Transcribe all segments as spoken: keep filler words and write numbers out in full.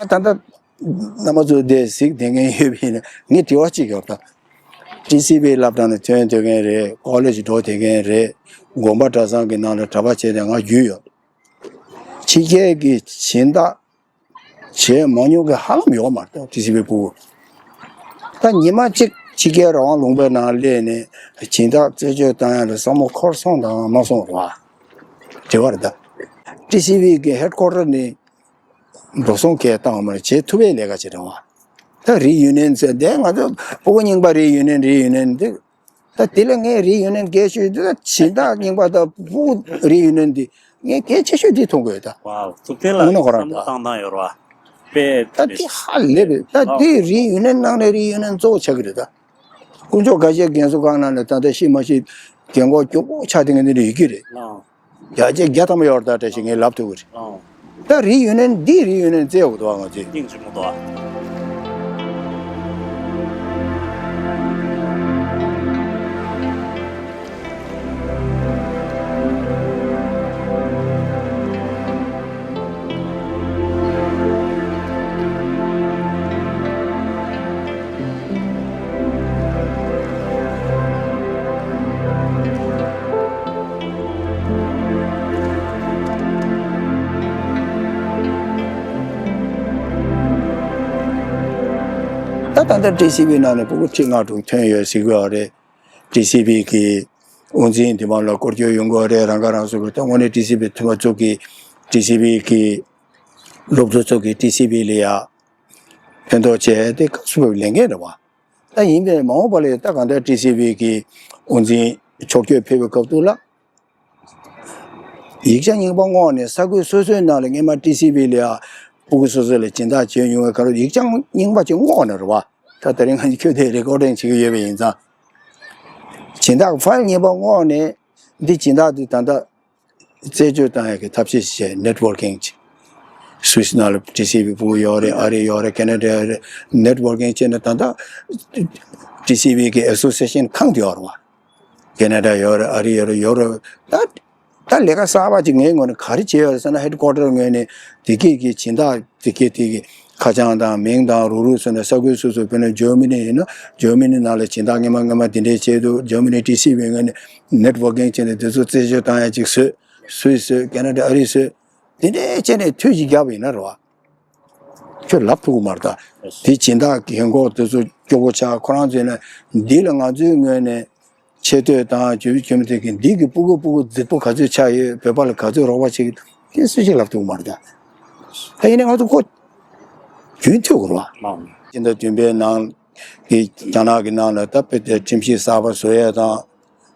ད་ལྟ་རྣམ་པ་ཚོ་འདིར་གཟིགས་བསྡད་མཁན་ཡོད་པ་ཡིན་ན་ངས་དྲི་བ་གཅིག་ཡོད་ད། ཊི་སི་ཝི་སློབ་གྲྭ་ནས་ཐོན་སྡོད་མཁན་རེད། ཀོ་ལེཇ་འགྲོ་སྡོད་མཁན་རེད། དགོན་པ་གྲྭ་ཚང་གི་ནང་ལ་གྲྭ་པ་བྱས་ནས་ང་རྒྱུས་ཡོད། ཕྱི་རྒྱལ་གྱི་སྦྱིན་བདག་བྱས་མ་མྱོང་གི་ཧ་ལམ་ཡོད་མ་རེད་ཊི་སི་ཝི་ཕྲུ་གུ། ད་ཉི་མ་གཅིག་ཕྱི་རྒྱལ་རང་དབང་ལུང་པའི་ནང་སླེབས་ནས་སྦྱིན་བདག་རྩད་གཅོད་བཏང་ཡ་ལ་བསམ་བློ་འཁོར་སོང་དང་མ་སོང་རེད་བ། དྲི་བ་རེད་ད། ཊི་སི་ཝི་གི་ཧེཌ་ཀོ་ཊར་ནས་འགྲོ་སོང་གས་བཏང་བ་མ་རེད། བྱེད་ཐུབ་པའི་ལས་ཀ་བྱེད་རེད་བ། ད་རི་ཡུ་ནི་ཡན་ཟེར་དེ་ང་ཚོ་ཕྲུ་གུ་རྙིང་པ་རི་ཡུ་ནི་ཡན་རི་ཡུ་ནི་ཡན་དེ། ད་དེ་ལ་ངས་རི་ཡུ་ནི་ཡན་སྐད་ཤོད་དེ་ད་སྦྱིན་བདག་རྙིང་པ་དང་ཕྲུ་གུ་རི་ཡུ་ནི་ཡན་དེ་ངས་གལ་ཆེ་ཤོས་དེ་མཐོང་གི་ཡོད་ད། ཝའོ། ཐུབ་བསྟན་ལགས་དངོས་གནས་ཁོ་རང་བསམ་བློ་ད་བཏང་སྟངས་ཡོད་རེད་བ། དཔེ་ད་དེ་ཧ་ལས་པས། ད་དེ་རི་ཡུ་ནི་ཡན་ནང་ནས་རི་ཡུ་ནི་ཡན་གཙོ་བོ་ཆགས་ཀྱི་རེད་ད། དཀོན་མཆོག་དགའ་ཤོས་རྒན་གསོ་ཁང་ནང་ནས་ད་ལྟ་ཤི་མ་ཤི་རྒན་གོག་སྐྱོ་པོ་ཆགས་བསྡད་མཁན་དེ་འདྲ་ཡོད་ཀྱི་རེད། ཨང་། བརྒྱ་ཆ་བརྒྱ་ཐམ་པ་ཡོད་རེད་ད་བཀྲ་ཤིས་ངས་ལབ་ཐུབ་ཀྱི་རེད། ཨང་། ད་རི་ཡུ་ནི་ཡན་འདི་རི་ཡུ་ནི་ཡན་བཙལ་དགོས་འདུག་ཨ་ང་ཚོས། སྙིང་རྗེ་མོ་འདུག་ཨ། ད་ད་ལྟ་ཊི་སི་ཝི་ནང་ནས་ཕྲུ་གུ་ཁྲི་ལྔ་དྲུག་ཐོན་ཡོད་ཟེར་གི་ཡོད་རེད། ཊི་སི་ཝི་གི་དབུ་འཛིན་དེ་མ་ལ་སྐོར་སྐྱོད་ཡོང་གི་ཡོད་རེད། རང་ཁ་རང་གསོ་གི་ད་དངོས་གནས་ཊི་སི་ཝི་མཐུན་པ་ཚོ་གི་ཊི་སི་ཝི་གི་སློབ་ཕྲུག་ཚོ་གི་ཊི་སི་ཝི་ལ་ཡ་ཕན་ཐོགས་བྱས་ཏེ་སྐབས་སུ་བབས་ལས་འགན་རེད་བ། ད་ཡིན་པས་མ་འོངས་པ་ལ་ད་གང་ལྟར་ཊི་སི་ཝི་གི་དབུ་འཛིན་ཕྱོགས་བསྐྱོད་ཕེབས་པའི་སྐབས་དུ་ལ། ཡིག་ཆ་རྙིང་པ་བསྔོགས་ནས་ས་ཁུལ་སོ་སོའི་ནང་ལ་སྔས་མ་ཊི་སི་ཝི་ལ་ཡ་ཕྲུ་གུ་སོ་སོ་ལ་སྦྱིན་བདག་བྱས་མྱོང་བའི་ཁར་ཡིག་ཆ་རྙིང་པ་ཅིག་བསྔོགས་ནས་རེད་བ། ད་དེ་རིང་ང་ཚོ་ཁྱོད་དེ་རེ་ཀོར་ཌིང་བྱེད་ཀྱི་ཡོད་པ་ཡིན་ཙང་། སྦྱིན་བདག་ཕའིལ་རྙིང་པ་བསྔོགས་ནས་འདི་སྦྱིན་བདག་འདི་ད་ལྟ་རྩད་གཅོད་བཏང་ཡག་གི་ཐབས་ཤེས་བྱས་ནེཊ་ཝར་ཀིང་བྱས། སུད་སི་ནང་ལ་ཊི་སི་ཝི་ཕྲུ་གུ་ཡོད་རེད། ཨ་རི་ཡོད་རེད། ཁེ་ན་ཌ་ཡོད་རེད། ནེཊ་ཝར་ཀིང་བྱས་ནས་ད་ལྟ་ཊི་སི་ཝི་གི་ཨེ་སོ་སི་ཨེ་ཤན་ཁང་དེ་ཡོད་རེད་བ། ཁེ་ན་ཌ་ཡོད་རེད། ཨ་རི་ཡོད་རེད། ཡོད་རེད། ད་ད་ལས་ཀ་གསར་པ་ཅིག་ངའི་ངོས་ནས་ག་རེ་བྱས་ཡོད་རེད་ཟེར་ན་ཧེཌ་ཀོ་ཊར་ངོས་ནས་དེ་གས་ཀྱི་སྦྱིན་བདག་དེ་གས་དེ་གི་ཁ་བྱང་དང་མིང་དང་རུག་རུག་བཟོས་ནས་ས་ཁུལ་སོ་སོ་དཔེར་ན་ཇར་མ་ནི་ཡིན་ན་ཇར་མ་ནི་ནང་ལ་སྦྱིན་བདག་སྔས་མ་སྔས་མ་དེ་འདྲས་བྱས་འདུག་ཇར་མ་ནི་ཊི་སི་ཝི་ངོས་ནས་ནེཊ་ཝར་ཀིང་བྱས་ནས་དེ་ཚོ་རྩད་གཅོད་བཏང་ཡ་ཅིག་བཟོས། སུད་སི་བཟོས། ཁེ་ན་ཌ་ཨ་རི་བཟོས། དེ་འདྲས་བྱས་ནས་འཐུས་ཅིག་བརྒྱབ་པ་ཡིན་ན་རེད་བ། ཁྱོད་ལབ་ཐུབ་ཀྱི་མ་རེད་ད། དེ་སྦྱིན་བདག་རྒན་གོག་དེ་ཚོ་སྐྱོ་པོ་ཆགས། ཁོ་རང་ཚོས་ན་འདི་ལ་ང་ཚོའི་ངོས་ནས་ཆེ་བསྟོད་དང་ཇོ་བོ་ཇོ་མོ་དེ་གི་འདི་གི་ཕྲུ་གུ་ཕྲུ་གུ་རྫིག་པོ་ག་ཚོད་ཆགས་ཡོད། བོད་པ་ལ་ག་ཚོད་རོགས་པ་བྱེད་ཀྱི་དེ་སུ་ཞིག་ལབ་ཐུབ་ཀྱི་མ་རེད་ད། ད་ཡིན་ནའི་ང་ཚོ་ཁོ་རྒྱུན་མཐུད་དགོས་རེད་བ། སྤྱི་ཟླ་བདུན་པའི་ནང་གི་རྒྱ་ནག་གི་ནང་ལ་ད་དཔེ་དེ་ཁྲིམས་གཞི་གསར་པ་བཟོ་ཡས་དང་།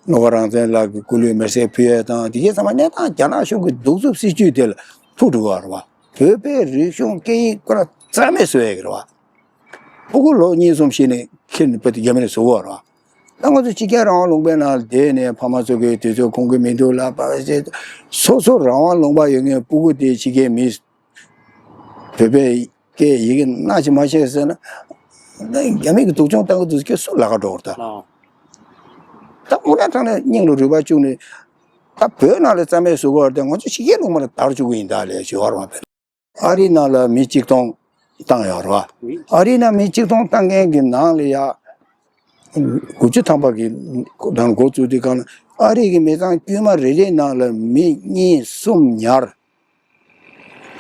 བློ་དགའ་རང་བཙན་ལགས་ཀྱི་སྐུ་ལུས་མེར་སྲེག་ཕུལ་ཡས་དང་དེ་གའི་ཚང་མ་གནས་སྟངས་རྒྱ་ནག་གཞུང་གི་གདུག་རྩུབ་སྲིད་བྱུས་དེ་ལ་ཐུག་འགྲོ་གི་རེད་བ། བོད་པའི་རིག་གཞུང་སྐད་ཡིག་ཁོ་རང་རྩ་མེད་བཟོ་ཡས་ཀྱི་རེད་བ། ཕྲུ་གུ་ལོ་གཉིས་གསུམ་ཤི་ནས་ཁྱེར་ནས་བོད་དུ་རྒྱ་མི་ལ་བཟོ་གི་རེད་བ། ད་ང་ཚོ་ཕྱི་རྒྱལ་རང་དབང་ལུང་པའི་ནང་བསྡད་ནས་ཕ་མ་ཚོ་གིས་དུས་ཚོད་ཁོམ་གི་མི་འདུག་ལབ་པ་བྱས། སོ་སོ་རང་དབང་ལུང་པ་ཡོད་མཁན་ཕྲུ་གུ་དེ་ཕྱི་རྒྱལ་མི་བོད་པའི་སྐད་ཡི་གེ་སྣ་ཞིག་མ་ཤེས་ཟེར་ན། ད་རྒྱ་མི་གི་སྡུག་སྦྱོང་བཏང་གི་འདུག་ཟེར་ཁྱོད་སུ་ལ་ཁ་འགྲོ་བར་ད། ད་དངོས་གནས་དྲང་གནས་སྙིང་ལ་རུས་པ་བཅུག་ནས། ད་བོད་ནང་ལ་རྩ་མེད་བཟོ་གི་ཡོད་རེད་དེ་ང་ཚོ་ཕྱི་རྒྱལ་ལུང་པ་ལ་དར་བཅུག་གི་ཡིན་ད་ལས་ཞུ་བར་བ། ཨ་རི་ནང་ལ་མི་གཅིག་སྟོང་བཏང་ཡོད་རེད་བ། ཨ་རི་ནང་མི་གཅིག་སྟོང་བཏང་མཁན་གྱི་ནང་ལ་ཡ། དགུ་བཅུ་ཐམ་པ་གི་ནང་འགོ་བཙུགས་དུས་སྒང་ལ་ཨ་རི་གི་མི་ཚང་དཀྱུས་མ་རེ་རེའི་ནང་ལ་མི་གཉིས་གསུམ་ཉར།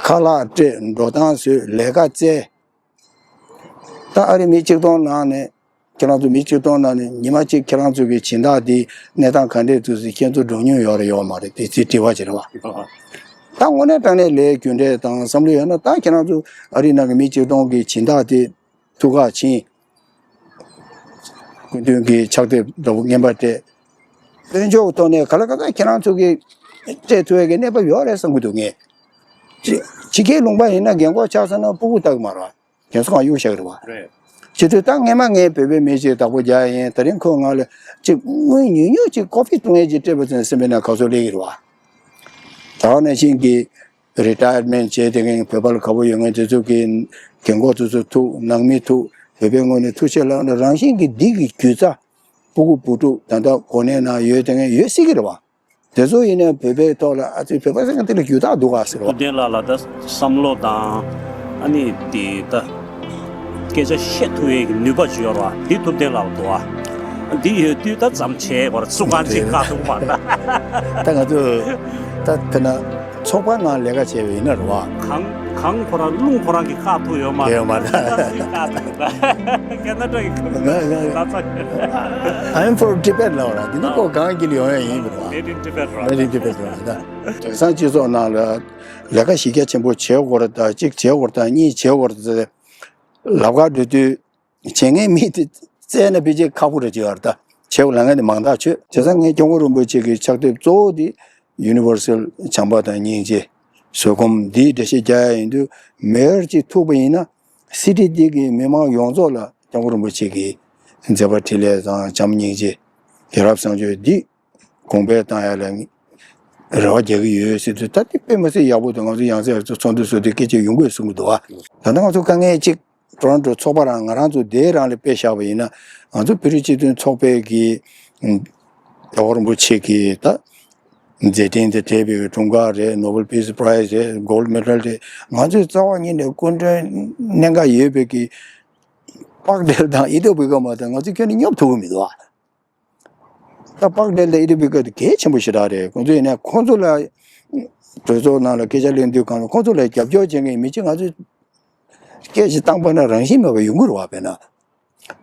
ཁ་ལག་སྤྲད། འགྲོ་སྟངས་བཟོས། ལས་ཀ་བཙལ། ད་ཨ་རི་མི་གཅིག་སྟོང་ནང་ནས་ཁྱེད་རང་ཚོ་མི་གཅིག་སྟོང་ནང་ནས་ཉི་མ་གཅིག་ཁྱེད་རང་ཚོ་གི་སྦྱིན་བདག་འདི་གནས་སྟངས་ག་འདྲས་འདུག་ཟེར་ཁྱེད་ཚོ་འགྲོ་མྱོང་ཡོད་རེད་ཡོད་མ་རེད་དེ་ཚོའི་དྲི་བ་ཅིག་རེད་བ། ད་དངོས་གནས་དྲང་གནས་ལས་རྒྱུ་འབྲས་དང་བསམ་བློ་ཡོད་ན་ད་ཁྱེད་རང་ཚོ་ཨ་རི་ནང་གི་མི་གཅིག་སྟོང་གི་སྦྱིན་བདག་དེ་ཐུགས་ཁག་ཕྱིན། སྐུ་མདུན་གྱི་ཕྱག་དེབ་འདྲ་པོ་རྔན་པ་སྤྲད། དཔལ་འབྱོར་ཐོག་ནས་ག་ལ་ག་ལ་ཁྱེད་རང་ཚོ་གིས་སྤྲད་ཐུབ་ཡས་ཀྱི་གནས་བབ་ཡོད་རེད་བསམ་གྱི་འདུག་ངས། ཕྱི་ཕྱི་རྒྱལ་ལུང་པ་ཡིན་ན་རྒན་གོག་ཆགས་སོང་ན་ཕྲུ་གུ་ལྟ་གི་མ་རེད་བ། རྒན་གསོ་ཁང་གཡུག་བཞག་གི་རེད་བ། རེད། བྱེད་དུས་ད་སྔས་མ་ངས་བོད་པའི་མི་ཞིག་བདག་པོ་རྒྱག་ཡིན། དེ་རིང་ཁོས་ང་ལ་ཅིག་དངུལ་ཉུང་ཉུང་ཅིག་ཀོ་ཕི་བཏུང་ཡས་ཅིག་སྤྲད་པ་ཙམ་སེམས་པའི་ནང་ག་ཚོད་སླེབས་ཀྱི་རེད་བ། ད་ག་ནང་བཞིན་གྱི་རི་ཊ་ཡར་མེན་ཊི་བྱས་ཏེ་ངས་བོད་པ་ལ་དགའ་པོ་ཡོད་མཁན་དེ་ཚོ་གི་རྒན་གོག་དེ་ཚོ་ཐུག་ནང་མི་ཐུག་བོད་པའི་ངོས་ནས་ཐུག་ཆེད་ལ་རང་བཞིན་གྱི་འདི་གི་རྒྱུ་རྩ་ཕྲུ་གུ་བུ་ཕྲུག་ད་ལྟ་གོ་གནས་ནང་ཡོད་དེ་ངས་ཡོད་སྲིད་ཀྱི་རེད་བ། དེ་ཚོ་ཡིན་ནའི་བོད་པའི་ཐོག་ལ་ཨ་ཙི་བོད་པ་ཟེར་མཁན་དེ་ལ་རྒྱུ་དག་འདུག་ག་ཟེར་བ། སྐུ་མདུན་ལགས་ལ་ད་བསམ་བློ་དང་ ཨ་ནི་དེ་ད་སྐད་ཆ་བཤད་ཐུབ་ཡས་ཀྱི་ནུས་པ་ཅིག་ཡོད་རེད་བ། འདི་ཐུབ་བསྟན་ལགས་འདུག་བ། འདི་ཡོད་དུས་ད་མཚམས་བྱས་བར་སུ་གང་ཅིག་བཀག་ཐུབ་མ་རེད། ད་ང་ཚོ་ད་དཔེར་ན་ཚོགས་པ་ནང་ལས་ཀ་བྱས་པ་ཡིན་ན་རེད་བ། གང་གང་ཁོ་རང་རླུང་ཁོ་རང་གིས་བཀག་ཐུབ་ཡོད་མ་རེད། ཡོད་མ་རེད། ད་སུས་བཀག་ཐུབ་ད། ཁེ་ན་ཌ་གི་ཁ་ང་ང་ལ་ཚ། I'm for Tibet ལབ་ར། འདི་ནི་ཁོ་གང་གི་ལ་ཡོང་ཡ་ཡིན་པ་རེད་བ། Made in Tibet ར། Made in Tibet ར་ད། དེང་སང་སྤྱི་ཚོགས་ནང་ལ་ལས་ཀ་གཞི་རྒྱ་ཆེན་པོ་བྱེད་དགོས་རེད་ད། གཅིག་བྱེད་དགོས་རེད་ད། གཉིས་བྱེད་དགོས་རེད་ད། ལབ་ག་འགྲོ་དུས་བྱེད་མཁན་མི་དེ་བཙལ་ན་ཕལ་ཆེར་ཁག་པོ་རེད་ཅེས་ཡོད་རེད་ད། བྱེད་དགོས་ལབ་མཁན་དེ་མང་དག་བྱོས། བྱས་ཙང་ངས་སྐྱབས་མགོན་རིན་པོ་ཆེ་གི་ཕྱག་དེབ་གཙོ་བོ་དེ་Universal བྱམས་པ་དང་སྙིང་རྗེ་བཟོད་སྒོམ་འདིའི་འགྲེལ་བཤད་རྒྱག་ཡ་ཡིན་དུས། མེ་ཡོར་གཅིག་ཐུག་པ་ཡིན་ན་སི་ཊི་འདི་གི་མི་མང་ཡོངས་རྫོགས་ལ་སྐྱབས་མགོན་རིན་པོ་ཆེ་གི་མཛད་པ་འཕྲིན་ལས་དང་བྱམས་སྙིང་རྗེ་ཡ་རབས་བཟང་སྤྱོད་འདི་གོང་འཕེལ་བཏང་ཡ་ལ་རེ་བ་རྒྱག་གི་ཡོད་ཟེར་དུས། ད་དེ་དཔེ་མི་སྲིད་ཡག་པོ་འདུག་ང་ཚོ་ཡང་སེ་ཚོགས་འདུ་ཚོགས་དུས་སྐད་ཆ་ཡོང་གི་ཡོད་གསུང་གི་འདུག་བ། ད་ལྟ་ང་ཚོ་དཀའ་ངལ་གཅིག་ཊོ་རོན་ཊོ་ཚོགས་པ་རང་ང་རང་ཚོ་དེའི་རང་ལ་དཔེ་བཞག་པ་ཡིན་ན། ང་ཚོ་བོད་རིགས་སྤྱི་མཐུན་ཚོགས་པའི་གི་རྒྱལ་བ་རིན་པོ་ཆེ་གི་ད་མཛད་འཕྲིན་དེ་དེ་བའི་དྲུང་འགག་རེད། Nobel Peace Prize རེད། Gold Medal རེད། ང་ཚོའི་རྩ་བ་ཉིད་ནས་སྐུ་མགྲོན་གནད་འགག་ཡོད་པའི་གི་པག་ཌེལ་དང་ཨི་ཏོ་བི་ཀ་མ་དང་ང་ཚོ་ཁྱོན་ནས་སྙོབ་ཐུབ་ཀྱི་མི་འདུག་བ། ད་པག་ཌེལ་དང་ཨི་ཏོ་བི་ཀ་དེ་གལ་ཆེན་པོ་ཞེ་དྲག་རེད། ཁོང་ཚོ་ཡིན་ན་ཁོང་ཚོ་ལ་གྲོས་ཚོགས་ནང་ལ་སྐད་ཆ་གླེང་དུས་གང་ལ་ཁོང་ཚོ་ལ་རྒྱབ་སྐྱོར་བྱེད་མཁན་མི་གཅིག་ང་ཚོས་སྐད་ཆ་བཏང་པ་ན་རང་བཞིན་མེད་པ་ཡོང་གི་རེད་བ། དཔེར་ན་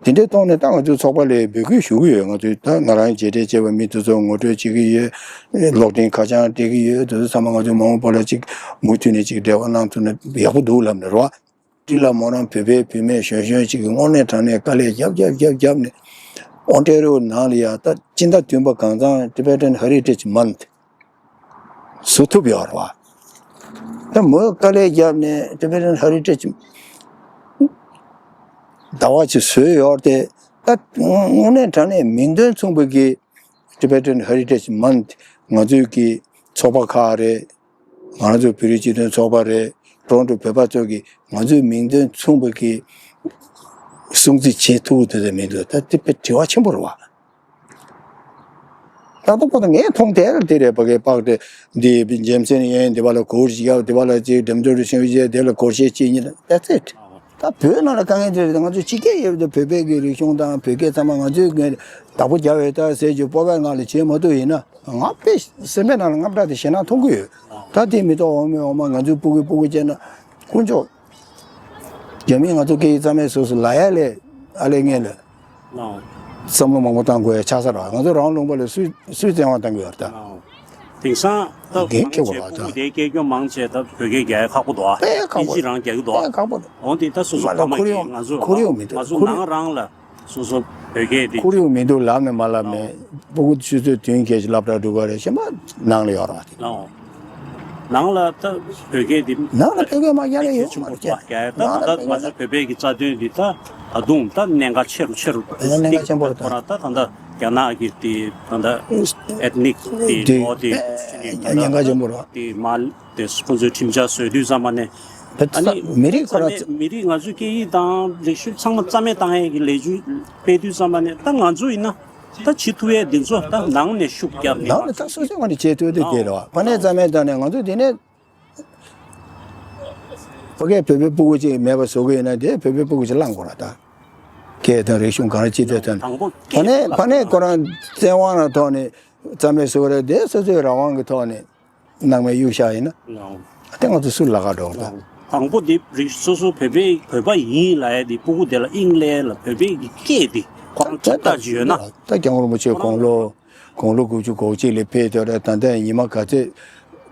དེ་འདྲའི་ཐོག་ནས་ད་ང་ཚོའི་ཚོགས་པ་ལ་འབོད་སྐུལ་ཞུ་གི་ཡོད། ང་ཚོས་ད་ང་རང་མཇལ་འཕྲད་བྱས་པ་མི་དེ་ཚོ་ངོ་སྤྲོད་བྱེད་ཀྱི་ཡོད། གློག་འཕྲིན་ཁ་བྱང་སྤྲད་ཀྱི་ཡོད། དེ་ཚོ་ཚང་མ་ང་ཚོའི་མ་འོངས་པ་ལ་ཅིག་མུ་མཐུད་ནས་ཅིག་འབྲེལ་བ་གནང་ཐུབ་ན་ཡག་པོ་འདུག་ལབ་ནས་རེད་བ། འདི་ལ་མོ་རང་བོད་པའི་བུད་མེད་གཞོན་གཞོན་ཅིག་གིས་དངོས་གནས་དྲང་གནས་དཀའ་ལས་རྒྱབ་རྒྱབ་རྒྱབ་རྒྱབ་ནས་ཨོན་ཊེ་རི་ཡོ་ནང་ལ་ཡ་ད་སྤྱི་ཟླ་བདུན་པ་གང་ཚང་Tibetan Heritage Month བཟོ་ཐུབ་ཡོད་རེད་བ། ད་མོས་དཀའ་ལས་བརྒྱབ་ནས་Tibetan Heritage ཟླ་བ་ཅིག་བཟོས་ཡོད་དེ། ད་དངོས་གནས་དྲང་གནས་མིང་དོན་མཚུངས་པའི་གི་Tibetan Heritage Month ང་ཚོའི་གི་ཚོགས་པ་ཁག་རེད། ང་རང་ཚོ་བོད་རིགས་སྤྱི་མཐུན་ཚོགས་པ་རེད། ཊོ་རོན་ཊོ་བོད་པ་ཚོ་གིས་ང་ཚོའི་མིང་དོན་མཚུངས་པ་གི་སྲུང་བརྩི་བྱེད་ཐུབ་ཀྱི་འདུག་དང་མི་འདུག་ད་དེ་དཔེ་དྲི་བ་ཆེན་པོ་རེད་བ། ད་ལྟ་བར་དུ་ངས་མཐོང་དེ་ལ་དེ་རེད། པ་གི་པག་དེ་འདི་འཇེམ་སན་ཡན་དེ་བ་ལ་གོར་ཞིག་ཡ། དེ་བ་ལ་ཅིག་འགྲེམས་སྟོན་རུ་ཤིང་བཞེས་དེ་ལ་གོར་ཤེས་ཅིག་ཉིད། That's it། ད་བོད་ནང་ལ་དཀའ་ངལ་དེ་རེད། ང་ཚོ་སྤྱི་སྐད་ཡོད་དུ་བོད་པའི་གི་རིག་གཞུང་དང་བོད་སྐད་ཚང་མ་ང་ཚོའི་གི་བདག་པོ་རྒྱབ་ཡོད་ད་ཟེར་རྒྱུ་སྤོབས་པའི་ངང་ལ་བྱེད་མ་ཐུབ་ཡིན་ན། ང་དཔེ་སེམས་པའི་ནང་ལ་དངངས་སྐྲག་དེ་ཞེད་སྣང་མཐོང་གི་ཡོད། ད་དེ་མི་ཐོག་འོ་མའི་འོ་མ་ང་ཚོའི་སྤུ་གུའི་སྤུ་གུ་བྱས་ན་དཀོན་མཆོག་རྒྱ་མིས་ང་ཚོ་སྐད་ཡིག་རྩ་མེད་བཟོས་སོང་ལབ་ཡ་ལས་ཨ་ལས་ངན་ལ་བསམ་བློ་མང་པོ་བཏང་དགོས་ཡ་ཆགས་ས་རེད། ང་ཚོ་རང་ལུང་པ་ལ་སུས་སུས་བཙན་དབང་བཏང་གི་ཡོད་རེད་ད། དེང་སང་ད་འགན་འཁྱེར་དགོས་རེད་ད། སྤུ་གུ་དེ་སྐྱེས་སྐྱོན་མང་ཆེ་ད་བོད་སྐད་རྒྱག་ཡ་ཁག་པོ་འདུག་ཨ། དཔེ་ཁག་པོ་ཨིན་ཇི་རང་རྒྱག་གི་འདུག་ཨ། དཔེ་ཁག་པོ་རེད། འོན་ཏེ་ད་སོ་སོ་མ་ཕ་མ་ཁོར་ཡུག་གིས་ང་ཚོ་ཁོར་ཡུག་མི་འདུག་ང་ཚོ་ཁོར་ཡུག་ནང་རང་ལ་སོ་སོ་བོད་སྐད་དེ་ཁོར་ཡུག་མི་འདུག་ལབ་ནས་མ་ལབ་ནས་སྤུ་གུ་ཆུ་ཚོད་བདུན་བརྒྱད་ཅིག་སློབ་གྲྭ་འགྲོ་ག་རེད། གཞན་པ་ནང་ལ་ཡོད་རེད་བ། དེ་ནང་ལ་ད་བོད་སྐད་དེ་ནང་ལ་བོད་སྐད་མ་རྒྱག་ན་ཡོད་མ་རེད། ད་ནང་ལ་ད་ང་ཚོ་བོད་པའི་གི་རྩ་དོན་འདི་ད་ད་དུང་ད་གནད་འགག་ཆེ་རུ་ཆེ་རུ་ད་གནད་འགག་ཆེན་པོ་རེད་ད། ཁོ་རང་ད་ད་ད་རྒྱ་ནག་གི་དེ་ད་ད་ཨེཐ་ནིག་དེ་ལོ་དེ་ད་གནད་འགག་ཆེན་པོ་རེད། དེ་མ་དེ་ཁོ་ཚོས་ཁྲིམས་འཆར་བཟོས་དུས་ཙམ་པ་ནས། ད་ཨ་ནི་མི་རིགས་ཁོ་རང་ཚོ་མི་རིགས་ང་ཚོའི་སྐད་ཡིག་དང་རིག་གཞུང་ཚང་མ་རྩ་མེད་བཏང་ཡས་ཀྱི་ལས་འགུལ་སྤེལ་དུས་ཙམ་པ་ནས་ད་ང་ཚོ་ཡིན་ན་ད་བྱེད་ཐུབ་ཡས་འདི་ཚོ་ད་ནང་ནས་ཤུགས་བརྒྱབ་ནས་ནང་ནས་ད་སོ་སོའི་ངོས་ནས་བྱེད་ཐུབ་དེ་དེ་རེད་བ། ཕ་ནས་རྩ་མེད་བཏང་ནས་ང་ཚོ་དེ་ནས་ཕ་གིར་བོད་པའི་སྤུ་གུ་ཅིག་མེད་པ་བཟོ་གི་ཡོད་ན་དེ་བོད་པའི་སྤུ་གུ་ཅིག་བླངས་དགོས་ར། ད་སྐད་དང་རིག་གཞུང་གང་ཅི་དེ་ཐོན་ཕ་ནས་ཕ་ནས་ཁོ་རང་བཙན་དབང་ལ་ཐོག་ནས་རྩ་མེད་བཟོ་གི་རེད། དེ་སོ་སོའི་རང་དབང་གི་ཐོག་ནས། ནང་མའི་གཡུག་བཞག་ཡིན་ན། ལའོ། དེ་ང་ཚོ་སུ་ལ་ཁ་འགྲོ་གི་རེད། དང་པོ་འདི་རིགས་སོ་སོ་བོད་པའི་བོད་པ་ཡིན་ལབ་ཡ་འདི་སྤུ་གུ་དེ་ལ་དབྱིངས་ལས་ལ་བོད་པའི་གི་སྐད་འདི་ཁོ་རང་ད་ད་ད་ཅིག་ཡོད་ན། ད་སྐྱབས་མགོན་རིན་པོ་ཆེ་དགུང་ལོ་དགུང་ལོ་དགུ་བཅུ་གོ་གཅིག་ལ་ཕེབས་དུས་རེད། ད་ལྟ་ཉི་མ་ག་ཚོད་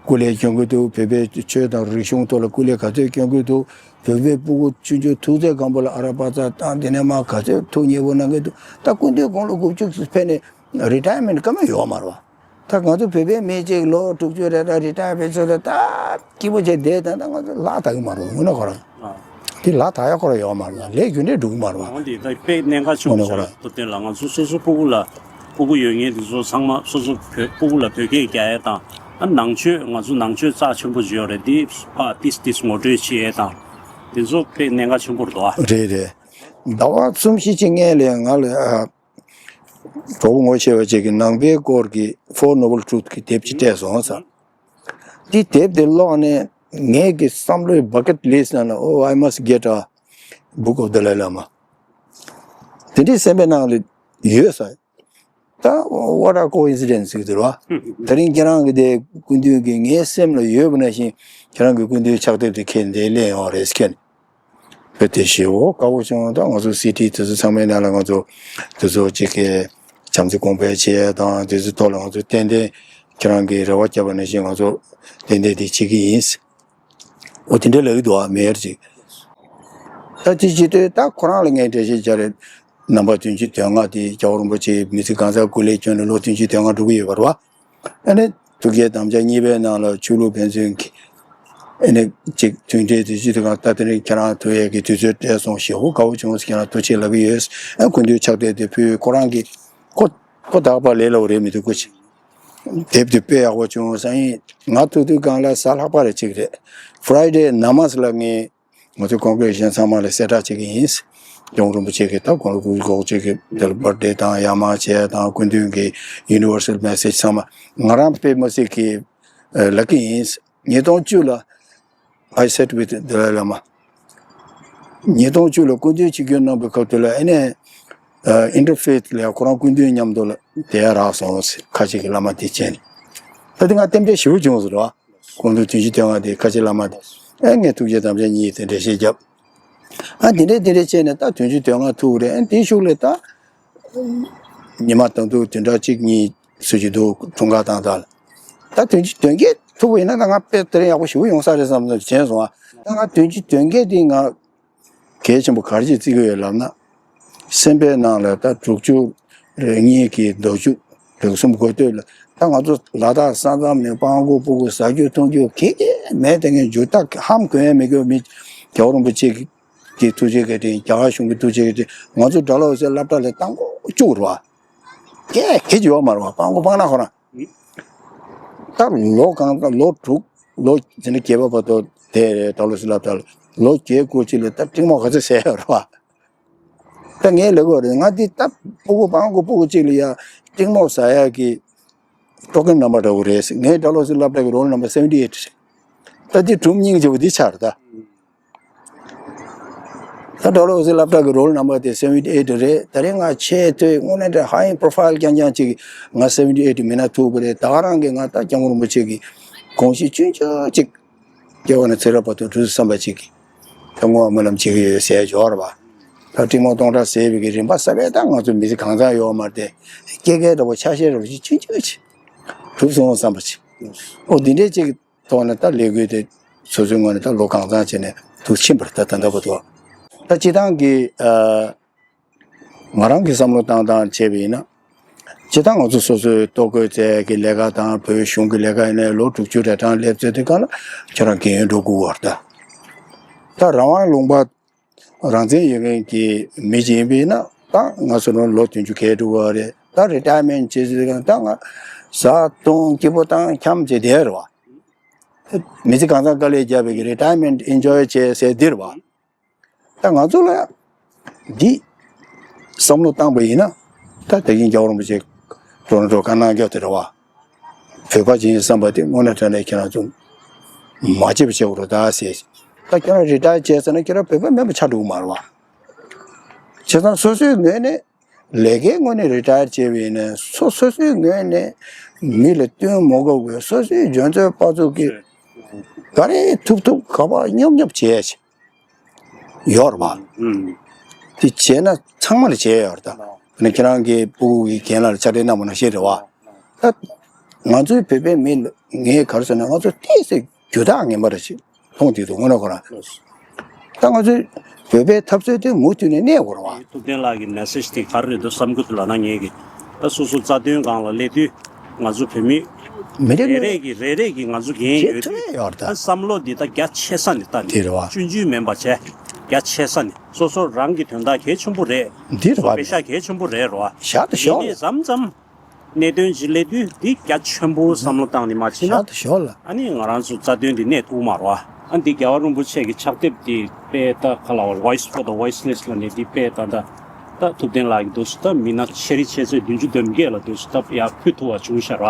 སྐུ་ལས་སྐྱོན་གི་འདུག་བོད་པའི་ཆོས་དང་རིག་གཞུང་ཐོག་ལ་སྐུ་ལས་ག་ཚོད་སྐྱོན་གི་འདུག་བོད་པའི་སྤུ་གུ་ཆུང་ཆུང་ཐུག་ཚད་སྒང་པོ་ལ་ཨ་ར་པ་ཚ་བཏང་དེ་ནས་མ་ག་ཚོད་ཐུགས་མཉེས་པོ་གནང་གི་འདུག་ད་སྐུ་མདུན་དགུང་ལོ་དགུ་བཅུ་ཕེབས་ནས་རི་ཊ་ཡར་མེན་ཊི་ཀ་མེད་ཡོད་མ་རེད་བ། ད་ང་ཚོ་བོད་པའི་མི་གཅིག་ལོ་དྲུག་ཅུ་རེ་རེ་རི་ཊ་ཡར་བྱས་ཚོད་ལ་ད་སྐྱིད་པོ་བྱས་བསྡད་ད་ད་ང་ཚོ་ལག་བརྡ་གི་མ་རེད་དངོས་གནས་ཁོ་རང་། དེ་ལག་བརྡ་ཡག་ཁོ་རང་ཡོད་མ་རེད་བ། ལས་རྒྱུ་འབྲས་འགྲུབ་གི་མ་རེད་བ། འོན་ཏེ་ད་དཔེ་གནད་འགག་ཆེན་པོ་དངོས་གནས་ཁོ་རང་། ཐུབ་བསྟན་ལགས། ང་ཚོ་སོ་སོ་སྤུ་གུ་ལ་སྤུ་གུ་ཡོད་མཁན་དེ་ཚོ་ཚང་མ་སོ་སོ་བོད་སྤུ་གུ་ལ་བོད་སྐད་རྒྱག་ཡས་དང་། ཨ་ནང་ཆོས་ང་ཚོ་ནང་ཆོས་རྩ་ཆེན་པོ་ཅིག་ཡོད་རེད། འདི་ཕ་ཏིས་ཏིས་ངོ་སྤྲོད་བྱེད་ཡས་དང་། དེ་ཚོ་དཔེ་གནད་འགག་ཆེན་པོ་རེད་དོ། རེད་རེད། ཟླ་བ་གསུམ་བཞི་ཅིག་སྔོན་ལ་ང་ལ་ཨ། གྲོགས་པོ་ངོ་ཤེས་པ་ཅིག་གིས་ནང་པའི་སྐོར་གྱི་Four Noble Truth གི་དེབ་ཅིག་སྤྲད་སོང་ཟེར། འདི་དེབ་དེ་ཀློག་ནས་ ངའི་གི་བསམ་བློའི་bucket list ནང་ལ། Oh, I must get a book of Dalai Lama. དེ་འདྲའི་སེམས་པའི་ནང་ལ་ཡོད་ས། ད་what a coincidence ཟེར་གྱི་འདུག་ར། དེ་རིང་ཁྱེད་རང་གི་དེ་སྐུ་མདུན་གྱི་ངའི་སེམས་ལ་ཡོད་པ་ནང་བཞིན་ཁྱེད་རང་གི་སྐུ་མདུན་ཕྱག་དེབ་དེ་ཁྱེར་འདིར་སླེབས་ཡོང་བ་རེད་ཟེར་མཁན། བོད་དེ་ཞེ་པོ་དགའ་པོ་བྱུང་། ད་ང་ཚོ་སི་ཊི་དེ་ཚོ་ཚང་མའི་ནང་ལ་ང་ཚོ་དེ་ཚོ་གཅིག་གི་བྱམས་བརྩེ་གོང་འཕེལ་བྱེད་ཡས་དང་དེ་ཚོའི་ཐོག་ལ་ང་ཚོ་ཏན་ཏན་ཁྱེད་རང་གིས་རེ་བ་བརྒྱབ་པ་ནང་བཞིན་ང་ཚོ་ཏན་ཏན་དེ་བྱེད་ཀྱི་ཡིན། འོ་དེ་འདྲ་ལབ་ཀྱི་འདུག་ཨ། མེ་ཡར་གྱིས། ད་དེ་བྱེད་དུས་ད་ཁོ་རང་ལ་ངས་འགྲེལ་བཤད་རྒྱག་རེད། རྣམ་པ་བདུན་ཅུ་དོན་ལྔ་དེ་རྒྱལ་བ་རིན་པོ་ཆེའི་མི་ཚེ་གང་ཟག་སྐུ་ལས་བསྐྱོན་ནས་ལོ་བདུན་ཅུ་དོན་ལྔ་འགྲོ་གི་ཡོད་པ་རེད་བ། ཨ་ནི་ཐུགས་བསྐྱེད་དམ་བཅའ་གཉིས་པའི་ནང་ལ་ཆོས་ལུགས་ཕན་ཚུན་གྱི་ཨ་ནི་གཅིག་མཐུན་འབྲེལ་དེ་ཅི་ཐུབ་གང་། ད་དེ་རིང་ཁྱེད་རང་ཐུག་ཡས་ཀྱི་དུས་ཚོད་སྤྲད་སོང་། ཞེ་པོ་དགའ་པོ་བྱུང་ཟེར་ཁྱེད་རང་ཐུགས་རྗེ་ཆེ་ལབ་ཀྱི་ཡོད། ཨ་སྐུ་མདུན་ཕྱག་དེབ་དེ་ཕུལ། ཁོ་རང་གིས་ཁོ་ཁོ་ད་བར་ལས་སླ་པོ་རེད་མི་འདུག་ཁོ་ཅིག་དེབ་དེ་དཔེ་ཡག་པོ་བྱུང་ས་ཡིན། ང་ཐུག་དུས་སྒང་ལ་གཟའ་ལྷག་པ་རེ་གཅིག་རེད། Friday Namas ལ་ངས་ང་ཚོའི་congregation ཚང་མ་ལ་གསལ་བསྒྲགས་བྱེད་ཀྱི་ཡིན། རྒྱལ་བ་རིན་པོ་ཆེ་གི་ད་དགུང་ལོ་དགུ་བཅུ་གོ་གཅིག་གི་དེ་ལ་birthday དང་ཡར་མར་བྱས་དང་སྐུ་མདུན་གྱི་universal message ཚང་མ་ང་རང་དཔེ་མི་སྲིད་ཀྱི་ལབ་ཀྱི་ཡིན། ཉིས་སྟོང་བཅུ་ལ། I sat with Dalai Lama. ཉིས་སྟོང་བཅུ་ལ་སྐུ་མདུན་ཆིབས་བསྒྱུར་གནང་པའི་སྐབས་དེ་ལ་ཨ་ནི་interfaith ལ་ཁོ་རང་སྐུ་མདུན་མཉམ་དུ་ལ་དེ་ཡར་རག་སོང་ཟེར། ཁ་ཆེ་གི་བླ་མ་དེ་བྱས་ནས། ད་དེ་ང་རྟེན་འབྲེལ་ཞེ་པོ་བྱུང་ཟེར་བ། སྐུ་མདུན་བདུན་ཅུ་དོན་ལྔ་དེ་ཁ་ཆེ་བླ་མ་དེ། ཨ་ངས་ཐུགས་རྗེ་དམ་བཅའ་གཉིས་དེ་འགྲེལ་བཤད་བརྒྱབ། ཨ་དེ་འདྲས་དེ་འདྲས་བྱས་ནས་ད་བདུན་ཅུ་དོན་ལྔ་ཐུག་རེད། ཨ་དེའི་གཞུག་ལ་ད། ཉི་མ་དང་དུ་བདུན་ཕྲག་གཅིག་གཉིས་ཚུད་ཀྱི་འདུག་འཁྲུངས་སྐར་དང་ད་ལ། ད་བདུན་ཅུ་དོན་བརྒྱད་ཐུག་པ་ཡིན་ན་ད་ང་དཔེ་དེ་རིང་ཡག་པོ་ཞེ་པོ་ཡོང་ས་རེད་བསམ་བསམ་བྱས་སོང་ཨ། ད་ང་བདུན་ཅུ་དོན་བརྒྱད་དེ་ང་གལ་ཆེན་པོ་ག་རེ་བྱས་བརྩི་གི་ཡོད་ལབ་ན། སེམས་པའི་ནང་ལ་ད་དྲུག་ཅུ་རེ་གཉིས་ཀྱི་མདོ་རྒྱུད་རིགས་གསུམ་གོ་ཐོས་ལ། ད་ང་ཚོ་ལ་དྭགས་ས་མཚམས་ནས་སྤང་སྒོ་སྤུ་གུ་ཟ་རྒྱུ་འཐུང་རྒྱུ་ག་གེ་མེད། དེ་ངས་འཇུ་ད་ཧམ་གོ་ཡ་མེད་གི། མི་རྒྱལ་བ་རིན་པོ་ཆེ་གི་གི་ཐུགས་རྗེ་གི་དེ། རྒྱ་གར་གཞུང་གི་ཐུགས་རྗེ་གི་དེ། ང་ཚོ་སྒྲ་སློབ་ཟེར་སློབ་གྲྭ་ལ་དང་པོ་བཅུག་རེད་བ། སྐད་སྐད་ཅིག་ཡོད་མ་རེད་བ། སྤང་སྒོ་སྤང་ན་ཁོ་རང་། ད་ལོ་གང་ལོ་དྲུག་ལོ་དེ་འདྲ་བརྒྱད་པ་བར་དུ་དེ་རེད། སྒྲ་སློབ་ཟེར་སློབ་གྲྭ་ལ་ལོ་བརྒྱད་སྐོར་ཅིག་ལ་ད་ཏྲིང་མོ་ག་ཚོད་ཟ་ཡོད་རེད་བ། ད་ངས་ལབ་དགོས་རེད། ང་འདི་ད་སྤུ་གུ་སྤང་སྒོ་སྤུ་གུ་གཅིག་ལ་ཡ་ཏྲིང་མོ་ཟ་ཡ་གི་ཊོ་ཀན་ནམ་བར་འདྲ་བོ་རེད། ངའི་སྒྲ་སློབ་ཟེར་སློབ་གྲྭ་གི་roll number seventy eight རེད། ད་འདི་སྒྲུང་སྙིང་རྗེ་པོ་འདི་ཆགས་རེད་ད། ད་སྒྲ་སློབ་ཟེར་སློབ་གྲྭ་གི་roll number དེ་seventy eight རེད། དེ་རིང་ང་ཆེས་མཐོའི་དངོས་གནས་དྲང་high profile རྐྱང་རྐྱང་ཅིག་ང་seventy eight མིན་ན་ཐུག་པ་རེད། ད་ག་རང་གིས་ང་ད་སྐྱབས་མགོན་རིན་པོ་ཆེ་གི་དགོངས་གཞི་ཆུང་ཆུང་ཅིག་སྐྱེ་བ་ནས་ཚེ་རབས་བར་དུ་འགྲུབ་བསམ་པ་ཅིག་གིས་ད་བསྔོ་བ་སྨོན་ལམ་བྱེད་ཀྱི་ཡོད་ཟེར་འབྱོར་བ། ད་ཏྲིང་མོ་སྟོང་ཕྲག་ཟས་པའི་གི་རིམ་པ་གསར་པའི་ད་ང་ཚོ་མི་ཚེ་གང་ཚང་ཡོད་མ་རེད་དེ། སྐྱེ་སྐར་འདྲ་པོ་ཆ་ཤས་འདྲ་པོ་ཞིག་ཆུང་ཆུང་ཅིག་གྲུབ་སོང་བསམ་པ་ཅིག་འོ་འདི་འདྲའི་ཅིག་ཐོག་ནས་ད་ལས་འགུལ་དེ་སོ་སོའི་ངོས་ནས་ད་ལོ་གང་ཚང་བྱས་ནས་ཐུགས་ཕྱིན་པར་ད་ད་ལྟ་བར་དུ། ད་སྤྱི་བཏང་གི་ཨ། ང་རང་གི་བསམ་བློ་བཏང་སྟངས་བྱས་པ་ཡིན་ན། སྤྱིར་བཏང་ང་ཚོ་སོ་སོའི་ལྟོ་གོས་བཙལ་གྱི་ལས་ཀ་དང་བོད་གཞུང་གི་ལས་ཀ་ཡིན་ནའི་ལོ་དྲུག་ཅུ་རེ་གྲངས་སླེབས་ཚེ་དེ་ག་ལ་ཁྱོད་རང་རྒན་ཡོལ་འགྲོ་དགོས་པ་རེད་ད། ད་རང་དབང་ལུང་པ་རང་བཙན་ཡོད་མཁན་གྱི་མི་ཅིག་ཡིན་པ་ཡིན་ན། ད་ང་ཚོ་རང་ལོ་བདུན་ཅུ་གས་འགྲོ་གི་རེད། ད་རི་ཊ་ཡར་མེན་ཊི་བྱེད་ཚེ་དེ་ག་ལ་ད་ང་བཟའ་བཏུང་སྐྱིད་པོ་བཏང་འཁྱམ་བྱས་བསྡད་རེད་བ། མི་ཚེ་གང་ཚང་དཀའ་ལས་བརྒྱབ་པའི་གི་རི་ཊ་ཡར་མེན་ཊི་ཨེན་ཇོའི་བྱས་ཟེར་འདི་རེད་བ། ད་ང་ཚོ་ལ་འདི་བསམ་བློ་བཏང་པ་ཡིན་ན། ད་དེ་རིང་རྒྱལ་བ་རིན་པོ་ཆེ་ཊོ་རོན་ཊོ་བཀའ་གནང་རྒྱུ་དེ་རེད་བ། བོད་པ་ཅིག་ཡིན་བསམ་པ་དེ་དངོས་གནས་དྲང་གནས་ཁྱེད་རང་ཚོ་མ་བརྗེད་པ་བྱེད་དགོས་རེད་ད་ཟེར། ད་ཁྱེད་རང་རི་ཊ་ཡར་བྱས་ཟེར་ན་ཁྱེད་རང་བོད་པ་མིན་པ་ཆགས་འགྲོ་གི་མ་རེད་བ། བྱས་ཙང་སོ་སོའི་ངོས་ནས་ལས་ཀའི་ངོས་ནས་རི་ཊ་ཡར་བྱས་པ་ཡིན་ན། སོ་སོ་སོའི་ངོས་ནས་མི་ལ་བསྟུན་མ་དགོས་པའི་སོ་སོའི་འཇོན་ཚོད་དཔག་ཚོད་ཀྱིས་ག་རེ་ཐུབ་ཐུབ་ག་པར་སྙོབ་སྙོབ་བྱས་ཡོད་རེད་བ། ཨུམ། དེ་བྱས་ན་ཚང་མ་ལ་བྱས་ཡོད་རེད་ད། ཨ་ནི་ཁྱེད་རང་གི་སྤུ་གུ་གི་རྒན་ལགས་ལ་ཕྱག་སྦྲེལ་གནང་བ་ནང་བཞིན་རེད་བ། ད་ང་ཚོའི་བོད་པའི་མི་ལ་ངས་ག་རེ་ཟེར་ན། ང་ཚོ་ཏོག་ཙམ་རྒྱུ་དག་ངན་པ་རེད་ཅེས་མཐོང་བསྡད་འདུག་དངོས་གནས་ཁོ་རང་། ད་ང་ཚོའི་བོད་པའི་འཐབ་རྩོད་དེ་མུ་མཐུད་ནས་གནས་དགོས་རེད་བ། ཐུབ་བསྟན་ལགས་ཀྱི་མེ་སེ་ཇི་དེ་ག་རེ་རེད་འདུག་བསམ་གྱི་འདུག་ལབ་ན། ངེད་ཀྱི་ད་སོ་སོ་རྩ་དོན་སྒང་ལ་སླེབས་དུས་ང་ཚོ་བོད་མི་མི་རེ་རེ་རེ་གི་རེ་རེ་གི་ང་ཚོ་འགན་ཡོད་དུས། ད་བསམ་བློ་འདི་ད་རྒྱ་ཆེ་ས་ནས་ད་ནི། དེ་རེད་བ། ཆུང་ཆུང་མིན་པ་བྱས་རྒྱ་ཆེ་ས་ནས་སོ་སོ་རང་གི་དོན་དག་གལ་ཆེན་པོ་རེད། འདི་རེད་བ། སོ་པེ་ཤ་གལ་ཆེན་པོ་རེད་རོ། བཞག་ཏུ་ཞོག་ཡིན་ནའི་མཚམས་མཚམས་གནད་དོན་ཅིག་སླེབས་དུས་འདི་རྒྱ་ཆེན་པོ་བསམ་བློ་བཏང་ནས་མ་ཕྱིན་ན། བཞག་ཏུ་ཞོག་ལ། ཨ་ནི་ང་རང་ཚོ་རྩ་དོན་འདི་གནས་ཐུབ་མ་རོ། ཨ་འདི་རྒྱལ་བ་རིན་པོ་ཆེ་གི་ཕྱག་དེབ་འདི་དཔེ་ད་ག་ལ་བ། Voice for the Voiceless ལ་ནས་འདི་དཔེ་ད་ད་ད་ཐུབ་བསྟན་ལགས་ཀྱི་འདུག་སུ་ད་མི་སྣ་ཆེ་རིགས་ཆེ་ཚོད་བདུན་ཅུ་དོན་བརྒྱད་ལ་འདུག་སུ་ད་ཡར་ཕུལ་ཐུབ་པ་བྱུང་ཤག་ར།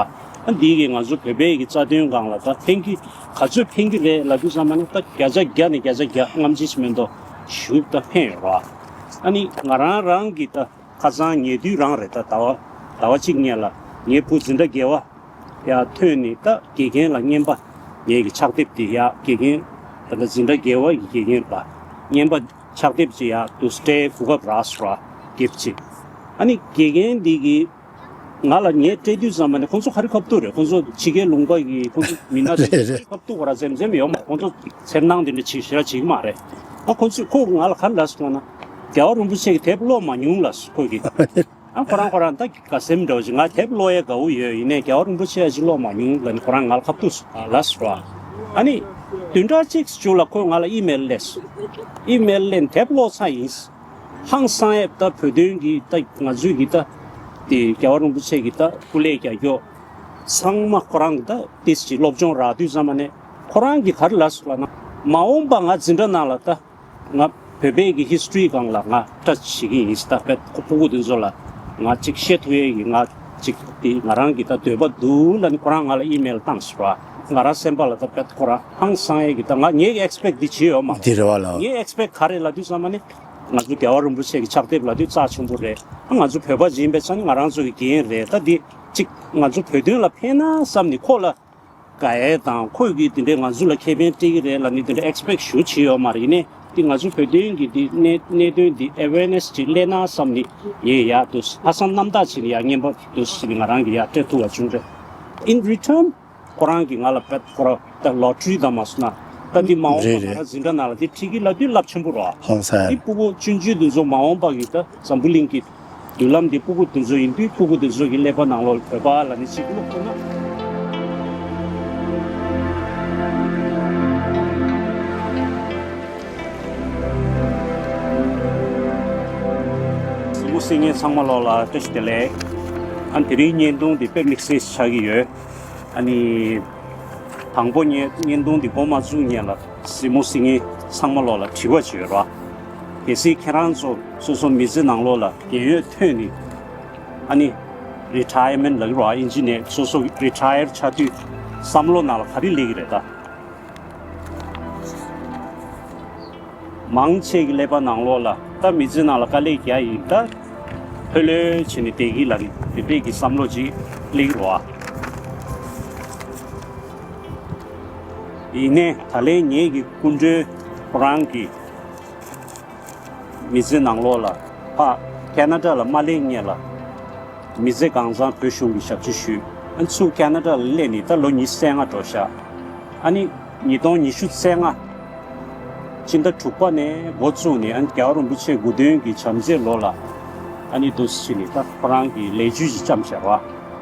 ཨ་འདི་གིས་ང་ཚོ་བོད་པའི་གི་རྩ་དོན་སྒང་ལ་ད་ཕན་གི་ག་ཚོད་ཕན་གི་རེད་ལབ་དུས་ཙམ་པ་ནི་ད་བརྒྱ་ཆ་བརྒྱ་ནས་བརྒྱ་ཆ་བརྒྱ་སྔ་ཕྱི་ཞིག་མེད་མདོག་ཞུ་ད་ཕན་ཡོད་ར། ཨ་ནི་ང་རང་རང་གི་ད་ཁ་སང་ཉེ་དུས་རང་རེད། ད་ཟླ་བ་ཟླ་བ་གཅིག་སྔོན་ལ་ངའི་བུ་འཛིན་གྲྭ་བརྒྱད་པ་ཡར་ཐོན་ནས་ད་དགེ་རྒན་ལ་རྔན་པ་ངེད་ཀྱི་ཕྱག་དེབ་དེ་ཡར་དགེ་རྒན་ད་ལྟ་འཛིན་གྲྭ་བརྒྱད་པ་ཡི་དགེ་རྒན་པ་རྔན་པ་ཕྱག་དེབ་ཅིག་ཡར་དུ་སྤྲད་གོ་སྐབས་རག་སོང་ར། དེབ་ཅིག་ཨ་ནི་དགེ་རྒན་འདི་གིས་ང་ལ་ངས་སྤྲད་དུས་ཙམ་པ་ནས་ཁོང་ཚོ་ག་རེ་ཁ་ཐུག་རེད། ཁོང་ཚོ་ཕྱི་རྒྱལ་ལུང་པ་གི་ཁོང་ཚོ་མི་སྣ་རེད་རེད་རེད། ཁ་ཐུག་ག་ར་འཛེམ་འཛེམ་ཡོད་མ། ཁོང་ཚོ་འཚེར་སྣང་དེ་འདྲ་བྱེད་ཞེ་དྲག་བྱེད་ཀྱི་མ་རེད། ཨ་ཁོང་ཚོས་ཁོ་ང་ལ་ག་རེ་ལབ་སོང་ན། རྒྱལ་བ་རིན་པོ་ཆེ་གི་དེབ་ཀློག་མ་མྱོང་ལབ་སོང་ཁོ་གིས། ཨ་ཁོ་རང་ཁོ་རང་ད་དགའ་སེམས་འདྲ་བོ་ཞིག་ང་དེབ་ཀློག་ཡས་དགའ་བོ་ཡོད། ཡིན་ནའི་རྒྱལ་བ་རིན་པོ་ཆེ་ཡ་ཅིག་ཀློག་མ་མྱོང་ལབ་ནས་ཁོ་རང་ང་ལ་ཁ་ཐུག་ལབ་སོང་ར། ཨ་ནི་བདུན་ཕྲག་གཅིག་མཇུག་ལ་ཁོས་ང་ལ་ཨི་མེལ་སླེབས་སོང་། ཨི་མེལ་སླེབས་དེབ་ཀློག་ཚར་ཡིན། ཧང་སང་ཡས་ད་བོད་དོན་གྱི་ད་ང་ཚོའི་གི་ད་དེ་རྒྱལ་བ་རིན་པོ་ཆེ་གི་ད་སྐུ་ལས་རྒྱག་རྒྱུ་ཚང་མ་ཁོ་རང་གི་ད་ཏིས་ཅིག་སློབ་སྦྱོང་རག་དུས་ཙམ་པ་ནས་ཁོ་རང་གིས་ག་རེ་ལབ་སོང་ལབ་ན། མ་འོངས་པ་ང་འཛིན་གྲྭ་ནང་ལ་ད་ང་བོད་པའི་གི་ཧིས་ཊོ་རི་སྒང་ལ་ང་ཊ་ཆི་བྱེད་ཀྱི་ཡིན་ཟེར། ད་བེད་ཁོ་ཕྲུ་གུ་དེ་ཚོ་ལ་ང་ཅིག་བཤད་ཐུབ་ཡས་ཀྱི་ང་ཅིག་དེ་ང་རང་གི་ད་འདོད་པ་འདུག་ལབ་ནས་ཁོ་རང་ང་ལ་ཨི་མེལ་བཏང་སོང་ར། ང་རང་སེམས་པ་ལ་ད་བེད་ཁོ་རང་ཧང་སང་ཡས་ཀྱི་ད་ང་ངའི་གི་ཨེག་སི་པེག་འདི་བྱས་ཡོད་མ་རེད། འདི་རེད་བ་ལགས། ངའི་ཨེག་སི་པེག་ག་རེ་ལབ་དུས་ཙམ་པ་ནི་ང་ཚོ་རྒྱལ་བ་རིན་པོ་ཆེ་གི་ཕྱག་དེབ་ལབ་དུས་རྩ་ཆེན་པོ་རེད། ང་ཚོ་བོད་པ་ཅིག་ཡིན་པའི་ཆ་ནས་ང་རང་ཚོ་གི་འགན་རེད། ད་འདི་ཅིག་ང་ཚོ་བོད་དོན་ལ་ཕན་ན་བསམ་ནས་ཁོ་ལ་དགའ་ཡས་དང་ཁོས་གི་དེ་འདྲའི་ང་ཚོ་ལ་ཁེ་ཕན་སྤྲད་ཀྱི་རེད་ལབ་ནས་དེ་འདྲ་ཨེག་སི་པེག་ཞུ་བྱས་ཡོད་མ་རེད། ཡིན་ནའི་དེ་ང་ཚོ་བོད་དོན་གྱི་དེ་གནད་གནད་དོན་འདི་ཨེ་ཝེར་ནེ་སི་ཅིག་སླེབས་ན་བསམ་ནས་ངས་ཡར་དུ་ཧ་སང་རྣམ་དག་བྱས་ནས་ཡར་རྔན་པ་དུ་ཞིག་ང་རང་གིས་ཡར་སྤྲད་ཐུབ་པ་བྱུང་རེད། In return ཁོ་རང་གིས་ང་ལ་བེད་ཁོ་ར་ད་ལོ་ཊ་རི་ད་མ་སོང་ན་ད་འདི་མ་འོངས་རེད་པ་རེད། ང་འཛིན་གྲྭ་ནང་ལ་དེ་ཁྲིད་ཀྱི་ལབ་དུས་རླབས་ཆེན་པོ་རེད་བ། ཧང་སང་། འདི་ཕྲུ་གུ་ཆུང་ཆུང་དེ་ཚོ་མ་འོངས་པ་གི་ད་འཛམ་བུ་གླིང་གི་མདུན་ལམ་འདི་ཕྲུ་གུ་དེ་ཚོ་ཡིན་དུས་ཕྲུ་གུ་དེ་ཚོ་གི་ཀླད་པ་ནང་ལོགས་བོད་པ་ལབ་ནས་ཅིག་བླུགས་ཐུབ་ན། གཟིགས་མོ་གཟིགས་མཁན་ཚང་མ་ལོགས་ལ་བཀྲ་ཤིས་བདེ་ལེགས། ཨ་དེ་རིང་བརྙན་ཐུང་འདི་དཔེ་དམིགས་བསལ་ཆགས་ཀྱི་ཡོད། ཨ་ནི། དང་པོ་ངས་བརྙན་ཐུང་འདི་འགོ་མ་བཙུགས་སྔོན་ལ་གཟིགས་མོ་གཟིགས་མཁན་ཚང་མ་ལོགས་ལ་དྲི་བ་ཅིག་ཡོད་ར། གལ་སྲིད་ཁྱེད་རང་ཚོ་སོ་སོ་མི་ཚེ་ནང་ལོགས་ལ་རྒས་ཡོལ་ཐོན་ནས་ཨ་ནི་རི་ཊ་ཡར་མེན་ཊི་ལབ་ཀྱི་ར་ཨིན་ཇི་ནས་སོ་སོ་རི་ཊ་ཡར་ཆགས་དུས་བསམ་བློ་ནང་ལ་ག་རེ་སླེབས་ཀྱི་རེད་ད། མང་ཆེ་གི་ཀླད་པ་ནང་ལོགས་ལ་ད་མི་ཚེ་ནང་ལ་དཀའ་ལས་རྒྱག་ཡིན་ད། ལྷོད་ལྷོད་བྱས་ནས་བསྡད་ཀྱི་ལབ་ནས་དེ་འདྲས་ཀྱི་བསམ་བློ་ཅིག་སླེབས་ཀྱི་རེད་བ། ཡིན་ནའི་ད་ལན་ངེད་ཀྱི་སྐུ་མགྲོན་ཁོ་རང་གིས་མི་ཚེ་ནང་ལོགས་ལ་ཕ་ཁེ་ན་ཌ་ལ་མ་སླེབས་སྔོན་ལ། མི་ཚེ་གང་བཟང་བོད་གཞུང་གི་ཞབས་ཕྱི་ཞུས། ཨ་ཚུར་ཁེ་ན་ཌ་ལ་སླེབས་ནས་ད་ལོ་ཉི་ཤུ་རྩ་ལྔ་འགྲོ་ཤག་ཨ་ནི་ཉིས་སྟོང་ཉི་ཤུ་རྩ་ལྔ་སྤྱི་ཟླ་དྲུག་པ་ནས་འགོ་བཙུགས་ནས་ཨ་ནི་རྒྱལ་བ་རིན་པོ་ཆེ་སྐུ་མདུན་གྱི་བྱམས་བརྩེའི་ལོ་ལ་ཨ་ནི་འདུག་སེ་བྱས་ནས་ད་ཁོ་རང་གི་ལས་བྱུས་ཤིག་བརྩམས་བཞག་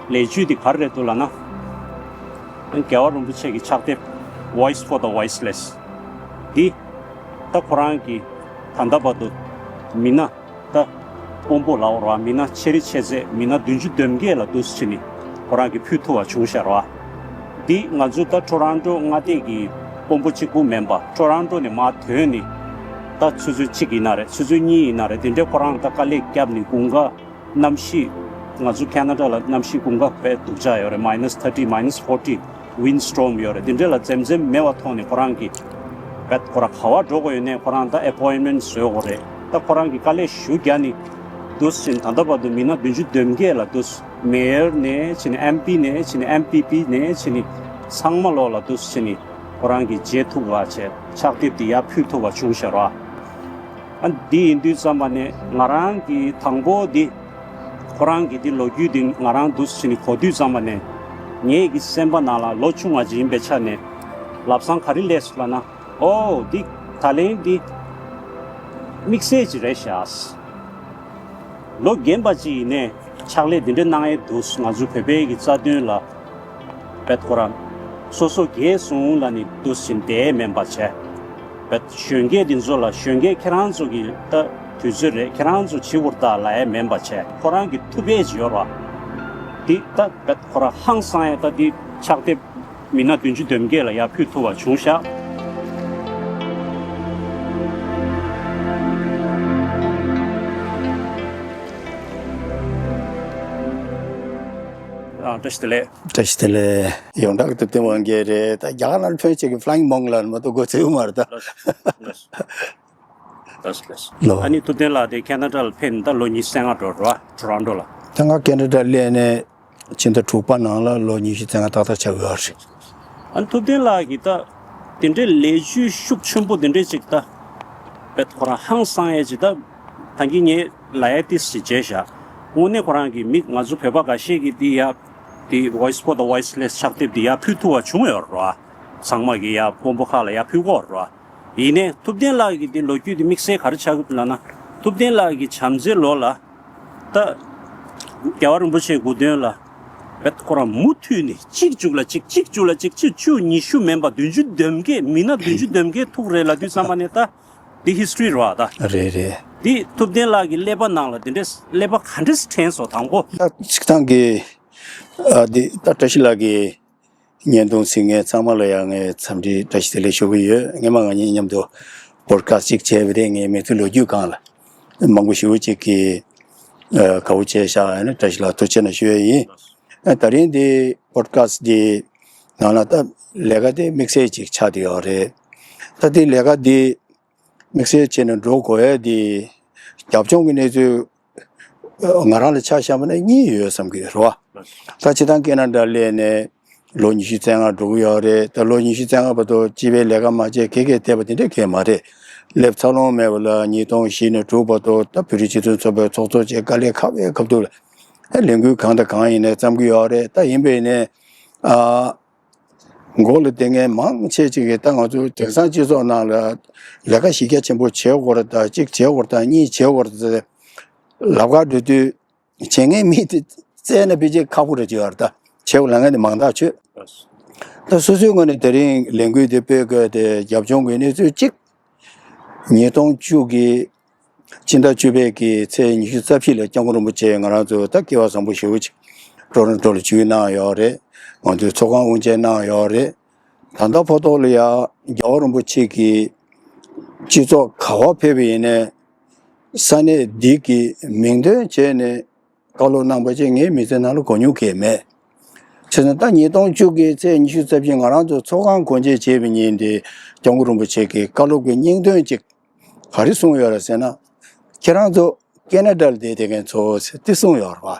པ། ལས་བྱུས་དེ་ག་རེ་རེད་འདུག་ལབ་ན། ཨ་ནི་རྒྱལ་བ་རིན་པོ་ཆེ་གི་ཕྱག་དེབ་Voice for the Voiceless འདི་ད་ཁོ་རང་གི་ད་ལྟ་བར་དུ་མི་སྣ་ད་དཔོན་པོ་ལབ་དགོས་རེད་བ། མི་སྣ་ཆེ་རི་ཆེ་ཚད་མི་སྣ་བདུན་ཅུ་དོན་བརྒྱད་ལ་འདུག་སེ་བྱས་ནས་ཁོ་རང་གིས་ཕུལ་ཐུབ་པ་བྱུང་ཤག་རེད་བ། འདི་ང་ཚོ་ད་ཊོ་རོན་ཊོ་མངའ་སྡེ་གི་དཔོན་པོ་གཅིག་པུ་མིན་པ་ཊོ་རོན་ཊོ་ནས་མར་ཐོན་ནས་ད་ཆུ་ཚོད་གཅིག་ཡིན་ན་རེད། ཆུ་ཚོད་གཉིས་ཡིན་ན་རེད། དེ་འདྲའི་ཁོ་རང་ད་དཀའ་ལས་བརྒྱབ་ནས་དགུན་ཁ་གནམ་གཤིས་ང་ཚོ་ཁེ་ན་ཌ་ལ་གནམ་གཤིས་དགུན་ཁ་དཔེ་སྡུག་ཅག་ཡོད་རེད། མའི་ནས་ཐར་ཊི། མའི་ནས་ཕོར་ཊི། ཝིན་སི་ཊོརམ་ཡོད་རེད། དེ་འདྲ་ལ་འཛེམ་འཛེམ་མེད་པ་ཐོག་ནས་ཁོ་རང་གིས་བེད་ཁོ་རང་ག་པར་འགྲོ་དགོས་ཡོད་ནའི་ཁོ་རང་ད་ཨེ་པོའིན་མེན་ཊི་བཟོ་དགོས་རེད། ད་ཁོ་རང་གིས་དཀའ་ལས་ཞེ་པོ་རྒྱག་ནས་འདུག་སེ་བྱས་ནས་ད་ལྟ་བར་དུ་མི་སྣ་བདུན་ཅུ་དོན་བརྒྱད་ལ་འདུག་སེ་མེ་ཡར་ནས་བྱས་ནས་ཨེམ་པི་ནས་བྱས་ནས་ཨེམ་པི་པི་ནས་བྱས་ནས་ཚང་མ་ལོགས་ལ་འདུག་སེ་བྱས་ནས་ཁོ་རང་གིས་མཇལ་ཐུབ་པ་བྱས་ཕྱག་དེབ་དེ་ཡར་ཕུལ་ཐུབ་པ་བྱུང་ཤག་ར། ཨ་འདི་ཡིན་དུས་ཙམ་པ་ནས་ང་རང་གིས་དང་པོ་འདི་ཁོ་རང་གི་འདི་ལོ་རྒྱུས་འདི་ང་རང་འདུག་སེ་བྱས་ནས་གོ་དུས་ཙམ་པ་ནས་ངེད་ཀྱི་སེམས་པ་ནང་ལ་ལོ་ཆུང་བ་ཅིག་ཡིན་པའི་ཆ་ནས་ལམ་སང་ག་རེ་སླེབས་སོང་ལབ་ན། ཨོ་འདི་ད་ལན་འདི་དམིགས་བསལ་ཅིག་རེད་ཤག་ལོ་རྒན་པ་ཅིག་ཡིན་ནའི་ཕྱག་ལས་འདི་འདྲ་གནང་ཡས་འདུག་ང་ཚོ་བོད་པའི་གི་རྩ་དོན་ལ་བེད་ཁོ་རང་སོ་སོ་རྒས་སོང་ལབ་ནས་འདུག་སེ་བསྡད་མེད་པ་བྱས། བེད་གཞོན་སྐྱེས་འདི་ཚོ་ལ་གཞོན་སྐྱེས་ཁྱེད་རང་ཚོ་གི་ད་དུས་ཚོད་རེད། ཁྱེད་རང་ཚོ་བྱེད་དགོས་རེད་ད་ལབ་ཡས་མེད་པ་བྱས། ཁོ་རང་གི་ཐུགས་འབད་ཅིག་ཡོད་རེད་བ། འདི་ད་བེད་ཁོ་རང་ཧང་སང་ཡས་ད་འདི་ཕྱག་དེབ་མི་སྣ་བདུན་ཅུ་དོན་བརྒྱད་ལ་ཡར་ཕུལ་ཐུབ་པ་བྱུང་ཤག་ཨ། བཀྲ་ཤིས་བདེ་ལེགས། བཀྲ་ཤིས་བདེ་ལེགས། ཡོངས་གྲགས་ཀྱི་ཐུབ་བསྟན་དབང་རྒྱལ་རེད། ད་རྒྱ་གར་ནང་ཕོན་ཆེ་གི་Flying Monk ལ་མ་གཏོགས་གོ་ཚོད་ཡོད་མ་རེད་ད། ལགས་སོ། ལགས་སོ། ལགས་སོ། ལོ། ཨ་ནི་ཐུབ་བསྟན་ལགས་དེ་ཁེ་ན་ཌ་ལ་ཕེབས་ནས་ད་ལོ་ཉི་ཤུ་རྩ་ལྔ་འགྲོ་རེད་བ། ཊོ་རོན་ཊོ་ལ། ད་ང་ཁེ་ན་ཌ་སླེབས་ནས་ཕྱི་ཟླ་དྲུག་པ་ནང་ལ་ལོ་ཉི་ཤུ་རྩ་ལྔ་ཏག་ཏག་ཆགས་ཡོད་རེད། ཨ་ནི་ཐུབ་བསྟན་ལགས་ཀྱིས་ད་དེ་འདྲའི་ལས་བྱེད་ཤུགས་ཆེན་པོ་དེ་འདྲའི་ཅིག་ད་བེད་ཁོ་རང་ཧང་སང་ཡས་ཅིག་ད་ད་གིན་ངས་ལབ་ཡས་ཏིས་ཞིག་བྱས་བཞག་དངོས་གནས་ཁོ་རང་གི་མི་ང་ཚོ་བོད་པ་འགའ་ཤས་ཀྱིས་དེ་ཡ་དེ་Voice for the Voiceless ཕྱག་དེབ་དེ་ཡར་ཕུལ་ཐུབ་པ་བྱུང་ཡོད་རེད་བ། ཚང་མ་གིས་ཡར་དཔོན་པོ་ཁག་ལ་ཡར་ཕུལ་གོ་རེད་བ། ཡིན་ནའི་ཐུབ་བསྟན་ལགས་ཀྱི་དེ་ལོ་རྒྱུས་དེ་དམིགས་བསལ་ག་རེ་ཆགས་ཀྱི་འདུག་ལབ་ན། ཐུབ་བསྟན་ལགས་ཀྱི་བྱམས་བརྩེའི་ལོ་ལ། ད། རྒྱལ་བ་རིན་པོ་ཆེའི་སྐུ་དོན་ལ། བེད་ཁོ་རང་མུ་མཐུད་ནས་གཅིག་བཅུ་ལ་གཅིག་གཅིག་བཅུ་ལ་གཅིག་ཕྱི་ཕྱོགས་ཉི་ཤུ་མིན་པ་བདུན་ཅུ་དོན་བརྒྱད་མི་སྣ་བདུན་ཅུ་དོན་བརྒྱད་ཐུག་རེད་ལབ་དུས་ཙམ་པ་ནས་ད། འདི་ཧིས་ཊོ་རི་རེད་བ་ད། རེད་རེད། འདི་ཐུབ་བསྟན་ལགས་ཀྱི་ཀླད་པ་ནང་ལ་དེ་འདྲའི་ཀླད་པ་ག་འདྲས་དྲན་སོང་དང་པོ། ད་ཆིག་ཐང་གི། ཨ་འདི་ད་བཀྲ་ཤིས་ལགས་ཀྱི། བརྙན་ཐུང་གཟིགས་མཁན་ཚང་མ་ལ་ཡང་ངས་འཚམས་འདྲི་བཀྲ་ཤིས་བདེ་ལེགས་ཞུ་གི་ཡོད། སྔོན་མ་ང་གཉིས་མཉམ་དུ་པོ་ཌི་ཁ་སི་ཊི་གཅིག་བྱས་པ་རེད། ངའི་མི་ཚེ་ལོ་རྒྱུས་སྒང་ལ་མང་པོ་ཞེ་པོ་ཅིག་གིས་ཨ་དགའ་པོ་བྱས་ཤག་ཨ་ནི་བཀྲ་ཤིས་ལགས་ཐུགས་རྗེ་ཆེ་གནང་ཞུ་ཡས་ཡིན། ཨ་དེ་རིང་འདི་པོ་ཌི་ཁ་སི་ཊི་འདི་ནང་ལ་ད་ལས་ཀ་དེ་དམིགས་བསལ་ཅིག་ཆགས་བསྡད་ཡོད་རེད། ད་དེ་ལས་ཀ་འདི་དམིགས་བསལ་བྱས་ནས་འགྲོ་དགོས་ཡས་འདི་རྒྱབ་ལྗོངས་ཀྱི་གནས་ཚུལ་ང་རང་ལ་ཆ་བཞག་པ་ན་གཉིས་ཡོད་བསམ་གྱི་རེད་བ། ད་སྤྱིར་བཏང་ཁེ་ན་ཌ་སླེབས་ནས་ལོ་ཉི་ཤུ་རྩ་ལྔ་འགྲོ་གི་ཡོད་རེད། ད་ལོ་ཉི་ཤུ་རྩ་ལྔ་བར་དུ་སྤྱི་པའི་ལས་ཀ་མ་བྱས་ག་གེ་བསྡད་པ་དེ་འདྲ་གང་ཡང་མ་རེད། སླེབས་འཚར་ལོངས་མེད་པ་ལ་ཉིས་སྟོང་བཞི་ནས་དྲུག་བར་དུ་ད་བོད་རིགས་སྤྱི་མཐུན་ཚོགས་པའི་ཚོགས་གཙོ་བྱས་དཀའ་ལས་ཁག་པའི་སྐབས་དུ་ལ་ལས་འགུལ་གང་དང་གང་ཡིན་ནའི་བརྩམས་ཀྱི་ཡོད་རེད། ད་ཡིན་པས་ནས་ཨ། མགོ་ལ་བསྡད་མཁན་མང་ཆེ་ཅིག་གིས་ད་ང་ཚོ་དེང་སང་སྤྱི་ཚོགས་ནང་ལ་ལས་ཀ་གཞི་རྒྱ་ཆེན་པོ་བྱེད་དགོས་རེད་ད། གཅིག་བྱེད་དགོས་རེད་ད། གཉིས་བྱེད་དགོས་རེད་ད། ལབ་ག་འགྲོ་དུས་བྱེད་མཁན་མི་དེ་བཙལ་ན་ཕལ་ཆེར་ཁག་པོ་རེད་ཅེས་པ་རེད་ད། བྱེད་དགོས་ལབ་མཁན་དེ་མང་ཐག་ཆོད། ད་སོ་སོའི་ངོས་ནས་དེ་རིང་ལས་འགུལ་དེ་སྤེལ་དགོས་དེ་རྒྱབ་ལྗོངས་ཀྱི་གནས་ཚུལ་གཅིག་ཉིས་སྟོང་བཅུ་གི་སྤྱི་ཟླ་བཅུ་པའི་གི་ཚེས་ཉི་ཤུ་རྩ་བཞི་ལ་སྐྱབས་མགོན་རིན་པོ་ཆེ་ང་རང་ཚོ་ད་སྐལ་བ་བཟང་པོ་ཞེ་པོ་ཅིག་ཊོ་རོན་ཊོ་ལ་བཞུགས་གནང་ཡོད་རེད། ང་ཚོའི་ཚོགས་ཁང་དབུ་འབྱེད་གནང་ཡོད་རེད། ད་ལྟ་བར་དུ་ལ་ཡ་རྒྱལ་བ་རིན་པོ་ཆེ་གི་སྤྱི་ཚོགས་ག་བ་ཕེབས་པ་ཡིན་ནའི་ས་གནས་འདི་གི་མིང་འདོན་བྱས་ནས་བཀའ་སློབ་གནང་པ་ཅིག་ངའི་མི་ཚེ་ནང་ལ་གོ་མྱོང་གང་ཡང་མེད། བྱས་ཙང་ད་ཉིས་སྟོང་བཅུ་གི་ཚེས་ཉི་ཤུ་རྩ་བཞི་ང་རང་ཚོ་ཚོགས་ཁང་སྒོ་འབྱེད་བྱས་པའི་ཉིན་དེ་སྐྱབས་མགོན་རིན་པོ་ཆེ་གི་བཀའ་སློབ་ཀྱི་སྙིང་དོན་ཅིག་ག་རེ་གསུངས་ཡོད་རེད་ཟེར་ན། ཁྱེད་རང་ཚོ་ཁེ་ན་ཌ་ལ་བསྡད་བསྡད་མཁན་ཚོ་ཟེར་དེ་གསུངས་ཡོད་རེད་བ།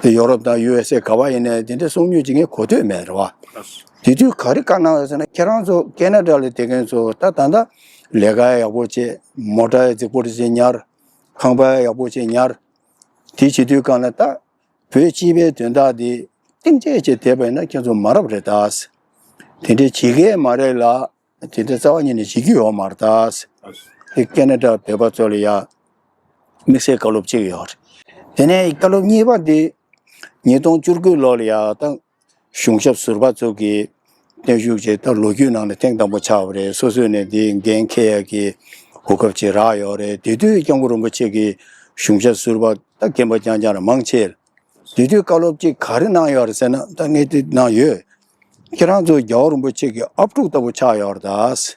དེ་ཡོ་རོབ་དང་ཡུ་ཨེས་ཨེ་ག་བ་ཡིན་ནའི་དེ་འདྲའི་གསུང་མྱོང་ཅིག་ངས་གོ་ཐོས་མེད་རེད་བ། དེ་དུས་ག་རེ་བཀའ་གནང་ཡོད་ཟེར་ན། ཁྱེད་རང་ཚོ་ཁེ་ན་ཌ་ལ་བསྡད་མཁན་ཚོ་ད་ད་ལྟ་ལས་ཀ་ཡག་པོ་བྱེད། མོ་ཊ་ཡག་རྫིག་པོ་རེ་ཅིག་ཉར། ཁང་པ་ཡག་པོ་ཅིག་ཉར། དེ་བྱེད་དུས་སྒང་ལ་ད་བོད་སྤྱི་པའི་དོན་དག་འདི་གཏིང་བཅད་བྱས་བསྡད་པ་ཡིན་ན་ཁྱེད་ཚོ་མ་རབས་རེད་ད། དེ་འདྲའི་བྱེད་མཁན་མ་རེད་ལ། དེ་འདྲའི་རྩ་བ་ཉིད་ནས་བྱེད་རྒྱུ་ཡོད་མ་རེད་ད། དེ་ཁེ་ན་ཌ་བོད་པ་ཚོ་ལ་ཡ་དམིགས་བསལ་བཀའ་སློབ་གཅིག་ཡོད་རེད། དེ་ནས་བཀའ་སློབ་གཉིས་པ་འདི་ཉིས་སྟོང་བཅུ་དགུ་ལོ་ལ་ཡ་ད་གཞུང་ཞབས་ཟུར་པ་ཚོ་གིས་བརྟན་བཞུགས་བྱས། ད་ལོ་རྒྱུས་ནང་ལ་ཐེངས་དང་པོ་ཆགས་པ་རེད། སོ་སོས་ནས་འདི་འགན་འཁྱེར་ཡག་གི་གོ་སྐབས་ཅིག་རག་ཡོད་རེད། དེ་དུས་སྐྱབས་མགོན་རིན་པོ་ཆེ་གིས་གཞུང་ཞབས་ཟུར་པ་ད་རྒན་པ་རྐྱང་རྐྱང་རང་མང་ཆེ་རེད། དེ་དུས་བཀའ་སློབ་ཅིག་ག་རེ་གནང་ཡོད་རེད་ཟེར་ན། ད་ངས་དེ་གནང་ཡོད། ཁྱེད་རང་ཚོ་རྒྱལ་བ་རིན་པོ་ཆེ་གི་ཨབ་ཕྲུག་ལྟ་བུ་ཆགས་ཡོད་རེད་ད།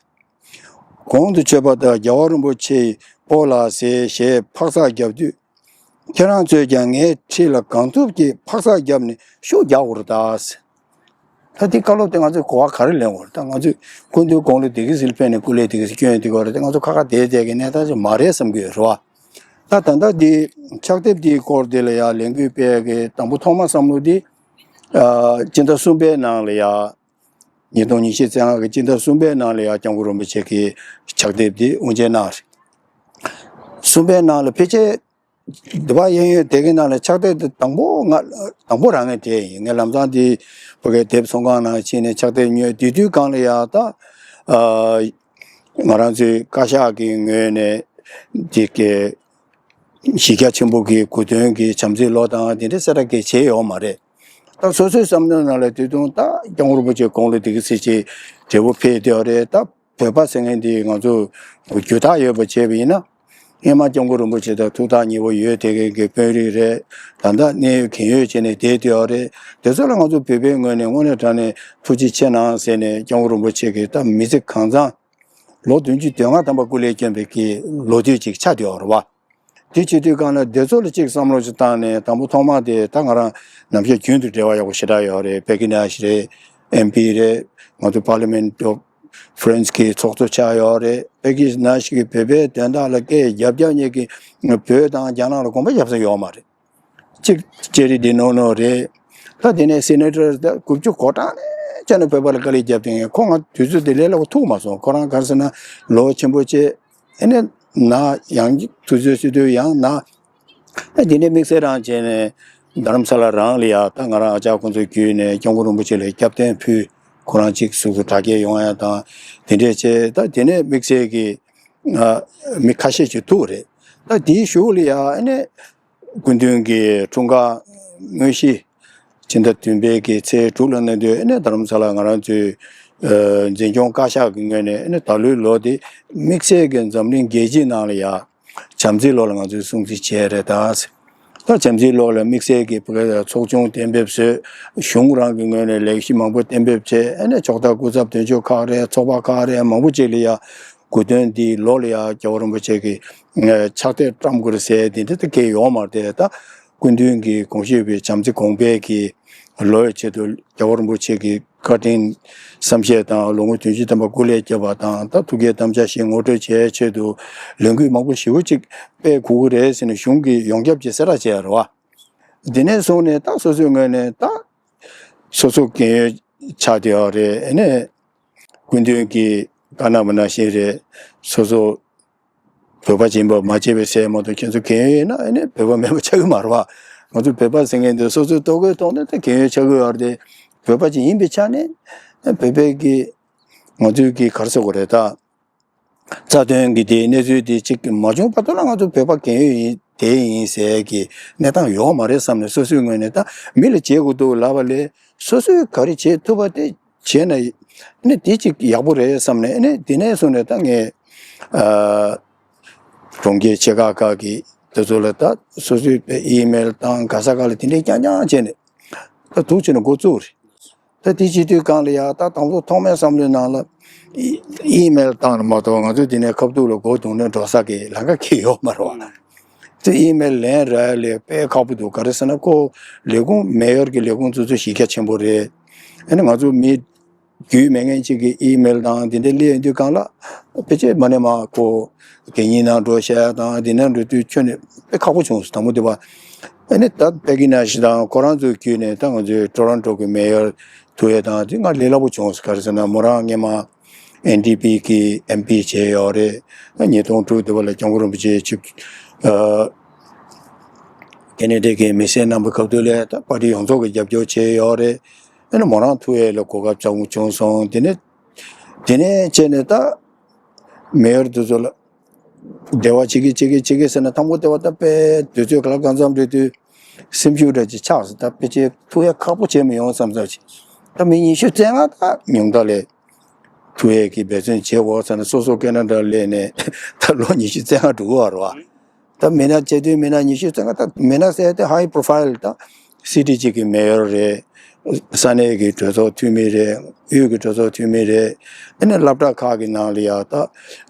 གོང་དུ་བརྗོད་པ་ལྟར་རྒྱལ་བ་རིན་པོ་ཆེ་ཡི་སྤོ་ལགས་ཟེར་ཞེས་འཕག་འཚག་བརྒྱབ་དུས། ཁྱེད་རང་ཚོས་ཀྱང་ངའི་འཁྲིས་ལ་གང་ཐུབ་ཀྱིས་འཕག་འཚག་བརྒྱབ་ནས་ཤུགས་རྒྱག་དགོས་རེད་ད། ད་འདི་བཀའ་སློབ་དེ་ང་ཚོས་གོ་བ་ག་རེ་ལེན་དགོས་རེད། ད་ང་ཚོས་སྐུ་མདུན་དགུང་ལོ་དེ་གི་ཟིལ་ཕེབས་ནས་སྐུ་ལས་དེ་གི་སྐྱོན་དེ་གོ་རེད། དེ་ང་ཚོ་ཁ་ཁ་བདེ་བདེ་གི་གནས་སྟངས་ཅིག་མ་རེད་བསམ་གི་ཡོད་རེད་བ། ད་ད་ལྟ་འདི་ཕྱག་དེབ་འདིའི་སྐོར་དེ་ལ་ཡང་ལས་འགུལ་སྤེལ་གི་དང་པོ་ཐོག་མ་བསམ་བློ་འདི་ཨ་སྤྱི་ཟླ་གསུམ་པའི་ནང་ལ་ཡང་། ཉིས་སྟོང་ཉི་ཤུ་རྩ་ལྔ་གི་སྤྱི་ཟླ་གསུམ་པའི་ནང་ལ་ཡང་སྐྱབས་མགོན་རིན་པོ་ཆེ་གི་ཕྱག་དེབ་འདི་དབུ་འབྱེད་གནང་རེད། གསུམ་པའི་ནང་ལ་ཕལ་ཆེར་འདི་པ་གཡས་གཡོན་དེ་གི་ནང་ལ་ཕྱག་དེབ་དེ་དང་པོ་ང་དང་པོ་རང་ངས་སྤྲད་ཡིན། ངས་ལམ་སང་དེ་བོད་སྐད་དེབ་ཚོང་ཁང་ནང་ཕྱིན་ནས་ཕྱག་དེབ་ཉོས། དེ་དུས་སྒང་ལ་ཡང་ད་ཨ་ང་རང་ཚོའི་བཀའ་ཤག་གི་ངོས་ནས་དེ་གི་གཞི་རྒྱ་ཆེན་པོ་གི་གོ་སྟོན་གྱི་བྱམས་བརྩེའི་ལོ་དང་དེ་འདྲ་གསལ་བསྒྲགས་བྱས་ཡོད་མ་རེད། ད་སོ་སོའི་བསམ་བློའི་ནང་ལ་དེ་དུས་ད་སྐྱབས་མགོན་རིན་པོ་ཆེ་དགུང་ལོ་དེ་གི་ཚེ་ཆེ་བགྲེས་པོ་ཕེབས་བསྡད་ཡོད་རེད། ད་བོད་པ་ཟེར་མཁན་དེ་ང་ཚོ་རྒྱུ་དག་ཡོད་པ་བྱས་པ་ཡིན་ན། སྔོན་མ་སྐྱབས་མགོན་རིན་པོ་ཆེ་དང་ཐུགས་ཐག་ཉེ་པོ་ཡོད་བསྡད་མཁན་གྱི་དཔོན་རིགས་རེད། ད་ལྟ་གནད་ཡོད་འགན་ཡོད་བྱས་ནས་བསྡད་བསྡད་ཡོད་རེད། དེ་ཚོ་ལ་ང་ཚོ་བོད་པའི་ངོས་ནས་དངོས་གནས་དྲང་གནས་ཐུགས་རྗེ་ཆེ་གནང་ཟེར་ནས་སྐྱབས་མགོན་རིན་པོ་ཆེ་གི་ད་མི་ཚེ་གང་ཚང་ལོ་བདུན་ཅུ་དོན་ལྔ་ཐམ་པ་སྐུ་ལས་བསྐྱོན་པའི་གི་ལོ་དུས་ཅིག་ཆགས་བསྡད་ཡོད་རེད་བ། དེ་བྱེད་དུས་གང་ལ་དེ་ཚོ་ལ་གཅིག་བསམ་བློ་ཞིག་བཏང་ནས། དང་པོ་ཐོག་མ་དེ་ད་ང་རང་ནམ་ཞག་རྒྱུན་དུ་འབྲེལ་བ་ཡག་པོ་ཞེ་དྲག་ཡོད་རེད། པེ་ཀི་ནཱ་ཞིག་རེད། ཨེམ་པི་རེད། ང་ཚོ་Parliament of France གི་ཚོགས་གཙོ་ཆགས་ཡོད་རེད། པེ་ཀི་ནཱ་ཞིག་གིས་བོད་པའི་དོན་དག་ལ་སྐད་རྒྱབ་རྒྱབ་ཉེ་གི་བོད་དང་རྒྱ་ནག་ལ་དགོངས་པ་རྒྱབ་ས་ཡོད་མ་རེད། གཅིག་ཅེ་རི་ཌི་ནོ་ནོ་རེད། ད་དེ་ནས་སེ་ནེ་ཊར་ད་དགུ་བཅུ་གོ་གྲངས་ནས་བྱས་ནས་བོད་པ་ལ་དཀའ་ལས་རྒྱབ་དེ། ཁོ་ང་དུས་ཚོད་དེ་ལས་སླ་པོ་ཐུག་མ་སོང་། ཁོ་རང་ག་རེ་ཟེར་ན་ལོ་ཆེན་པོ་བྱས། ཨེ་ནས་ན་ཡང་དུས་ཚོད་སྲིད་དུས་ཡང་ན། ཨ་དེ་ནས་དམིགས་བསལ་རང་བྱས་ནས་རྡ་རམ་ས་ལ་རང་ལ་ཡ་ད་ང་རང་ཨ་ཅག་ཁོང་ཚོ་བརྒྱུད་ནས་སྐྱབས་མགོན་རིན་པོ་ཆེ་ལ་སྐྱབས་རྟེན་ཕུལ། ཁོ་རང་གཅིག་སུ་སུ་དྲག་སྐྱེད་ཡོང་ཡ་དང་དེ་འདྲས་བྱས། ད་དེ་ནས་དམིགས་བསལ་གྱི་ཨ་མི་ཁ་ཤས་ཅིག་ཐུག་རེད། ད་དེའི་གཞུག་ལ་ཡ་ཨེ་ནས་སྐུ་མདུན་གྱི་འཁྲུངས་སྐར་དངོས་གཞི་ཕྱི་ཟླ་བདུན་པའི་གི་ཚེས་དྲུག་ལ་གནང་དུས། ཨེ་ནས་རྡ་རམ་ས་ལ་ང་རང་ཚོའི་ཨ་འཛིན་སྐྱོང་བཀའ་ཤག་གི་ངོས་ནས། ཨེ་ནས་ད་ལོའི་ལོ་དེ་དམིགས་བསལ་གྱི་འཛམ་གླིང་རྒྱལ་སྤྱིའི་ནང་ལ་ཡ་བྱམས་བརྩེའི་ལོ་ལ་ང་ཚོས་སྲུང་བརྩི་བྱས་རེད། ད་ད་བྱམས་བརྩེའི་ལོ་ལ་དམིགས་བསལ་གྱི་ཕ་གི་ཚོགས་ཆུང་གཏན་འབེབས་བཟོས། གཞུང་རང་གི་ངོས་ནས་ལས་གཞི་མང་པོ་གཏན་འབེབས་བྱས། ཨེ་ནས་ཕྱོགས་མཐའ་སྐུ་ཚབ་དོན་གཅོད་ཁག་རེད། ཚོགས་པ་ཁག་རེད། མང་པོ་ཅིག་ལ་ཡ་གོ་སྟོན་འདིའི་ལོ་ལ་ཡ་རྒྱལ་བ་རིན་པོ་ཆེ་གི་ཕྱག་དེབ་བཀྲམ་དགོས་རེད་ཟེར་དེ་འདྲ་ད་གང་ཡང་ཡོད་མ་རེད། ད་སྐུ་མདུན་གྱི་དགོངས་བཞེད་པའི་བྱམས་བརྩེ་གོང་འཕེལ་གྱི་ལོའི་ཆེད་དུ་རྒྱལ་བ་རིན་པོ་ཆེ་གི་བཀའ་དྲིན་བསམ་ཤེས་དང་། ལོ་ངོ་བདུན་ཅུ་ཐམ་པ་སྐུ་ལས་བསྐྱབས་པ་དང་། ད་ཐུགས་བསྐྱེད་དམ་བཅའ་བཞེས་ངོ་སྤྲོད་བྱེད་ཆེད་དུ་ལས་འགུལ་མང་པོ་ཞེ་པོ་ཅིག་སྤེལ་དགོས་ཀྱི་རེད་ཟེར་ནས་གཞུང་གིས་ཡོངས་ཁྱབ་ཀྱི་གསལ་བསྒྲགས་བྱས་རེད་བ། དེ་ནས་བཟུང་ནས་ད་སོ་སོའི་ངོས་ནས་ད་སོ་སོ་རྒན་ཡོལ་ཆགས་བསྡད་ཡོད་རེད། ཨེ་ནས་སྐུ་མདུན་གྱི་བཀའ་གནང་བ་ནང་བཞིན་རེད། སོ་སོ་བོད་པ་ཡིན་པ་མ་བརྗེད་པའི་སེམས་མ་གཏོགས། ཁྱེད་ཚོ་རྒན་ཡོལ་ཡིན་ན་ཨེ་ནས་བོད་པ་མེད་པ་ཆགས་ཀྱི་མ་རེད་བ། ང་ཚོ་བོད་པ་ཟེར་མཁན་དེ་སོ་སོའི་ལྟོ་གོས་ཐོག་ནས་ད་རྒན་ཡོལ་ཆགས་ཀྱི་ཡོད་རེད་དེ། བོད་པ་ཅིག་ཡིན་པའི་ཆ་ནས་བོད་པའི་གི་ང་ཚོའི་གི་ག་རེ་ཟེར་དགོས་རེད། ད་རྩ་དོན་གྱི་དེའི་གནས་ཚུལ་དེ་གཅིག་མ་བྱུང་བར་དུ་ལ་ང་ཚོ་བོད་པ་རྒན་ཡོལ་ཡིན་དེ་ཡིན་ཟེར་གྱི་གནས་སྟངས་ཡོད་མ་རེད་བསམ་ནས། སོ་སོའི་ངོས་ནས་ད་མི་ལ་བྱེད་དགོས་འདུག་ལབ་པ་ལས་སོ་སོས་ག་རེ་བྱེད་ཐུབ་པ་དེ་བྱས་ན་ནི་དེ་གཅིག་ཡག་པོ་རེད་བསམ་ནས། ཨེ་ནས་དེ་ནས་བཟུང་ནས་ད་ངས་ཨ་གྲོང་ཁྱེར་ཆེ་ཁག་ཁག་གི་དེ་ཚོ་ལ་ད་སོ་སོའི་ཨི་མེལ་དང་ག་ས་ག་ལ་དེ་འདྲའི་རྐྱང་རྐྱང་བྱས་ནས་ད་འདུག་བྱས་ནས་འགོ་བཙུགས་རེད། ད་དེ་བྱེད་དུས་གང་ལ་ཡ་ད་དང་པོ་ཐོག་མའི་བསམ་བློའི་ནང་ལ་ཨི་ཨི་མེལ་བཏང་ནས་མ་གཏོགས་ང་ཚོ་འདི་ནས་ཁ་ཐུག་ལ་སྒོ་རྡུང་ནས་འགྲོ་ས་གི་ལམ་ཁ་གང་ཡང་ཡོད་མ་རེད་བ། དེ་ཨི་མེལ་ལན་རག་ཡ་ལས་དཔེ་ཁག་པོ་འདུག་ག་རེ་ཟེར་ན་ཁོ་ལས་ཁུངས་མེ་ཡོར་གྱི་ལས་ཁུངས་དེ་ཚོ་གཞི་རྒྱ་ཆེན་པོ་རེད། ཨ་ནི་ང་ཚོ་མི་རྒྱུས་མེད་མཁན་གཅིག་གི་ཨི་མེལ་དང་དེ་འདྲ་སླེབས་དུས་གང་ལ་ཕལ་ཆེར་མ་ནས་མ་ཁོ་གད་སྙིགས་ནང་འགྲོ་བཤད་ཡ་དང་དེ་ནང་འགྲོ་དུས་ཁྱོན་ནས་དཔེ་ཁག་པོ་བྱུང་སོང་། དང་པོ་དེ་བ། ཨ་ནི་ད་པེ་ཀི་ནང་བཞིན་དང་ཁོ་རང་ཚོའི་བརྒྱུད་ནས་ད་ང་ཚོའི་ཊོ་རོན་ཊོ་གི་མེ་ཡོར་ཐུག་ཡས་དང་དེ་ང་ལས་སླ་པོ་བྱུང་སོང་། ག་རེ་ཟེར་ན་མོ་རང་སྔོན་མ་ཨེན་ཌི་པི་གི་ཨེམ་པི་བྱས་ཡོད་རེད། ཉིས་སྟོང་དྲུག་དེ་བ་ལ་སྐྱབས་མགོན་རིན་པོ་ཆེ་ཆིབས་ཨ་ཁེ་ནེ་ཌ་གི་མི་སེར་རྣམ་པའི་ཁ་ཐུག་ལས་ད་པར་ཊི་ཡོངས་རྫོགས་ཀྱི་རྒྱབ་སྐྱོར་བྱས་ཡོད་རེད། ཨ་ནི་མོ་རང་ཐུག་ཡས་ལ་གོ་སྐབས་ཙམ་བྱུང་སོང་། དེ་ནས་དེ་ནས་བྱས་ནས་ད་མེ་ཡོར་དེ་ཚོ་ལ་འབྲེལ་བ་བྱེད་ཀྱི་བྱེད་ཀྱི་བྱེད་ཀྱི་ཟེར་ན། དང་པོ་དེ་བ་ད་དཔེ་དུས་ཚོད་ག་ལ་གང་འཚམ་རེད་དུས་སེམས་ཤུགས་འདྲ་ཅིག་ཆག་སོང་། ད་ཕལ་ཆེར་ཐུག་ཡ་ཁག་པོ་བྱས་མི་ཡོང་བསམ་བསམ་ཅིག་ད་མི་ཉི་ཤུ་རྩ་ལྔ་ད་ཉུང་མཐའ་ལས་ཐུག་ཡས་ཀྱི་འབད་བརྩོན་བྱེད་འོ་ཟེར་ན། སོ་སོ་ཁེ་ན་ཌ་སླེབས་ནས་ད་ལོ་ཉི་ཤུ་རྩ་ལྔ་འགྲོ་གི་ཡོད་རེད་བ། ད་མི་སྣ་བྱེད་དུས་མི་སྣ་ཉི་ཤུ་རྩ་ལྔ། ད་མི་སྣ་ཟེར་དེ་ཧའི་པོ་རོ་ཕའིལ། ད་སི་ཊི་གཅིག་གི་མེ་ཡོར་རེད། ས་གནས་ཀྱི་གྲོས་ཚོགས་འཐུས་མི་རེད། ཡུལ་གྱི་གྲོས་ཚོགས་འཐུས་མི་རེད། ཨ་ནི་སློབ་གྲྭ་ཁག་གི་ནང་ལ་ཡ་ད་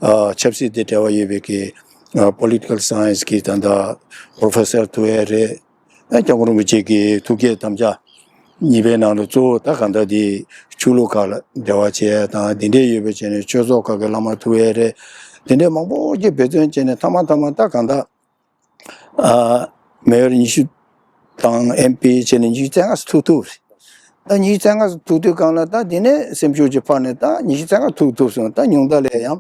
ཨ་ཆབ་སྲིད་དེ་འབྲེལ་བ་ཡོད་པའི་གི་ཨ་པོ་ལི་ཊི་ཀལ་སའེན་སི་གི་ད་ལྟ་པོ་རོ་ཕེ་སར་ཐུག་ཡས་རེད། ཨ་སྐྱབས་མགོན་རིན་པོ་ཆེ་གི་ཐུགས་བསྐྱེད་དམ་བཅའ་གཉིས་པའི་ནང་དུ་གཙོ་བོ་ད་གང་ལྟར་དེ་ཆོས་ལུགས་ཁག་ལ་འབྲེལ་བ་བྱས་དང་དེ་འདྲས་ཡོད་པའི་ཆ་ནས་ཆོས་ཚོགས་ཁག་གི་བླ་མ་ཐུག་ཡས་རེད། དེ་འདྲས་མང་པོ་ཅིག་འབད་བརྩོན་བྱས་ནས་མཐའ་མ་མཐའ་མ་ད་གང་ལྟར་ཨ་མེ་ཡོར་ཉི་ཤུ་དང་ཨེམ་པི་བྱས་ནས་ཉི་ཤུ་རྩ་ལྔ་ཙམ་ཐུག་ཐུབ་རེད། ད་ཉི་ཤུ་རྩ་ལྔ་ཙམ་ཐུག་དུས་གང་ལ་ད་དེ་ནས་སེམས་ཤུགས་ཅིག་འཕར་ནས་ད་ཉི་ཤུ་རྩ་ལྔ་ཐུག་ཐུབ་སོང་། ད་ཉུང་མཐའ་ལས་ཡང་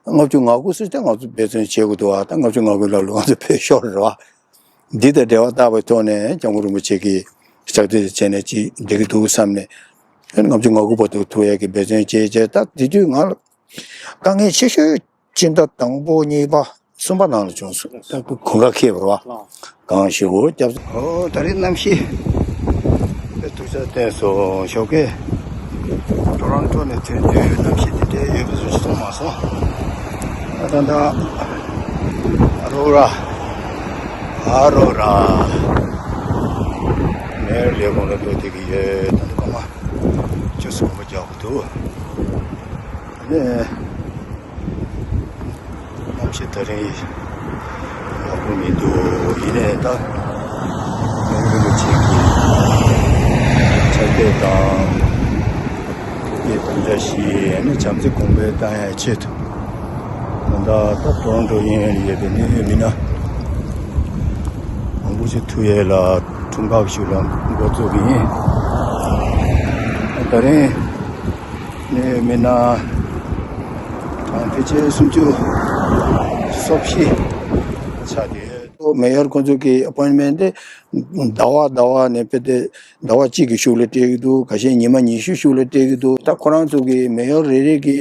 ལྔ་བཅུ་ང་དགུ་ཙམ་ད་ང་ཚོ་འབད་བརྩོན་བྱེད་དགོས་འདུག་བ། ད་ལྔ་བཅུ་ང་དགུ་ལ་ལོ་ང་ཚོ་བོད་ཤོར་རེད་བ། འདི་དང་འབྲེལ་བ་བཏགས་པའི་ཐོག་ནས་སྐྱབས་མགོན་རིན་པོ་ཆེ་གི་ཕྱག་དེབ་བྱས་ནས་ཅིག་འགྲིག་གི་འདུག་བསམ་ནས། ལྔ་བཅུ་ང་དགུ་བར་དུ་ཐུག་ཡས་ཀྱི་འབད་བརྩོན་བྱས་བྱས། ད་དེ་དུས་ང་ལ་དཀའ་ངལ་ཆེ་ཤོས་སྤྱི་ཟླ་དང་པོ་གཉིས་པ་གསུམ་པ་ནང་ལ་བྱུང་སོང་། ད་གོ་སྐབས་ཁེལ་བ་རེད་བ། གང་ཞིག་འོ་སྐྱབས། ཨོ་ད་རེས་གནམ་གཤིས་དཔེ་ཐུགས་ཆ་བརྟན་སོང་། ཞོགས་ཀས་ཊོ་རོན་ཊོ་ནས་ཐོན་དུས་གནམ་གཤིས་དེ་འདྲའི་ཡོད་པ་བཟོ་ཞིག་མཐོང་མ་སོང་། ད་ད་ད་ཨ་རོ་ར་ཨ་རོ་ར་མེ་ཡོར་ལས་ཁུངས་ལ་འགྲོ་བསྡད་ཀྱི་ཡོད། ད་ད་སྐར་མ་བཅུ་གསུམ་པ་རྒྱག་དགོས་འདུག་ཨ་ནི། གནམ་གཤིས་ད་རིང་ ཡག་པོ་མི་འདུག་ཡིན་ནའི་ད་སྐྱབས་མགོན་རིན་པོ་ཆེ་གི་ཕྱག་དེབ་དང་ཐུགས་བསྐྱེད་དམ་བཅའ་བཞི་ནི་བྱམས་བརྩེ་གོང་འཕེལ་བཏང་ཡའི་ཆེད་དུ། ད་ལྟ་ད་ཊོ་རོན་ཊོ་གཡས་གཡོན་ལ་ཡོད་པའི་གནད་ཡོད་མི་སྣ་མང་པོ་ཞིག་ཐུག་ཡས་ལ་འཁྲུངས་སྐར་ཞིག་ལ་འགོ་བཙུགས་ཀྱི་ཡིན། ད་རིང་གནད་ཡོད་མི་སྣ་གྲངས་ཕལ་ཆེར་སུམ་ཅུ་སོ་བཞི་ཆགས་བསྡད་ཡོད། མེ་ཡོར་ཁོང་ཚོ་གི་ཨ་པོའིན་མེན་ཊི་དེ་ཟླ་བ་ཟླ་བ་ནས་ཕེབས་ཏེ་ཟླ་བ་གཅིག་གི་གཞུག་ལ་སྤྲད་ཀྱི་འདུག་ཁ་ཤས་ཉི་མ་ཉི་ཤུ་གཞུག་ལ་སྤྲད་ཀྱི་འདུག་ད་ཁོ་རང་ཚོ་གི་མེ་ཡོར་རེ་རེ་གི་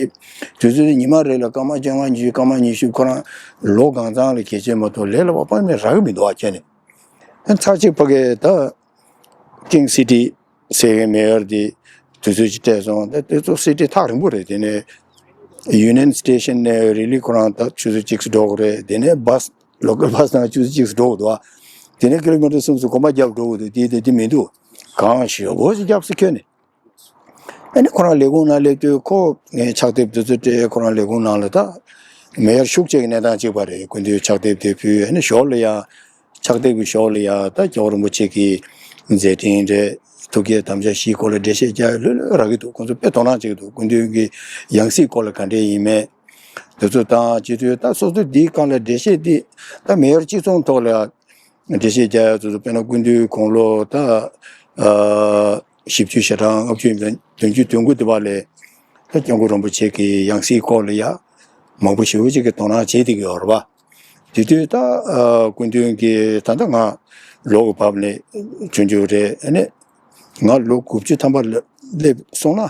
དུས་ཚོད་ཉི་མ་རེ་ལ་སྐར་མ་བཅོ་ལྔ་ཉི་ཤུ་སྐར་མ་ཉི་ཤུ་ཁོ་རང་ལོ་གང་ཚང་ལ་གལ་ཆེ་མ་གཏོགས་ལས་སླ་པོ་ཨ་པོའིན་མེན་ཊི་རག་གི་མི་འདུག་ཨ་ཁྱེད་ནས་ཚར་གཅིག་ཕ་གི་ད་ཀིང་སི་ཊི་ཟེར་བའི་མེ་ཡོར་དེ་དུས་ཚོད་ཅིག་སྤྲད་སོང་། ད་དེ་ཚོ་སི་ཊི་ཐག་རིང་པོ་རེད། དེ་ནས་ཡུ་ནི་ཡན་སི་ཊེ་ཤན་ནས་རི་ལི་ཁོ་རང་ད་ཆུ་ཚོད་གཅིག་འགྲོ་དགོས་རེད། དེ་ནས་བྷ་སི་ལོ་ཀལ་བྷ་སི་ནང་ཆུ་ཚོད་གཅིག་འགྲོ་དགོས་འདུག་དེ་ནས་ཀི་ལོ་མི་ཊར་སུམ་ཅུ་སོ་གོམ་པ་བརྒྱབ་འགྲོ་དགོས་འདུག་དེ་དེ་དེ་མི་འདུག་གང་ཞེ་པོ་ཞིག་བརྒྱབ་སོང་ཁྱོད་ནས། ཨ་ནི་ཁོ་རང་ལས་ཁུངས་ནང་སླེབས་དུས་ཁོ་ངའི་ཕྱག་དེབ་དེ་ཚོ་སྤྲད། ཁོ་རང་ལས་ཁུངས་ནང་ལ་ད་མེ་ཡོར་ཤུགས་ཆེ་གི་གནས་སྟངས་གཅིག་པ་རེད། སྐུ་མདུན་ཕྱག་དེབ་དེ་ཕུལ། ཨ་ནི་ཞོར་ལ་ཡང་ཕྱག་དེབ་ཀྱི་ཞོར་ལ་ཡང་ད་སྐྱབས་མགོན་རིན་པོ་ཆེ་གི་མཛད་འཕྲིན་རེད། ཐུགས་བསྐྱེད་དམ་བཅའ་བཞིའི་སྐོར་ལ་འགྲེལ་བཤད་རྒྱག་ལྷོད་ལྷོད་རག་གི་འདུག་ཁོང་ཚོ་དཔེ་དོ་སྣང་བྱེད་ཀྱི་འདུག་སྐུ་མདུན་གྱི་ཡང་སྲིད་སྐོར་ལ་ག་འདྲས་ཡིན་མིན་དེ་ཚོ་དང་སྤྱི་འཐུས་ད་སོ་སོ་འདིའི་སྒང་ལ་འགྲེལ་བཤད་འདི་ད་མེ་ཡོར་གཅིག་མཚུངས་ཐོག་ལ་འགྲེལ་བཤད་རྒྱག་ཡ་དེ་ཚོ་དཔེར་ན་སྐུ་མདུན་དགུང་ལོ་ད་ཨ་བཞི་བཅུ་ཞེ་གྲངས་ལྔ་བཅུ་བདུན་ཅུ་དོན་དགུ་དེ་བ་ལས་ད་སྐྱབས་མགོན་རིན་པོ་ཆེ་གི་ཡང་སྲིད་སྐོར་ལ་ཡ་མང་པོ་ཞེ་པོ་ཅིག་གིས་དོ་སྣང་བྱེད་བསྡད་ཀྱི་ཡོད་རེད་པ། དེ་དུས་ད་ཨ་སྐུ་མདུན་གྱི་ད་ལྟ་ང་ལོ་གི་བབ་ནས་ཆུང་ཆུང་རེད། ཨ་ནི་ང་ལོ་དགུ་བཅུ་ཐམ་པ་ལ་སླེབས་སོང་ན།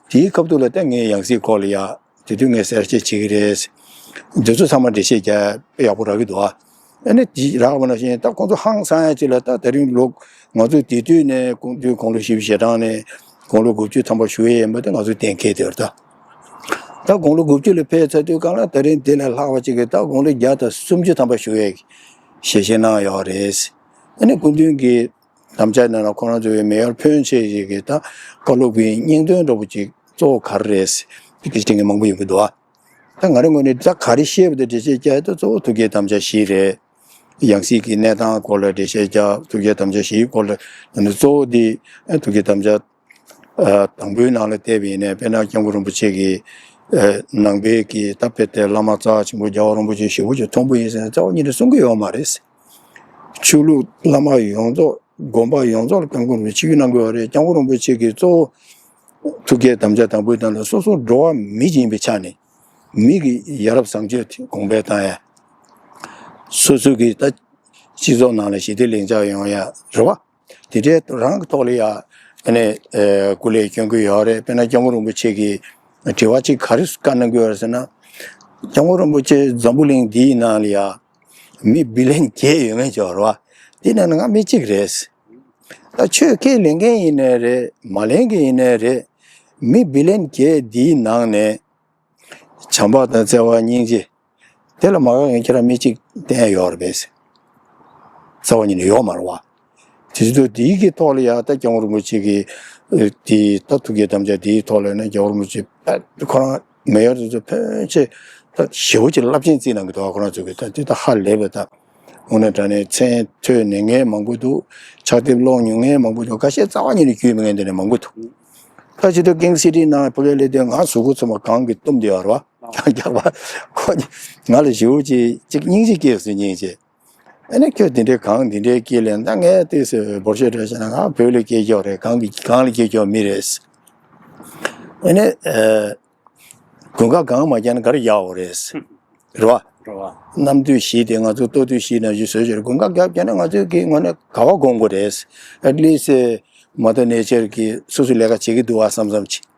དེའི་སྐབས་དུས་ལ་ད་ངའི་ཡང་སྲིད་སྐོར་ལ་ཡ་དེ་དུས་ངས་གསལ་བཤད་བྱེད་ཀྱི་རེད། འདི་ཚོ་ཚང་མ་འགྲེལ་བཤད་རྒྱག་དཔེ་ཡག་པོ་རག་གི་འདུག་ཨ། ཨ་ནི་དེ་རག་པ་ནང་བཞིན་ད་ཁོང་ཚོ་ཧང་སང་ཡ་ཅིག་ལ་ད་དེ་རིང་ལོ་ང་ཚོ་དེ་དུས་ནས་དགུང་དུས་དགུང་ལོ་བཞི་བཅུ་ཞེ་གྲངས་ནས་དགུང་ལོ་དགུ་བཅུ་ཐམ་པ་བཞུགས་ཡས་ཡིན་པ་དེ་ང་ཚོ་གཏན་འཁེལ་དེ་རེད་ད། ད་དགུང་ལོ་དགུ་བཅུ་ལ་ཕེབས་ཚར་དུས་སྒང་ལ་དེ་རིང་དེ་ལས་ལྷག་པ་ཅིག་གིས་ད་དགུང་ལོ་བརྒྱ་དང་སུམ་ཅུ་ཐམ་པ་བཞུགས་ཡས་ཞལ་བཞེས་གནང་ཡོད་རེད། ཨ་ནི་སྐུ་མདུན་གྱི་དམ་བཅའ་ནང་ལ་ཁོ་རང་ཚོའི་མེ་ཡོར་ཕོན་ཆེ་ཞིག་གི་ད་བཀའ་སློབ་ཀྱི་སྙིང་དོན་འདྲ་པོ་ཅིག་གཙོ་བོ་ག་རེ་རེད། དེ་གི་དྲི་ངན་མང་པོ་ཡོང་གི་འདུག་ཨ། ད་ང་རའི་ངོས་ནས་ད་ག་རེ་བཤད་པ་དེ་འགྲེལ་བཤད་རྒྱག་ཡ་ད་གཙོ་བོ་ཐུགས་བསྐྱེད་དམ་བཅའ་བཞི་རེད། ཡང་སྲིད་ཀྱི་གནས་སྟངས་སྐོར་ལ་འགྲེལ་བཤད་རྒྱག་ཐུགས་བསྐྱེད་དམ་བཅའ་བཞིའི་སྐོར་ལ་ད་ནི་གཙོ་བོ་དེ་ཐུགས་བསྐྱེད་དམ་བཅའ་ཨ་དང་པོའི་ནང་ལ་བལྟས་པ་ཡིན་ན་དཔེར་ན་སྐྱབས་མགོན་རིན་པོ་ཆེ་གི་ཨ་ནང་པའི་གི་ད་དཔེ་དེ་བླ་མ་རྩ་ཆེན་པོ་རྒྱལ་བ་རིན་པོ་ཆེ་ཞེ་པོ་ཅིག་མཐོན་པོ་ཡིན་ཟེར་ན་རྩ་བ་ཉིད་ནས་གསུང་གི་ཡོད་མ་རེད། ཆོས་ལུགས་བླ་མ་ཡོངས་རྫོགས་དགོན་པ་ཡོངས་རྫོགས་ལ་སྐྱབས་མགོན་རིན་པོ་ཆེ་ཆིབས་བསྒྱུར་གནང་དགོས་པ་རེད། སྐྱབས་མགོན་རིན་པོ་ཆེ་གི་གཙོ་བོ་ཐུགས་བསྐྱེད་དམ་བཅའ་དང་པོའི་ནང་ལ་སོ་སོ་འགྲོ་བ་མི་ཅིག་ཡིན་པའི་ཆ་ནས་མི་གི་ཡ་རབས་བཟང་སྤྱོད་དེ་གོང་འཕེལ་བཏང་ཡ། སོ་སོ་གི་ད་སྤྱི་ཚོགས་ནང་ལ་ཞི་བདེ་ལེགས་ཆ་ཡོང་ཡ་རེད་བ། དེ་འདྲའི་རང་གི་ཐོག་ལ་ཡ་ཨ་ནི་ཨ་སྐུ་ལས་སྐྱོན་གྱི་ཡོད་རེད། དཔེར་ན་སྐྱབས་མགོན་རིན་པོ་ཆེ་གི་དྲི་བ་གཅིག་ག་རེ་བཀའ་གནང་གི་ཡོད་རེད་ཟེར་ན། སྐྱབས་མགོན་རིན་པོ་ཆེ་འཛམ་བུ་གླིང་འདིའི་ནང་ལ་ཡ་མི་བི་ལན་བརྒྱད་ཡོད་མཁན་ཅིག་ཡོད་རེད་བ། དེ་ནང་ནས་ང་མི་གཅིག་རེད། ད་ཆོས་ཁས་ལེན་མཁན་ཡིན་ནའི་རེད། མ་ལེན་མཁན་ཡིན་ནའི་རེད། མི་བི་ལན་བརྒྱད་འདིའི་ནང་ནས་བྱམས་པ་དང་བརྩེ་བ་སྙིང་རྗེ་དེ་ལ་མ་དགའ་མཁན་ཁྱེད་རང་མི་གཅིག་བསྟན་ཡོད་རེད་པས། རྩ་བ་ཉིད་ནས་ཡོད་མ་རེད་བ། དེ་ཚོ་དེའི་གི་ཐོག་ལ་ཡ་ད་སྐྱབས་མགོན་རིན་པོ་ཆེ་གི་ཨ་དེ་ད་ཐུགས་བསྐྱེད་དམ་བཅའ་དེའི་ཐོག་ལ་ཡིན་ན་སྐྱབས་མགོན་རིན་པོ་ཆེ་ད་ཁོ་རང་མེ་ཡོར་དེ་ཚོ་ཕལ་ཆེར་ད་ཞེ་པོ་ཅིག་རླབས་ཆེན་བརྩིས་གནང་གི་འདུག་ཁོ་རང་ཚོ་གི་ད་དེ་ད་ཧ་ལས་པ་ད། དངོས་གནས་དྲང་གནས་མཚན་ཐོས་ཉན་མཁན་མང་པོ་འདུག་ཕྱག་དེབ་ཀློག་མྱོང་མཁན་མང་པོ་འདུག་ཁ་ཤས་རྩ་བ་ཉིད་ནས་རྒྱུས་མེད་མཁན་དེ་འདྲ་མང་པོ་འདུག་ད་ཅི་ཐུབ་ཀིང་སི་ཊི་ནང་ཕ་གིར་སླེབས་དུས་ང་གཟུགས་པོ་ཚང་མ་གངས་ཀྱིས་བཏུམས་བསྡད་ཡོད་རེད་བ། ཡང་རྒྱག་པ་ཁོ་ང་ལ་ཞེ་པོ་ཅིག་ཅིག་སྙིང་རྗེ་སྐྱེས་སོང་། སྙིང་རྗེ། ཨ་ནི་ཁྱོད་དེ་འདྲའི་གངས་དེ་འདྲའི་དཀྱིལ་ལ་ད་ངས་ཏོག་ཙམ་འབོར་ཤོག་སྤྲད་བྱས་ན་ང་བོད་ལ་སྐྱེས་ཀྱོག་རེད། གངས་ཀྱི་གངས་ལ་སྐྱེས་ཀྱོག་མི་རེད། ཨ་ནི་ཨ། དགུན་ཁ་གངས་མ་བརྒྱབ་ན་ག་རེ་རྒྱག་དགོས་རེད། རེད་བ། རེད་བ། གནམ་དུས་བཞི་དེ་ང་ཚོ་ལྟོ་དུས་བཞི་ནང་བཞིན་བཟོས་བྱས་དགུན་ཁ་རྒྱབ་བརྒྱབ་ན་ང་ཚོས་ཀྱི་ངོས་ནས་ག་བ་སྒོམ་དགོས་རེད། ཨེཊ་ལིསཊ་མ་གཏོགས་ནེ་ཅར་གྱིས་སོ་སོའི་ལས་ཀ་བྱེད་ཀྱི་འདུག་བ་བསམ་བསམ་བྱས།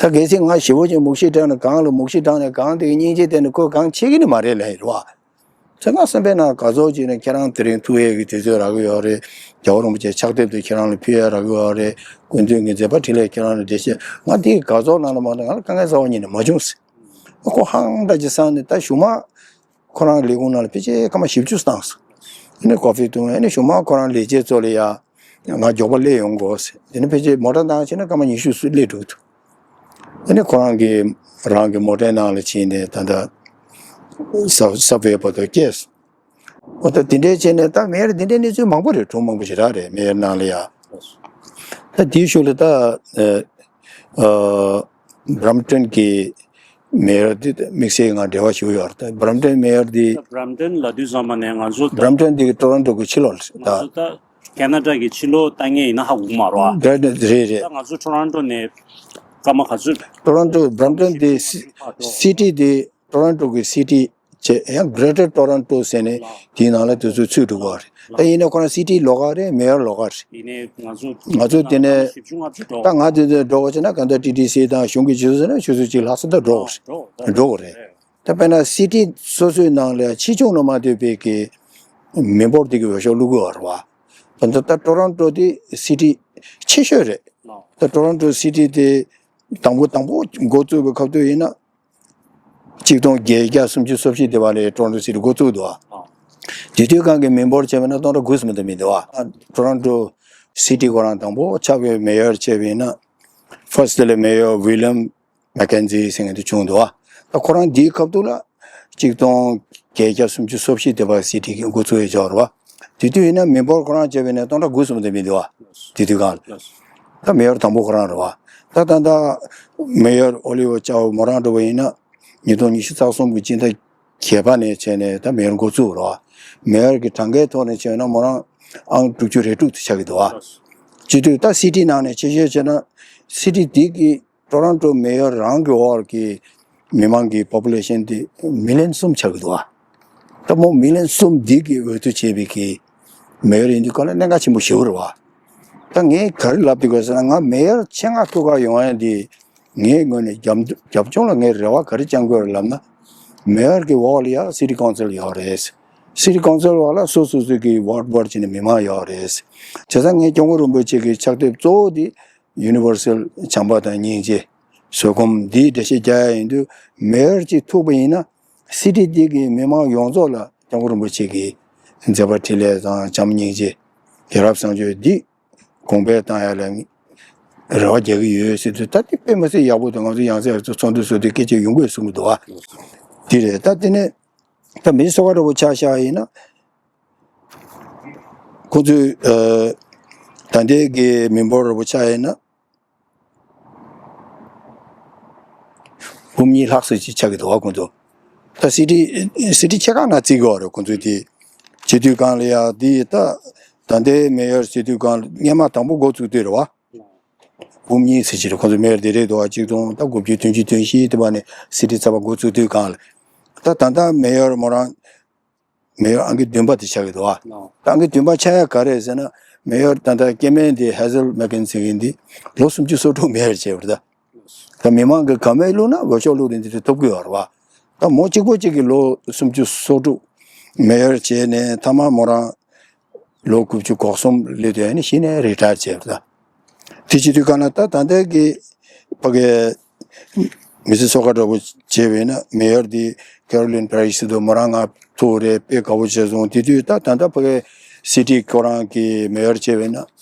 ད་གལ་སྲིད་ང་ཞེ་པོ་ཅིག་མུག་ཤི་དྲངས་ནས་གངས་ལ་མུག་ཤི་དྲངས་ནས་གངས་དེ་གི་སྙིང་རྗེ་བསྟན་ནས་ཁོས་གངས་ཆེ་གི་ནི་མ་རེད་ལབ་ཡིན་རེད་བ། ཚེ་སྔ་སེམས་པའི་ནང་དགའ་ཚོར་བྱས་ནས་ཁྱེད་རང་དེ་རིང་ཐུག་ཡས་ཀྱི་དུས་ཚོད་རག་གི་ཡོད་རེད། རྒྱལ་བ་རིན་པོ་ཆེའི་ཕྱག་དེབ་དེ་ཁྱེད་རང་ལ་ཕུལ་ཡས་རག་གི་ཡོད་རེད། སྐུ་མདུན་གྱི་མཛད་པ་འཕྲིན་ལས་ཁྱེད་རང་ལ་འགྲེལ་བཤད་ང་དེའི་དགའ་ཚོར་ནང་ལ་མ་གཏོགས་ང་ལ་དཀའ་ངལ་རྩ་བ་ཉིད་ནས་མ་བྱུང་ཟེར། ཁོ་ཧང་འདྲ་ཅིག་སངས་ནས་ད་གཞུག་མ་ཁོ་རང་ལས་ཁུངས་ནང་ལ་ཕལ་ཆེར་སྐར་མ་བཞི་བཅུ་བཏང་སོང་། ཨ་ནི་ཀོ་ཧྥི་བཏུང་ཨ་ནི་གཞུག་མ་ཁོ་རང་ལས་བྱེད་ཚོ་ལ་ཡ་ང་མགྱོགས་པོ་སླེབས་ཡོང་དགོས་ཟེར། དེ་ནི་ཕལ་ཆེར་མོ་ཊ་བཏང་ཕྱིན་ན་སྐར་མ་ཉི་ཤུ་སུ་སླེབས་འགྲོ་གི་འདུག་ཨ་ནི་ཁོ་རང་གི་རང་གི་མོ་ཊའི་ནང་ལ་ཕྱིན་ནས་ད་ལྟ་ས་ས་བྷེ་བར་དུ་བསྐྱལ་སོང་། འོ་ད་དེ་འདྲའི་བྱས་ནས་ད་མེ་ཡར་དེ་འདྲའི་གནས་ཚུལ་མང་པོ་རེད། གྲོང་མང་པོ་ཞེ་དྲག་རེད་མེ་ཡར་ནང་ལ་ཡ། ད་དེའི་ཤུལ་ལ་ད་ཨ་ཨ་བྷརམ་ཊོན་གྱི་མེ་ཡར་དེ་དམིགས་བསལ་ང་འབྲེལ་བ་ཞུ་ཡོད་རེད། ད་བྷརམ་ཊོན་མེ་ཡར་དེ། ད་བྷརམ་ཊོན་ལབ་དུས་ཙམ་པ་ནས་ང་ཚོ་ད་བྷརམ་ཊོན་དེ་ཊོ་རོན་ཊོ་གི་ཕྱི་ལོགས་རེད་ད། ང་ཚོ་ད་ཁེ་ན་ཌ་གི་ཕྱི་ལོགས་ལྟ་མཁན་ཡིན་ན་ཧ་གོ་གི་མ་རེད་བ། རེད་རེད་རེད། ད་ང་ཚོ་ཊོ་རོན་ཊོ་ནས་སྐར་མ་ག་ཚོད། ཊོ་རོན་ཊོ་བྷརམ་ཊོན་དེ་སི་སི་ཊི་དེ་ཊོ་རོན་ཊོ་གི་སི་ཊི་བྱས་ཡང་གྷི་རེ་ཊར་ཊོ་རོན་ཊོ་ཟེར་ནས་དེའི་ནང་ལ་དེ་ཚོ་ཚུད་འགྲོ་གི་རེད། ད་ཡིན་ན་ཁོ་རང་སི་ཊི་ལོགས་ཀ་རེད། མེ་ཡར་ལོགས་ཀ་རེད། ཡིན་ནའི་ང་ཚོ་ང་ཚོ་དེ་ནས་བཞི་བཅུ་ལྔ་བཅུ་འགྲོ། ད་ང་དེ་ཚོ་འགྲོ་བ་བྱས་ན་གང་ལྟར་ཊི་ཌི་སི་དང་གཞུང་གི་སྤྱི་ཚོགས་ཟེར་ན་ཆུ་ཚོད་གཅིག་ལྷག་ཙམ་ད་འགྲོ་གི་རེད། འགྲོ་གི་རེད། ད་དཔེར་ན་སི་ཊི་སོ་སོའི་ནང་ལ་ཕྱི་ལྗོངས་ལ་མ་ལྟོས་པའི་གི་མི་འབོར་དེ་གི་འོས་ཤོག་བླུག་གི་ཡོད་རེད་བ། ད་ལྟ་ད་ཊོ་རོན་ཊོ་དེ་སི་ཊི་ཆེ་ཤོས་རེད། ད་ཊོ་རོན་ཊོ་སི་ཊི་དེ་དང་པོ་དང་པོ་འགོ་བཙུགས་པའི་སྐབས་དུས་ཡིན་ན། གཅིག་སྟོང་བརྒྱད་བརྒྱ་སུམ་ཅུ་སོ་བཞི་དེ་བ་ལས་ཊོ་རོན་ཊོ་སི་ཊི་འགོ་བཙུགས་འདུག་ཨ། དེ་དུས་སྒང་གི་མི་འབོར་བྱས་པ་ན་སྟོང་ཕྲག་དགུ་ཙམ་དུ་མི་འདུག་ཨ། ཊོ་རོན་ཊོ་སི་ཊི་ཁོ་རང་དང་པོ་ཆགས་པའི་མེ་ཡར་བྱས་པ་ཡིན་ན། ཕར་སི་ཊི་ལ་མེ་ཡར་ཝི་ལམ་མེ་ཀེན་ཛི་ཟེར་མཁན་དེ་བྱུང་འདུག་ཨ། ད་ཁོ་རང་དེའི་སྐབས་དུས་ལ་གཅིག་སྟོང་བརྒྱད་བརྒྱ་སུམ་ཅུ་སོ་བཞི་དེ་བ་སི་ཊི་གི་འགོ་བཙུགས་ཡོད་ཅོག་རེད་བ། དེ་དུས་ཡིན་ན་མི་འབོར་ཁོ་རང་བྱས་པ་ཡིན་ན་སྟོང་ཕྲག་དགུ་ཙམ་དུ་མི་འདུག་ཨ། དེ་དུས་སྒང་ལ། ད་མེ་ཡར་དང་པོ་ཁོ་རང་རེད་བ། ད་ད་ད་མེ་ཡར་ཨོ་ལི་ཝར་ཅའོ་མོ་རང་འགྲོ་བ་ཡིན་ན། ཉིས་སྟོང་ཉི་ཤུ་རྩ་གསུམ་གྱི་སྤྱི་ཟླ་བརྒྱད་པ་ནས་བྱས་ནས་ད་མེ་ཡར་འགོ་བཙུགས་རེད་བ། མེ་ཡར་གྱི་གྲངས་ཀའི་ཐོག་ནས་བྱས་ན་མོ་རང་ཨང་དྲུག་ཅུ་རེ་དྲུག་དེ་ཆགས་ཀྱི་འདུག་བ། སྤྱི་འཐུས་ད་སི་ཊི་ནང་ནས་ཆེ་ཤོས་བྱས་ན་སི་ཊི་འདི་གི་ཊོ་རོན་ཊོ་མེ་ཡར་རང་གི་འོག་གི་མི་མང་གི་པོ་པུ་ལེ་ཤན་དེ་མི་ལི་ཡོན་གསུམ་ཆགས་ཀྱི་འདུག་བ། ད་མོ་མི་ལི་ཡོན་གསུམ་འདི་གི་འོས་བསྡུ་བྱས་པའི་གི་མེ་ཡར་ཡིན་དུས་གང་ལ་གནད་འགག་ཆེན་པོ་ཞེ་པོ་རེད་བ། ད་ངས་ག་རེ་ལབ་འདུག་ག་ཟེར་ན་ང་མེ་ཡར་ཆེད་མངགས་ཐུག་ག་ཡོང་ཡ་འདི་ངའི་ངོས་ནས་རྒྱབ་རྒྱབ་ལྗོངས་ལ་ངས་རེ་བ་ག་རེ་བཅང་དགོས་རེད་ལབ་ན། མེ་ཡར་གི་འོག་ལ་ཡ་སི་ཊི་ཀའུན་སིལ་ཡོད་རེད། སི་ཊི་ཀའུན་སིལ་འོག་ལ་སོ་སོ་སོ་གི་ཝར་ཌི་ཝར་ཌི་བྱས་ནས་མི་མང་ཡོད་རེད། བྱས་ཙང་ངས་སྐྱབས་མགོན་རིན་པོ་ཆེ་གི་ཕྱག་དེབ་གཙོ་བོ་འདི་ཡུ་ནི་ཝར་སལ་བྱམས་པ་དང་སྙིང་རྗེ། བཟོད་སྒོམ་འདིའི་འགྲེལ་བཤད་རྒྱག་ཡ་ཡིན་དུས་མེ་ཡར་གཅིག་ཐུག་པ་ཡིན་ན་སི་ཊི་འདི་གི་མི་མང་ཡོངས་རྫོགས་ལ་སྐྱབས་མགོན་རིན་པོ་ཆེ་གི་མཛད་པ་འཕྲིན་ལས་དང་བྱམས་སྙིང་རྗེ་ཡ་རབས་བཟང་སྤྱོད་འདི་གོང་འཕེལ་བཏང་ཡ་ལ་རེ་བ་རྒྱག་གི་ཡོད་ཟེར་དུས་ད་དེ་དཔེ་མི་སྲིད་ཡག་པོ་འདུག་ང་ཚོ་ཡང་སེ་ཚོགས་འདུ་ཚོགས་དུས་སྐད་ཆ་ཡོང་དགོས་གསུང་གི་འདུག་བ། དེ་རེད། ད་དེ་ནས་ད་མི་སོ་ག་འདྲ་པོ་ཆ་བཞག་ཡིན་ན། ཁོ་ཚོས་ཨ་ད་ལྟའི་གི་མི་འབོར་འདྲ་པོ་ཆ་ཡིན་ན། འབུམ་གཉིས་ལྷག་ཙམ་ཅིག་ཆགས་ཀྱི་འདུག་བ་ཁོང་ཚོ། ད་སི་ཊི་སི་ཊི་ཆེ་ཁག་ནང་བརྩི་གི་ཡོད་རེད་ཁོང་ཚོས་དེ། བྱེད་དུས་སྒང་ལ་ཡ་དེ་ད་ད་ལྟའི་མེ་ཡར་བྱེད་དུས་སྒང་ལ་སྔས་མ་དང་པོ་འགོ་བཙུགས་དུས་རེད་བ། འབུམ་གཉིས་ཙམ་ཅིག་རེད་ཁོང་ཚོ་མེ་ཡར་དེ་རེད་འདུག་བ། གཅིག་སྟོང་ད་དགུ་བརྒྱ་བདུན་ཅུ་དོན་བཞི་དེ་བ་ནས་སི་ཊི་རྩ་བ་འགོ་བཙུགས་དུས་སྒང་ལ། ད་ད་ལྟ་མེ་ཡར་མོ་རང་མེ་ཡར་ཨང་ཀི་བདུན་པ་དེ་ཆགས་ཀྱི་འདུག་བ། ད་ཨང་ཀི་བདུན་པ་ཆགས་ཡ་ག་རེ་ཟེར་ན་མེ་ཡར་ད་ལྟ་སྐྱེ་དམན་དེ་ཧེ་ཟལ་མེ་ཀེན་ཟེར་མཁན་དེ་ལོ་སུམ་ཅུ་སོ་དྲུག་མེ་ཡར་བྱས་པ་རེད་ད། ད་མི་མང་གི་ག་མེད་བླུགས་ན་འོས་ཤོག་བླུགས་ནས་འདི་ཚོ་ཐོབ་ཀྱི་ཡོད་རེད་བ། ད་མོ་གཅིག་པོ་གཅིག་གིས་ལོ་སུམ་ཅུ་སོ་དྲུག་མེ་ཡར་བྱས་ནས་མཐའ་མ་མོ་རང་ལོ་དགུ་བཅུ་གོ་གསུམ་སླེབས་དུས་ཨ་ནི་གཞི་ནས་རི་ཊ་ཡར་བྱས་པ་རེད་ད། དེ་བྱེད་དུས་གང་ལ་ད་ད་ལྟའི་གི་ཕ་གི་མི་སེར་ཚོགས་ཁག་འདྲ་པོ་བྱས་པས་ན་མེ་ཡར་འདི་ཀེ་རོ་ལིན་པེ་རི་ཟེར་དུས་མོ་རང་ང་ཐུག་རེད། དཔེ་དགའ་པོ་བྱས་སོང་། དེ་དུས་ད་ད་ལྟ་ཕ་གི་སི་ཊི་ཁོ་རང་གི་མེ་ཡར་བྱས་པས་ན་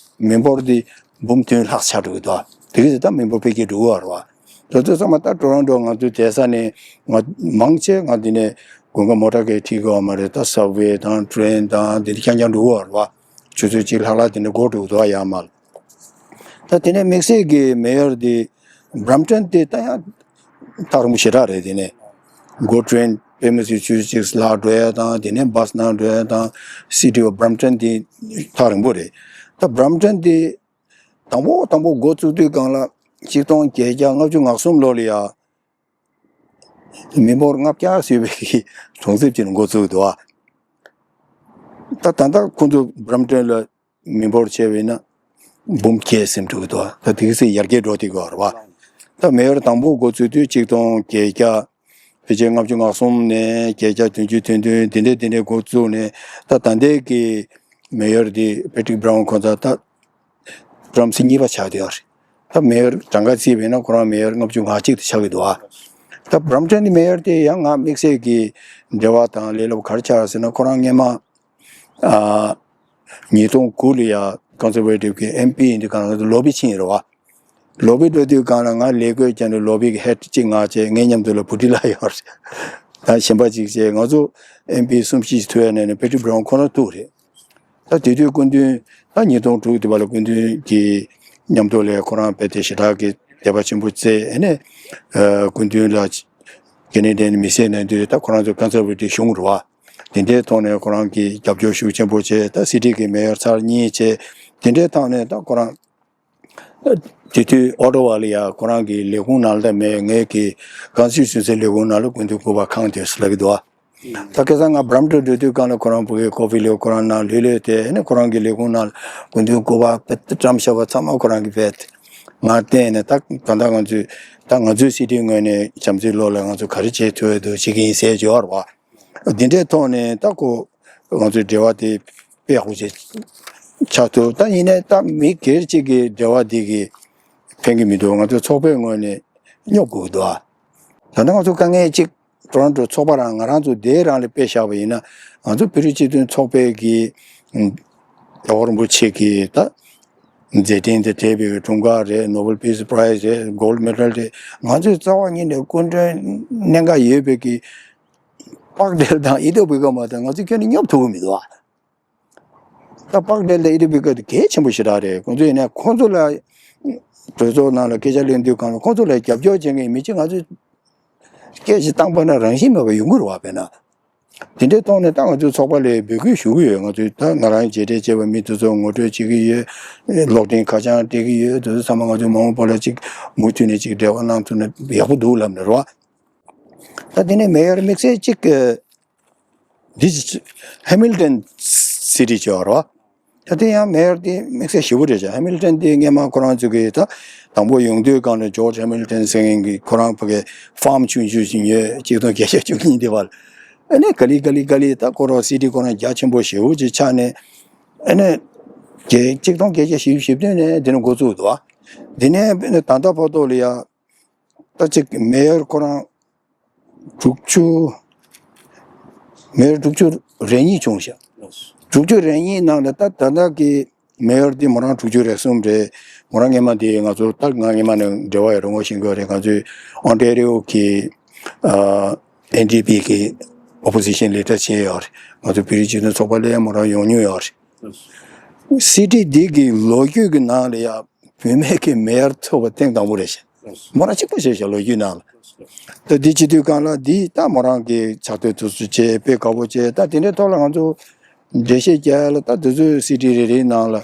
མི་འབོར་འདི་འབུམ་བདུན་ལྷག་ཆགས་འགྲོ་གི་འདུག་དེ་གི་ད་མི་འབོར་འཕེལ་རྒྱས་འགྲོ་གི་ཡོད་རེད་བ། ད་དུས་ཚང་མ་ད་ཊོ་རོན་ཊོ་ང་ཚོའི་བསྡད་ས་ནས་ང་མང་ཆེ་ང་འདི་ནས་དགུན་ཁ་མོ་ཊ་གས་ཁྲིད་གི་ཡོད་མ་རེད། ད་སབ་ཝེ་དང་ཊེ་རེན་དང་འདི་འདྲ་རྐྱང་རྐྱང་འགྲོ་གི་ཡོད་རེད་བ། ཆུ་ཚོད་གཅིག་ལྷག་ལྷག་དེ་འདྲ་འགོར་འགྲོ་གི་འདུག་ཡ་མ་ལ། ད་དེ་ནས་དམིགས་བསལ་གྱི་མེ་ཡར་དེ་བྷ་རམ་ཊོན་དེ་ད་ཡང་ཐག་རིང་པོ་ཞེ་དྲག་རེད། དེ་ནས་སྒོ་ཊེ་རེན་དཔེ་མི་སྲིད་ཆུ་ཚོད་གཅིག་ལྷག་འགྲོ་ཡ་དང་དེ་ནས་བྷ་སི་ནང་འགྲོ་ཡ་དང་སི་ཊི་ཨོཕ་བྷ་རམ་ཊོན་དེ་ཐག་རིང་པོ་རེད། ད་བྷ་རམ་ཊོན་དེ་དང་པོ་དང་པོ་འགོ་བཙུགས་དུས་སྒང་ལ་གཅིག་སྟོང་བརྒྱད་བརྒྱ་ལྔ་བཅུ་ང་གསུམ་ལོ་ལ་ཡ། མི་འབོར་ལྔ་བརྒྱ་ཟིན་པའི་གྲོང་གསེབ་ཅིག་ལ་འགོ་བཙུགས་འདུག་ཨ། ད་ད་ལྟ་ཁོང་ཚོ་བྷ་རམ་ཊོན་ལ་མི་འབོར་བྱས་པས་ན་འབུམ་བརྒྱད་ཟིན་འགྲོ་གི་འདུག་ཨ། ད་དེ་ག་ཚོད་ཡར་རྒྱས་འགྲོ་བསྡད་ཀྱི་ཡོད་རེད་བ། ད་མེ་ཡར་དང་པོ་འགོ་བཙུགས་དུས་གཅིག་སྟོང་བརྒྱད་བརྒྱ་ཕལ་ཆེར་ལྔ་བཅུ་ང་གསུམ་ནས་བརྒྱད་བརྒྱ་བདུན་ཅུ་དོན་བདུན་དེ་འདྲས་དེ་འདྲས་འགོ་བཙུགས་ནས་ད་ད་ལྟའི་གི་མེ་ཡར་དེ་པེ་ཊི་རིག་བྷ་རའུན་ཁོང་ཚོ་ད་བྲམ་ཟེ་གཉིས་པ་ཆགས་བསྡད་ཡོད་རེད། ད་མེ་ཡར་གྲངས་ཀ་བརྩིས་པས་ན་ཁོ་རང་མེ་ཡར་ལྔ་བཅུ་ང་གཅིག་དེ་ཆགས་ཀྱི་འདུག་ཨ། ད་བྷ་རམ་ཊོན་གྱི་མེ་ཡར་དེ་ཡང་ང་དམིགས་བསལ་གྱི་འབྲེལ་བ་དང་ལས་སླ་པོ་ག་རེ་ཆགས་ཟེར་ན་ཁོ་རང་སྔས་མ་ཨ་ཉིས་སྟོང་དགུ་ལ་ཡ་ཀོན་སར་ཝེ་ཊིབ་ཀྱི་ཨེམ་པི་ཡིན་དུས་གང་ལ་ལོ་བི་ཕྱིན་ཡོད་རེད་བ། ལོ་བི་འགྲོ་དུས་གང་ལ་ང་ལས་བགོས་བརྒྱབ་ནས་ལོ་བི་གི་ཧེ་ཌི་གཅིག་མངགས་བྱས་ངའི་མཉམ་དུ་ལ་བུ་ཊི་ལ་ཡོད་རེད། ད་གཞན་པ་ཅིག་བྱས་ང་ཚོ་ཨེམ་པི་གསུམ་བཞི་ཞིག་ཐུག་ཡ་ནས་ནས་པེ་ཊི་སྦ་རའུན་ཁོ་རང་ཐུག་རེད། ད་དེ་དུས་སྐུ་མདུན་ད་ཉིས་སྟོང་དྲུག་དེ་བར་ལ་སྐུ་མདུན་གྱི་མཉམ་དུ་ལས་ཁོ་རང་དཔེ་དེ་ཞེ་དྲག་གི་དད་པ་ཆེན་པོ་བྱས་ཨ་ནས་སྐུ་མདུན་ལ་ཀེ་ནེ་ཌི་ཡན་མི་སེར་ནང་དུ་ད་ཁོ་རང་ཚོ་ཀོན་སར་ཝེ་ཊིབ་གཞུང་རེད་བ། དེ་འདྲའི་ཐོག་ནས་ཁོ་རང་གིས་རྒྱབ་སྐྱོར་ཤུགས་ཆེན་པོ་བྱས། ད་སི་ཊི་གི་མེ་ཡོར་ཚར་གཉིས་བྱས། དེ་འདྲའི་ཐོག་ནས་ད་ཁོ་རང་དེ་དུས་ཨོ་ཊ་ཝ་ལ་ཡ་ཁོ་རང་གི་ལས་ཁུངས་ནང་ལ་ད་མེད། ངེད་ཀྱི་ཀོན་སི་ཊི་ཊུ་ཡན་སི་ལས་ཁུངས་ནང་ལ་སྐུ་མདུན་སྐུ་པར་ཁང་དེ་ལབ་ཀྱི་འདུག་ཨ། ད་ཁ་སང་ང་བྷ་རམ་ཊོན་འགྲོ་དུས་སྒང་ལ་ཁོ་རང་ཕ་གིའི་ཀོ་ཕི་ལེབ་ཁོ་རང་ནང་ལྷོད་ལྷོད་དེ་ཨ་ནི་ཁོ་རང་གི་ལས་ཁུངས་ནང་ལ་སྐུ་མདུན་སྐུ་པར་དཔེ་བཀྲམ་བཞག་པ་ཚང་མ་ཁོ་རང་གིས་ཕེབས་ཏེ་ང་བསྟན་ནས། ད་ད་ལྟ་ང་ཚོས་ད་ང་ཚོའི་སི་ཊིའི་ངོས་ནས་བྱམས་བརྩེའི་ཀློང་ལ་ང་ཚོ་ག་རེ་བྱེད་ཐུབ་ཡ་འདུག་བྱེད་ཀྱི་ཡིན་ཟེར་བརྗོད་པ་རེད་བ། འདི་འདྲའི་ཐོག་ནས་ད་ཁོ་ང་ཚོའི་འབྲེལ་བ་དེ་དཔེ་ཡག་པོ་ཅིག་ཆགས་ཐུབ། ད་ཡིན་ནའི་ད་མི་སྒེར་གཅིག་གི་འབྲེལ་བ་འདི་གིས་ཕན་གྱི་མི་འདུག་ང་ཚོ་ཚོགས་པའི་ངོས་ནས་སྙོབ་དགོས་ཀྱི་འདུག་ཨ། ད་ལྟ་ང་ཚོ་དཀའ་ངལ་གཅིག་ཊོ་རོན་ཊོ་ཚོགས་པ་རང་ང་རང་ཚོ་དེ་རང་ལ་དཔེ་བཞག་པ་ཡིན་ན། ང་ཚོ་བོད་རིགས་སྤྱི་མཐུན་ཚོགས་པའི་གི་རྒྱལ་བ་རིན་པོ་ཆེ་གི་ད་མཛད་འཕྲིན་དང་འབྲེལ་བའི་འཁྲུངས་སྐར་རེད། ནོ་བེལ་པིས་པ་རའི་ཛི་རེད། གོལ་ཌི་མེ་ཌལ་རེད། ང་ཚོས་རྩ་བ་ཉིད་ནས་སྐུ་མགྲོན་གནད་འགག་ཡོད་པའི་གི་པག་ཌེལ་དང་ཨི་ཐོ་བྷི་ཀ་མ་དང་ང་ཚོས་ཁྱོན་ནས་སྙོབ་ཐུབ་ཀྱི་མི་འདུག་ཨ། ད་པག་ཌེལ་དང་ཨི་ཐོ་བྷི་ཀ་དེ་གལ་ཆེན་པོ་ཞེ་དྲག་རེད། ཁོང་ཚོ་ཡིན་ན་ཁོང་ཚོ་ལ་གྲོས་ཚོགས་ནང་ལ་སྐད་ཆ་གླེང་དུས་སྒང་ལ་ཁོང་ཚོ་ལ་རྒྱབ་སྐྱོར་བྱེད་མཁན་མི་གཅིག་ང་ཚོས་སྐད་ཅིག་བཏང་པ་ན་རང་བཞིན་མེད་པ་ཡོང་གི་རེད་བ། དཔེར་ན་དེ་འདྲའི་ཐོག་ནས་ད་ང་ཚོའི་ཚོགས་པ་ལ་འབོད་སྐུལ་ཞུ་གི་ཡོད། ང་ཚོས་ད་ང་རང་མཇལ་འཕྲད་བྱས་པ་མི་དེ་ཚོ་ངོ་སྤྲོད་བྱེད་ཀྱི་ཡོད། གློག་འཕྲིན་ཁ་བྱང་སྤྲད་ཀྱི་ཡོད། དེ་ཚོ་ཚང་མ་ང་ཚོས་མ་འོངས་པ་ལ་ཅིག་མུ་མཐུད་ནས་ཅིག་འབྲེལ་བ་གནང་ཐུབ་ན་ཡག་པོ་འདུག་ལབ་ནས་རེད་བ། ད་དེ་ནས་མེ་ཡོར་དམིགས་བསལ་གཅིག་གི་འདི་ཧེ་མིལ་ཊོན་སི་ཊི་བྱས་པ་རེད་བ། ད་དེ་ཡང་མེ་ཡོར་དེ་དམིགས་བསལ་ཞེ་པོ་རེད་ཤག་ཧེ་མིལ་ཊོན་དེ་སྔས་མ་ཁོ་རང་ཚོ་གིས་ད་དང་པོ་ཡོང་དུས་སྒང་ལ་ཇོརྗ་ཧེ་མིལ་ཊོན་ཟེར་མཁན་གྱི་ཁོ་རང་ཕ་གི་ཧྥམ་ཆུང་ཆུང་ཞིག་ཉོས། གཅིག་སྟོང་བརྒྱད་བརྒྱ་བཅུ་གཉིས་དེ་བར་ཨ་ནི་ག་ལེ་ག་ལེ་ག་ལེ་ད་ཁོ་རང་སི་ཊི་ཁོ་རང་རྒྱ་ཆེན་པོ་ཞེ་པོ་ཅིག་ཆགས་ནས་ཨ་ནི་གཅིག་སྟོང་བརྒྱད་བརྒྱ་བཞི་བཅུ་ཞེ་བདུན་ནས་དེ་ནས་འགོ་བཙུགས་འདུག་བ། དེ་ནས་ད་ལྟ་བར་དུ་ལ་ཡ། ད་ཅིག་མེ་ཡོར་ཁོ་རང་དྲུག་ཅུ། མེ་ཡོར་དྲུག་ཅུ་རེ་གཉིས་བྱུང་ཤག་དྲུག་ཅུ་རེ་གཉིས་ནང་ལ་ད་ད་ལྟ་གི་མེ་ཡོར་དེ་མོ་རང་དྲུག་ཅུ་རེ་གསུམ་རེད། མོ་རང་སྔས་མ་དེ་ང་ཚོ་ད་ང་སྔས་མ་ནས་འབྲེལ་བ་ཡོད་རེད། ངོ་ཤེས་ཀྱི་ཡོད་རེད། ང་ཚོའི་ཨོན་ཊེ་རི་ཡོ་གི་ཨེན་ཌི་པི་གི་ཨོ་པོ་ཟི་ཤན་ལི་ཌར་བྱས་ཡོད་རེད། ང་ཚོ་བོད་རིགས་སྤྱི་མཐུན་ཚོགས་པ་ལ་མོ་རང་ཡོང་མྱོང་ཡོད་རེད། སི་ཊི་འདི་གི་ལོ་རྒྱུས་ཀྱི་ནང་ལ་ཡ་བུད་མེད་ཀྱི་མེ་ཡོར་ཐོབ་པ་ཐེངས་དང་པོ་རེད་ཤག་མོ་རང་གཅིག་པོ་བྱས་ཤག་ལོ་རྒྱུས་ནང་ལ། ད་འདི་བྱེད་དུས་སྒང་ལ་འདི་ད་མོ་རང་གི་ཕྱག་དེབ་དེ་ཚོ་བྱས་དཔེ་དགའ་པོ་བྱས། ད་དེ་འདྲའི་ཐོག་ལ་ང་ཚོ་འགྲེལ་བཤད་རྒྱག་ཡ་ལ་ད་དེ་ཚོའི་སི་ཊི་རེ་རེའི་ནང་ལ་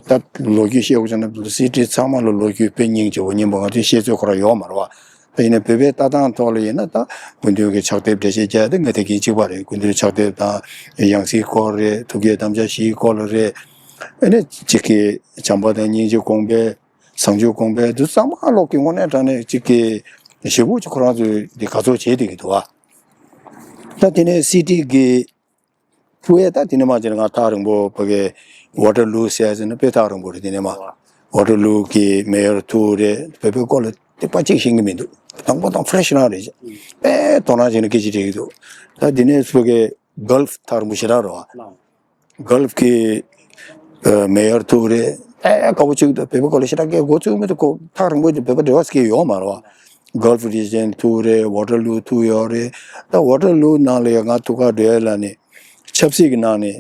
ད་ལོ་རྒྱུས་བཤད་དགོས་བྱུང་ན་སི་ཊི་ཚང་མ་ལ་ལོ་རྒྱུས་དཔེ་སྙིང་རྗེ་པོ་སྙིང་པོ་ང་ཚོས་བཤད་ཚོད་ཁོ་རང་ཡོད་མ་རེད་བ། ད་ཡིན་ན་བོད་པའི་ལྟ་སྟངས་ཐོག་ལ་ཡིན་ན་ད་སྐུ་མདུན་གྱི་ཕྱག་དེབ་འགྲེལ་བཤད་རྒྱག་ཡ་དེ་ང་དེ་གིན་གཅིག་པ་རེད། སྐུ་མདུན་ཕྱག་དེབ་དང་ཡང་སྲིད་སྐོར་རེད། ཐུགས་བསྐྱེད་དམ་བཅའ་བཞིའི་སྐོར་ལ་རེད། ཨ་ནི་གཅིག་གི་བྱམས་པ་དང་སྙིང་རྗེ་དགོངས་པའི་བཟང་སྤྱོད་དགོངས་པའི་འདི་ཚང་མ་ལོག་གི་དངོས་གནས་དྲང་གནས་གཅིག་གི་ཞེ་པོ་ཅིག་ཁོ་རང་ཚོས་འདི་དགའ་ཚོར་བྱེད་བསྡད་ཀྱི་འདུག་བ། ད་དེ་ནས་སི་ཊི་གི་ཐུག་ཡས་ད་དེ་ནས་མ་བྱས་ན་ང་ཐག་རིང་པོ་ཕ་གི་ཝ་ཊར་ལུ་ཟེར་ཟེར་ན་དཔེ་ཐག་རིང་པོ་རེད། དེ་ནས་མ་ཝ་ཊར་ལུ་གི་མེ་ཡོར་ཐུག་རེད། བོད་པའི་སྐོར་ལ་དེ་པ་གཅིག་ཤེས་ཀྱི་མི་འདུག་དང་པོ་དང་ཕ་རེ་ཤི་རང་རེད། དཔེ་དོ་སྣང་བྱས་ན་སྐད་ཆ་དྲིས་ཀྱི་འདུག་ད་དེ་ནས་ཕ་གི་གལ་ཕི་ཐག་རིང་པོ་ཞེ་དྲག་རེད་བ། གལ་ཕི་གི་ཨ་མེ་ཡོར་ཐུག་རེད། ཨེ་དཀའ་པོ་ཅིག་འདུག་བོད་པའི་སྐོར་ལ་ཞེ་དྲག་སྐད་མགོ་ཚོས་མི་འདུག་ཁོ་ཐག་རིང་པོ་དེ་བོད་པ་འབྲེལ་བ་ཟེར་མཁན་ཡོད་མ་རེད་བ། གལ་ཕི་རི་ཇན་ཐུག་རེད། ཝ་ཊར་ལུ་ཐུག་ཡོད་རེད། ད་ཝ་ཊར་ལུ་ནང་ལ་ཡང་ང་ཐུག་ག་འགྲོ་ཡ་ལ་ནི་ཆབ་སྲིད་ཀྱི་ནང་ནས་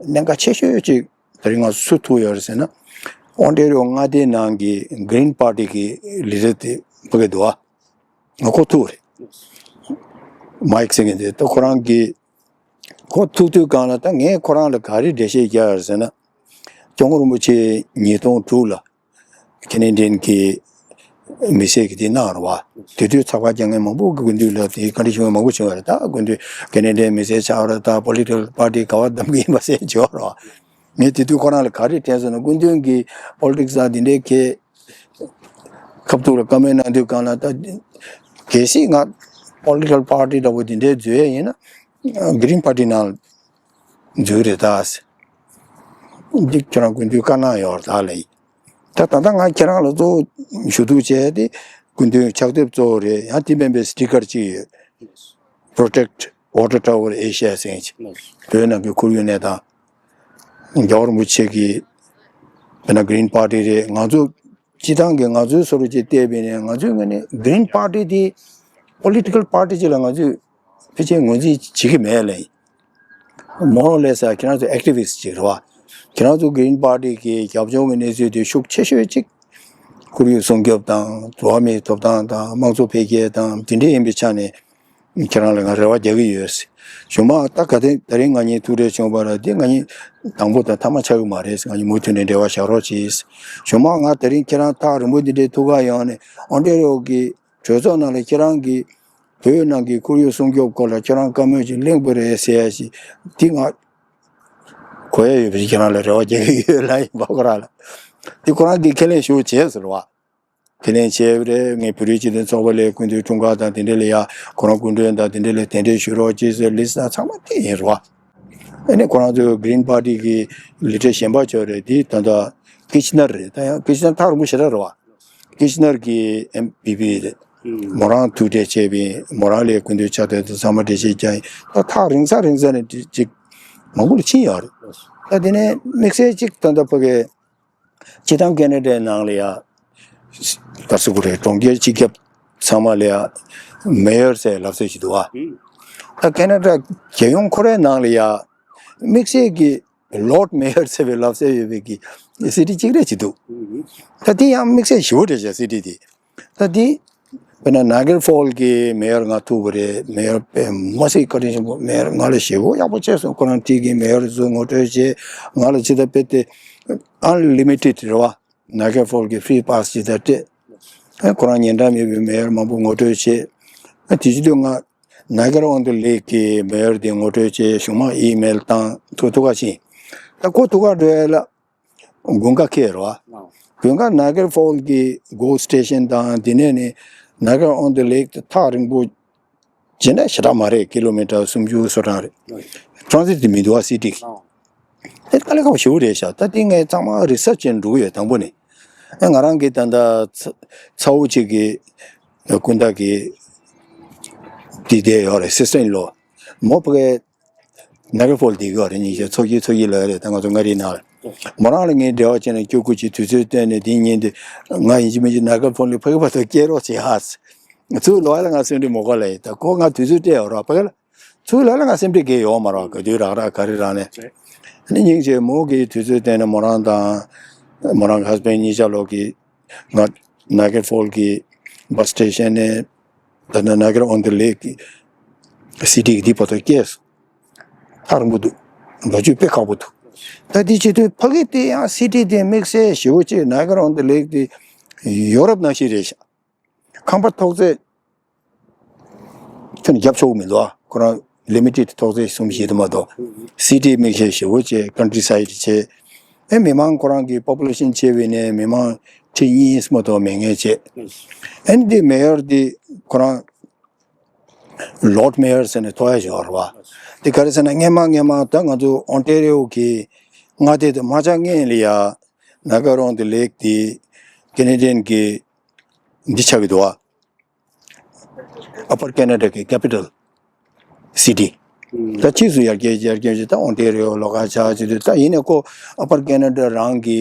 གནད་འགག་ཆེ་ཤོས་ཅིག་དེ་རིང་ང་སུ་ཐུག་ཡོད་རེད་ཟེར་ན། ཨོན་ཊེ་རི་ཡོ་མངའ་སྡེའི་ནང་གི་གྷི་རིན་པར་ཊི་གི་ལི་ཌར་དེ་ཕ་གི་འདུག་བ། ང་ཁོ་ཐུག་རེད། མའིག་ཟེར་མཁན་དེ་ད་ཁོ་རང་གི་ཁོ་ཐུག་དུས་སྒང་ལ་ད་ངས་ཁོ་རང་ལ་ག་རེ་འགྲེལ་བཤད་རྒྱག་ཡོད་ཟེར་ན། སྐྱབས་མགོན་རིན་པོ་ཆེ་ཉིས་སྟོང་དྲུག་ལ་ཁེ་ནེ་ཌི་ཡན་གྱི་མི་སེར་གྱི་དེ་གནང་རེད་བ། དེ་དུས་ཚགས་པར་རྒྱག་མཁན་མང་པོ་གི་སྐུ་མདུན་ལ་དེ་བཀའ་འདྲི་ཞུ་མཁན་མང་པོ་བྱུང་བ་རེད། ད་སྐུ་མདུན་ཁེ་ནེ་ཌི་ཡན་མི་སེར་ཆགས་རེད། ད་པོ་ལི་ཊི་ཀལ་པར་ཊི་ག་བ་བདམས་ཀྱི་ཡིན་པ་ཟེར་བརྗོད་རེད་བ། ངས་དེ་དུས་ཁོ་རང་ལ་ག་རེ་དྲན་སོང་ན། སྐུ་མདུན་གྱི་པོ་ལི་ཊིག་སི་ལ་དེ་འདྲའི་གལ་ཁ་ཐུག་ལ་བཀའ་མོལ་གནང་དུས་སྒང་ལ་ད་གལ་སྲིད་ང་པོ་ལི་ཊི་ཀལ་པར་ཊི་འདྲ་བོ་དེ་འདྲའི་འཛུལ་ཡས་ཡིན་ན་གྷི་རིན་པར་ཊི་ནང་འཛུལ་རེད་ད་ཟེར། འདི་ཁྱོད་རང་སྐུ་མདུན་བཀའ་གནང་ཡོད་རེད་ད་ལབ་ཡིན། ད་ད་ལྟ་ང་ཁྱེད་རང་ལ་གཙོ་བོ་ཞུ་གཏུག་བྱས་ཏེ་སྐུ་མདུན་ཕྱག་དེབ་གཙོ་བོ་རེད། ཡང་དེ་མིན་པའི་སི་ཊི་ཀར་གཅིག་ཡོད། Protect Water Tower Asia ཟེར་མཁན་ཅིག་བོད་ནང་གི་ཁོར་ཡུག་གནས་སྟངས། རྒྱལ་བ་རིན་པོ་ཆེ་གི་དཔེར་ན་གྷི་རིན་པར་ཊི་རེད། ང་ཚོ་སྤྱི་བཏང་གི་ང་ཚོའི་བཟོ་འདྲ་ཅིག་བལྟས་པ་ཡིན་ན་ང་ཚོའི་ངོས་ནས་གྷི་རིན་པར་ཊི་དེ་པོ་ལི་ཊི་ཀལ་པར་ཊི་ཅིག་ལ་ང་ཚོས་ ཕལ་ཆེར་ངོས་འཛིན་བྱེད་ཀྱི་མེད་ལབ་ཡིན། མོ་རོ་ལེ་སི་ཁྱེད་རང་ཚོ་ཨེག་ཊི་བི་སི་ཊི་ཅིག་རེད་བ། ཁྱེད་རང་ཚོ་གི་རིན་པར་ཊི་གི་རྒྱབ་ལྗོངས་ཀྱི་གནས་ཚུལ་དེ་ཤུགས་ཆེ་ཤོས་ཅིག་ཁོར་ཡུག་སྲུང་སྐྱོབ་དང་འགྲོ་བ་མིའི་ཐོབ་ཐང་དང་དམངས་གཙོ་འཕེལ་རྒྱས་དང་དེ་འདྲ་ཡིན་པའི་ཆ་ནས་ཁྱེད་རང་ལ་ང་རེ་བ་རྒྱག་གི་ཡོད། གཞུག་མ་ད་ག་དེ་ད་རིང་ང་གཉིས་ཐུག་འཕྲད་བྱུང་བ་ར་དེ་ང་གཉིས་དང་པོ་དང་མཐའ་མ་ཆགས་ཀྱི་མ་རེད། ང་གཉིས་མུ་མཐུད་ནས་འབྲེལ་བ་བཞག་རོགས་གྱིས། གཞུག་མ་ང་ད་རིང་ཁྱེད་རང་ཐག་རིང་པོ་འདི་འདྲའི་ཐུག་ག་ཡོང་ནས་ཨོན་ཊེ་རི་ཡོ་གི་གྲོས་ཚོགས་ནང་ལ་ཁྱེད་རང་གིས་བོད་ནང་གི་ཁོར་ཡུག་སྲུང་སྐྱོབ་སྐོར་ལ་ཁྱེད་རང་བཀའ་མོལ་ཅིག་གླེང་དགོས་རེད་ཟེར་ཡ་ཞིག་འདི་ང་གོ་ཡ་ཡོད་པ་ཞིག་ཁྱེད་རང་ལ་རེ་བ་རྒྱག་གི་ཡོད་ལབ་ཡིན་པ་ཁོ་རང་ལ། འདི་ཁོ་རང་གིས་ཁས་ལེན་ཞུ་བྱས་ཟེར་བ། ཁས་ལེན་བྱས་པ་རེད། ངས་བོད་རིགས་སྤྱི་མཐུན་ཚོགས་པ་ལ་སྐུ་མདུན་འཁྲུངས་སྐར་དང་དེ་འདྲ་ལ་ཡ་ཁོ་རང་སྐུ་མགྲོན་དང་དེ་འདྲ་ལ་གདན་འདྲེན་ཞུ་རོགས་ཅེས་ཟེར་ལི་སི་ཊི་ཚང་མ་དེ་ཡིན་རེད་བ། ཨ་ནི་ཁོ་རང་ཚོའི་གི་རིན་པར་ཊི་གི་ལི་ཊི་གཞན་པ་ཅིག་རེད། དེ་ད་ལྟ་ཀི་ཆི་ནར་རེད། ད་ཡང་ཀི་ཆི་ནར་ཐག་རིང་པོ་ཞེ་དྲག་རེད་བ། ཀི་ཆི་ནར་གི་ཨེམ་བི་པི་རེད། མོ་རང་ཐུག་འཕྲད་བྱས་པའི་མོ་རང་ལ་སྐུ་མདུན་ཕྱག་དེབ་དེ་ཚང་མ་འགྲེལ་བཤད་རྒྱག་ཡིན། ད་ཐག་རིང་ས་རིང་ས་ནས་ཅིག་མང་པོ་ལ་ཕྱིན་ཡོད་རེད། ད་དེ་ནས་དམིགས་བསལ་ཅིག་ད་ལྟ་ཕ་གི་སྤྱི་བཏང་ཁེ་ན་ཌའི་ནང་ལ་ཡ། ག་ཟེར་དགོས་རེད། གྲོང་ཁྱེར་སྤྱི་ཁྱབ་ཚང་མ་ལ་ཡ་མེ་ཡར་ཟེར་ལབ་སྲོལ་ཞིག་འདུག་བ། ད་ཁེ་ན་ཌ་རྒྱལ་ཡོངས་ཁོ་རའི་ནང་ལ་ཡ་དམིགས་བསལ་གྱི་ལོར་ཌི་མེ་ཡར་ཟེར་བའི་ལབ་སྲོལ་ཡོད་པའི་གི་སི་ཊི་གཅིག་རེ་ཅིག་འདུག་ད་དེ་ཡང་དམིགས་བསལ་ཞེ་པོ་རེད་བྱ་སི་ཊི་དེ། ད་དེ་དཔེར་ན་ནཱ་གར་ཕོལ་གི་མེ་ཡར་ང་ཐུག་པ་རེད། མེ་ཡར་དཔེ་མ་སྲིད་བཀའ་དྲིན་ཆེན་པོ། མེ་ཡར་ང་ལ་ཞེ་པོ་ཡག་པོ་བྱས་སོང་། ཁོ་རང་ཁྲིད་ཀྱི་མེ་ཡར་ཚོ་ངོ་སྤྲོད་བྱས། ང་ལ་ཇི་ལྟར་དཔེ་དེ་ཨན་ལི་མི་ཊེཌ་རེད་བ། ནཱ་གར་ཕོལ་གྱི་ཕི་རི་པཱ་སི་ཇི་ལྟར་སྤྲད། ཨ་ཁོ་རང་ཉེ་འགྲམ་ཡོད་པའི་མེ་ཡར་མང་པོ་ངོ་སྤྲོད་བྱས། ཨ་དེ་བྱེད་དུས་ང་ནཱ་གར་ཨོན་ཌི་ལེག་གི་མེ་ཡར་དེ་ངོ་སྤྲོད་བྱས། གཞུག་མ་ཨི་མེལ་བཏང་། ཐུག་ཐུག་ག་ཕྱིན། ད་ཁོ་ཐུག་ག་འགྲོ་ཡ་ལ་དགུན་ཁ་ཁེལ་རོ། དགུན་ཁ་ནཱ་གར་ཕོལ་གྱི་གོལ་སི་ཊེ་ཤན་དང་དེ་ནས་ནི་ནཱ་གར་ཨོན་ཌི་ལེག་ཐག་རིང་པོ་ཇི་འདྲ་ཞེ་དྲག་མ་རེད། ཀི་ལོ་མི་ཊར་སུམ་ཅུ་སོ་གྲངས་རེད། ཊེ་རན་སི་ཊི་དེ་མི་འདུག་བ། སི་ཊི་གི། དེ་དཀའ་ལས་ཁག་པོ་ཞེ་པོ་རེད་ཤག་ད་དེ་ངས་ཚང་མ་རི་སར་ཆི་བྱས་འགྲོ་གི་ཡོད། དང་པོ་ནས་ཨ་ང་རང་གི་ད་ལྟ་ཚ་ཚ་བོ་གཅིག་གི་སྐུ་ཟླ་གི་དེ་བསྡད་ཡོད་རེད། སི་སི་ཊར་ཨིན་ལོ། མོ་ཕ་གི་ནཱ་གར་ཕོལ་བསྡད་ཀྱི་ཡོད་རེད། ཉིན་ཤས་ཚོགས་ཀྱི་ཚོགས་ཀྱི་ལོ་རེད། ད་ང་ཚོ་མངའ་རིས་ནང་ལ་མོ་རང་ལ་ངས་འབྲེལ་བ་བྱས་ནས་སྐྱོ་སྐུ་གཅིག་དུས་ཚོད་བཏོན་ནས་དེ་ཉིན་དེ་ང་ཡིན་གཅིག་མིན་གཅིག་ནཱ་གར་ཕོལ་ནས་ཕ་གི་བར་དུ་སྐྱེལ་རོགས་བྱེད་ཨ། ཚུར་ལོག་ཡ་ལ་ང་སེམས་ཁྲལ་མི་དགོས་ལབ་ཡིན། ད་ཁོ་ང་དུས་ཚོད་སྤྲད་ཡོད་རོགས་ཕ་གི་ལ། ཚུར་ལ་ལ་ང་སེམས་ཁྲལ་གང་ཡང་ཡོད་མ་རེད། ག་དུས་རག་རག་ག་རེ་རག་ནས། ཨ་ནི་སྙིང་རྗེ་མོ་གིས་དུས་ཚོད་བཏོན་ནས་མོ་རང་དང་མོ་རང་གི་ཧ་སི་བྷེན་ཌི་གཉིས་ཆ་ལོ་གིས་ང་ནཱ་གར་ཕོལ་གྱི་བྷ་སི་སི་ཊེ་ཤན་ནས་ད་ནཱ་གར་ཨོན་ཌི་ལེག་གི་སི་ཊི་གི་འདི་བར་དུ་སྐྱེལ་སོང་། ཐག་རིང་པོ་འདུག་འགྲོ་རྒྱུ་དཔེ་ཁག་པོ་འདུག་ད་དེ་བྱེད་དུས་ཕ་གི་དེ་ཡང་སི་ཊི་དེ་དམིགས་བསལ་ཞེ་པོ་ཅིག་ནཱ་གར་ཨོན་ཌི་ལེག་དེ་ཡོ་རོབ་ནང་བཞིན་རེད་ཤག་ཁང་པ་ཐོག་བརྩེགས་ཁྱོན་ནས་བརྒྱབ་ཆོག་གི་མི་འདུག་ཁོ་རང་ལི་མི་ཊེཌ་ཐོག་བརྩེགས་གསུམ་བཞི་དེ་མ་གཏོགས། སི་ཊི་དམིགས་བསལ་ཞེ་པོ་བྱས། ཀན་ཊི་སའིཌ་བྱས། ཨེ་མི་མང་ཁོ་རང་གི་པོ་པུ་ལེ་ཤན་ཆེ་བས་ནས་མི་མང་ཁྲི་གཉིས་མ་གཏོགས་མེད་མཁན་བྱས། ཨེ་འདི་མེ་ཡར་འདི་ཁོ་རང་ལོར་ཌི་མེ་ཡར་ཟེར་ནས་ཐོགས་ཡ་ཞིག་ཡོད་རེད་བ། འདི་ག་རེ་ཟེར་ན་སྔན་མ་སྔན་མ་ད་ང་ཚོ་ཨོན་ཊེ་རི་ཡོ་གི་མངའ་སྡེ་དེ་མ་ཆགས་སྔན་ལ་ཡ་ནཱ་གར་ཨོན་ཌི་ལེག་དེ་ཀེ་ནེ་ཌི་ཡན་གི་འདི་ཆགས་ཀྱི་འདུག་བ། ཨ་པར་ཀེ་ན་ཌ་གི་ཀེ་པི་ཊལ་སི་ཊི། ད་ཕྱིས་སུ་ཡར་རྒྱས་ཡར་རྒྱས་བྱས་ད་ཨོན་ཊེ་རི་ཡོ་ལོགས་ཀ་ཆགས་བྱས་དུས་ད་ཡིན་ནའི་ཁོ་ཨ་པར་ཀེ་ན་ཌ་རང་གི་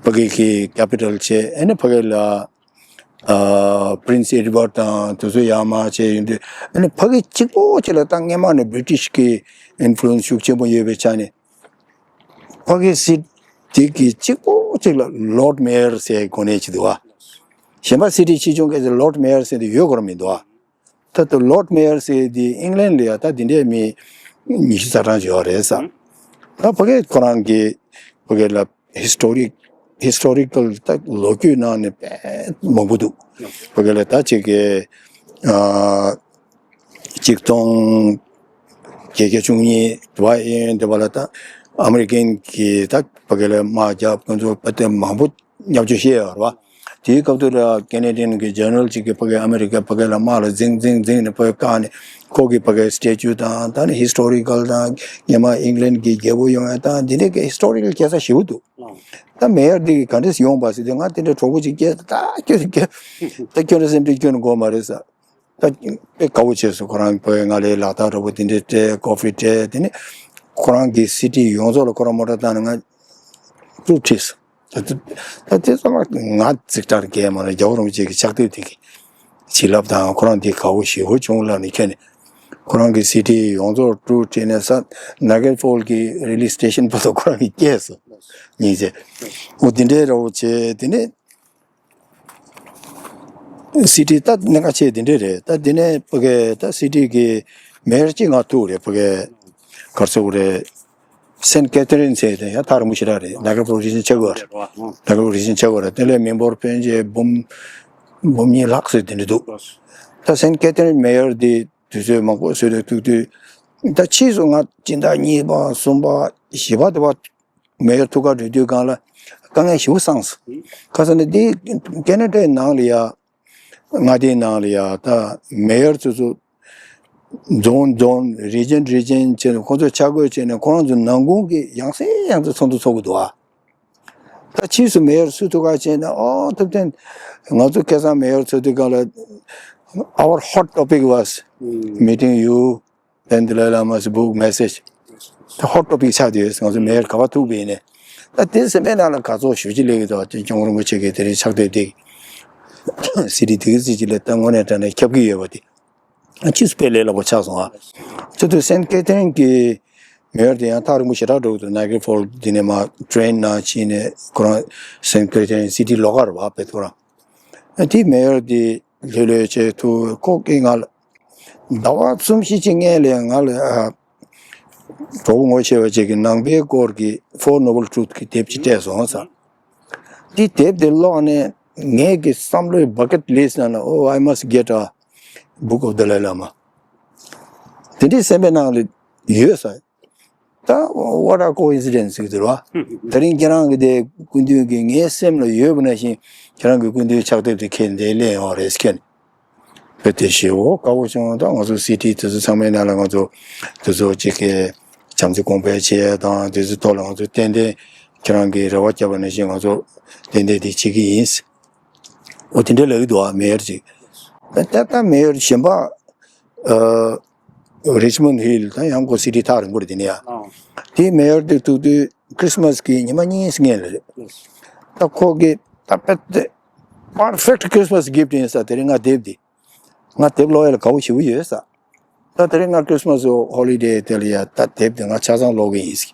ཕ་གི་གི་ཀེ་པི་ཊལ་བྱས། ཨ་ནི་ཕ་གི་ལ་ཨ་པི་རིན་སི་ཨེ་ཌི་ཝརཌ་དང་དེ་ཚོ་ཡར་མར་བྱས་ཡོང་དུས། ཨ་ནི་ཕ་གི་གཅིག་པོ་གཅིག་ལ་ད་སྔན་མ་ནས་བི་རི་ཊི་ཤི་གི་ཨིན་ཕུ་ལུ་ཨེན་སི་ཤུགས་ཆེན་པོ་ཡོད་པའི་ཆ་ནས། ཕ་གི་སི་ཊི་གི་གཅིག་པོ་གཅིག་ལ་ལོར་ཌི་མེ་ཡར་ཟེར་གོ་གནས་ཅིག་འདུག་བ། གཞན་པ་སི་ཊི་ཕྱིས་བྱུང་གི་ལོར་ཌི་མེ་ཡར་ཟེར་དེ་ཡོད་དགོས་ར་མི་འདུག་བ། ད་ལྟ་ལོར་ཌི་མེ་ཡར་ཟེར་དེ་ཨིང་ལན་ལ་ཡ་ད་དེ་འདྲའི་མི་ཉི་ཤུ་རྩ་གྲངས་ཅིག་ཡོད་རེད་ས། ད་ཕ་གི་ཁོ་རང་གི་ཕ་གི་ལ་ཧི་སི་ཊོ་རི་ཧི་སི་ཊོ་རི་ཀལ་ད་ལོ་རྒྱུས་ནང་ནས་དཔེ་མང་པོ་འདུག་ཕ་གི་ལ་ད་ཅིག་གི་ཨ། ཆིག་སྟོང་བརྒྱད་བརྒྱ་བཅུ་གཉིས་དུ་བ་ཨེ་ཡོན་དེ་བ་ལ་ད་ཨ་མི་རི་ཀན་གྱི་ད་ཕ་གི་ལ་དམག་རྒྱབ་ཁོང་ཚོ་དཔེ་དེབ་མང་པོ་ཉམས་བཅོས་བཤད་ཡོད་རེད་བ། དེའི་སྐབས་དུ་ལ་ཀེ་ནེ་ཌི་ཡན་གྱི་ཇར་ནལ་ཅིག་གིས་ཕ་གི་ཨ་མི་རི་ཀ་ཕ་གི་ལ་དམག་ལ་འཛིང་འཛིང་འཛིང་ནས་ཕ་གི་བཀག་ནས་ཁོ་གི་ཕ་གི་སི་ཊེ་ཅུ་དང་ད་ནི་ཧི་སི་ཊོ་རི་ཀལ་དང་སྔན་མ་ཨིང་ལན་གྱི་རྒྱལ་པོ་ཡོང་ཡ་དང་འདི་འདྲའི་གི་ཧི་སི་ཊོ་རི་ཀལ་སྐྱེལ་ས་ཞེ་པོ་འདུག་ད་མེ་ཡར་འདི་གི་ག་འདྲས་ཡོང་པ་ཟེར་དུས་ང་དེ་འདྲའི་གྲོགས་པོ་ཅིག་སྐྱེས་ད་སྐྱོ་སྐྱོ་ད་སྐྱོ་ན་སེམས་ཁྲལ་སྐྱོ་ན་དགོས་མ་རེད་ས། ད་དཔེ་དགའ་བོ་བྱས་སོང་། ཁོ་རང་ཕ་གི་ང་ལ་ལག་རྟགས་འདྲ་པོ་དེ་འདྲས་སྤྲད། ཀོ་ཧྥི་སྤྲད། དེ་ནས་ཁོ་རང་གི་སི་ཊི་ཡོངས་རྫོགས་ལ་ཁོ་རང་མོ་ཊ་བཏང་ནས་ང་ཀྲུག་ཁྲིད་སོང་། ད་དེ་ད་དེ་ཚང་མ་ང་ཙིག་ཀྲར་གས་མ་རེད། རྒྱལ་བ་རིན་པོ་ཆེ་གི་ཕྱག་དེབ་དེ་གི་བྱིན་རླབས་དང་ཁོ་རང་དེ་དགའ་བོ་ཞེ་པོ་བྱུང་ལབ་ནས་ཁྱོན་ནས་ ཁོ་རང་གི་སི་ཌི་ཡོངས་རྫོགས་དཀྲུག་བྱས་ནས་ས་ནཱ་གིར་ཕོལ་གྱི་རེ་ལི་སི་ཊེ་ཤན་བར་དུ་ཁོ་རང་གིས་བསྐྱལ་སོང་། ཉིན་བྱས། འོ་དེ་འདྲའི་ར་བོ་བྱས་དེ་ནས། སི་ཊི་ད་གནད་འགག་ཆེ་དེ་འདྲ་རེད། ད་དེ་ནས་ཕ་གི་ད་སི་ཊི་གི་མེ་ཡར་གཅིག་ང་ཐུག་རེད། ཕ་གི་གར་སོག་རེད། སེན་ཀེ་ཐི་རིན་ཟེར་དེ་ཡང་ཐག་རིང་པོ་ཞེ་དྲག་རེད། ནཱ་གར་ཕོལ་རི་ཇན་ཆེ་གོ་རེད། ནཱ་གར་ཕོལ་རི་ཇན་ཆེ་གོ་རེད། དེ་ལས་མི་འབོར་ཕོན་ཆེ་འབུམ་འབུམ་གཉིས་ལྷག་ཙམ་དེ་འདྲ་འདུག་ད་སེན་ཀེ་ཐི་རིན་མེ་ཡར་དེ་དུས་ཚོད་མང་པོ་བཟོས་ཏེ་ཐུག་དུས། ད་ཕྱིས་སུ་ང་སྤྱི་ཟླ་གཉིས་པ་གསུམ་པ་བཞི་པ་དེ་བ། མེ་ཡར་ཐུག་ག་འགྲོ་དུས་སྒང་ལ་དཀའ་ངལ་ཞེ་པོ་སངས་སོང་། ག་ཟེར་ན་འདི་ཀེ་ན་ཌའི་ནང་ལ་ཡ། མངའ་སྡེའི་ནང་ལ་ཡ་ད་མེ་ཡར་ཚོ་ཚོ་རྫོང་རྫོང་རི་ཇན་རི་ཇན་བྱས་ནས་ཁོང་ཚོ་ཆ་བགོས་བྱས་ནས་ཁོ་རང་ཚོ་ནང་ཁུལ་གྱི་ཡང་སེ་ཡང་སེ་ཚོགས་འདུ་ཚོགས་ཀྱི་འདུག་ཨ། ད་ཕྱིས་སུ་མེ་ཡར་སུ་ཐུག་ག་བྱས་ན། ཨོ་ཐུབ་བསྟན། ང་ཚོ་ཁ་སང་མེ་ཡར་ཚོགས་དུས་སྒང་ལ། Our hot topic was meeting you, then Dalai Lama's book message. ད་ཧོ་ཊི་ཊོ་པིག་ཆགས་བསྡད་ཡོད། ང་ཚོ་མེ་ཡར་ག་པར་ཐུག་པ་ཡིན་ནའི། ད་དེ་སེམས་པའི་ནང་ལ་དགའ་ཚོར་ཞེ་པོ་ཅིག་སླེབས་ཀྱི་འདུག་དེ་སྐྱབས་མགོན་རིན་པོ་ཆེ་གིས་དེ་རིང་ཕྱག་དེབ་དེ་སི་ཌི་དེ་གི་རྩིས་ཅིག་ལ་ད་དངོས་གནས་དྲང་གནས་ཁྱབ་ཀྱི་ཡོད་པ་དེ་ཕྱིས་སུ་དཔེ་ལས་སླ་པོ་ཆགས་སོང་ཨ། ཚོགས་འདུ་སེན་ཀེ་ཐི་རིན་གྱི་མེ་ཡར་དེ་ཡང་ཐག་རིང་པོ་ཞེ་དྲག་འགྲོ་གི་འདུག་ནཱ་གར་ཕོལ་འདི་ནས་མར་ཊེ་རེན་ནང་ཕྱིན་ནས་ཁོ་རང་སེན་ཀེ་ཐི་རིན་སི་ཊི་ལོགས་ཀ་རེད་པ། དཔེ་ཐུབ་རང་དེ་མེ་ཡར་དེ་ལྷོད་ལྷོད་བྱས་ཐུག་ཁོ་གིས་ང་ལ། ཟླ་བ་གསུམ་བཞི་ཅིག་སྔོན་ལ་ང་ལ་ཨ། གྲོགས་པོ་ངོ་ཤེས་པ་ཅིག་གིས་ནང་པའི་སྐོར་གྱི་Four Noble Truth གི་དེབ་ཅིག་སྤྲད་སོང་ཟེར། དེ་དེབ་དེ་ཀློག་ནས་ངའི་གི་བསམ་བློའི་bucket list ནང་ལ། Oh, I must get a book of Dalai Lama. དེ་འདྲའི་སེམས་པའི་ནང་ལ་ཡོད་ཟེར། ད་what a coincidence ཟེར་གྱི་འདུག་ར། དེ་རིང་ཁྱེད་རང་གི་དེ་སྐུ་མདུན་གྱི་ངའི་སེམས་ལ་ཡོད་པ་ནང་བཞིན་ཁྱེད་རང་གི་སྐུ་མདུན་ཕྱག་དེབ་དེ་ཁྱེར་འདིར་སླེབས་ཡོང་བ་རེད་ཟེར་མཁན། དཔེ་དེ་ཞེ་པོ་དགའ་པོ་བྱུང་། ད་ང་ཚོ་སི་ཊི་དེ་ཚོ་ཚང་མའི་ནང་ལ་ང་ཚོ་དེ་ཚོ་གཅིག་གི་བྱམས་བརྩེ་གོང་འཕེལ་བྱེད་ཡས་དང་དེ་ཚོའི་ཐོག་ལ་ང་ཚོ་ཏན་ཏན་ཁྱེད་རང་གིས་རེ་བ་བརྒྱབ་པ་ནང་བཞིན་ང་ཚོ་ཏན་ཏན་དེ་བྱེད་ཀྱི་ཡིན། འོ་དེ་འདྲ་ལབ་ཀྱི་འདུག་ཨ། མེ་ཡར་ཅིག་ད་ད་མེ་ཡར་གཞན་པ། ཨ། རི་ཆི་མོན་ཌི་ཧིལ་ད་ཡང་ཁོ་སི་ཊི་ཐག་རིང་པོ་རེད། དེ་ནས་ཡ། དེ་མེ་ཡར་དེ་ཐུག་དུས་ཁྲི་སི་མ་སི་གི་ཉི་མ་གཉིས་སྔོན་ལ་རེད། ད་ཁོ་གིས་ད་དཔེ་དེ་perfect Christmas gift ཡིན་ཟེར། དེ་རིང་ང་དེབ་འདི། ང་དེབ་ཀློག་ཡ་ལ་དགའ་པོ་ཞེ་པོ་ཡོད་ཟེར། ད་དེ་རིང་ང་ཁྲི་སི་མ་སི་ཧོ་ལི་ཌེ་དེ་ལ་ཡ་ད་དེབ་དེ་ང་ཆ་ཚང་ཀློག་གི་ཡིན་ཟེར།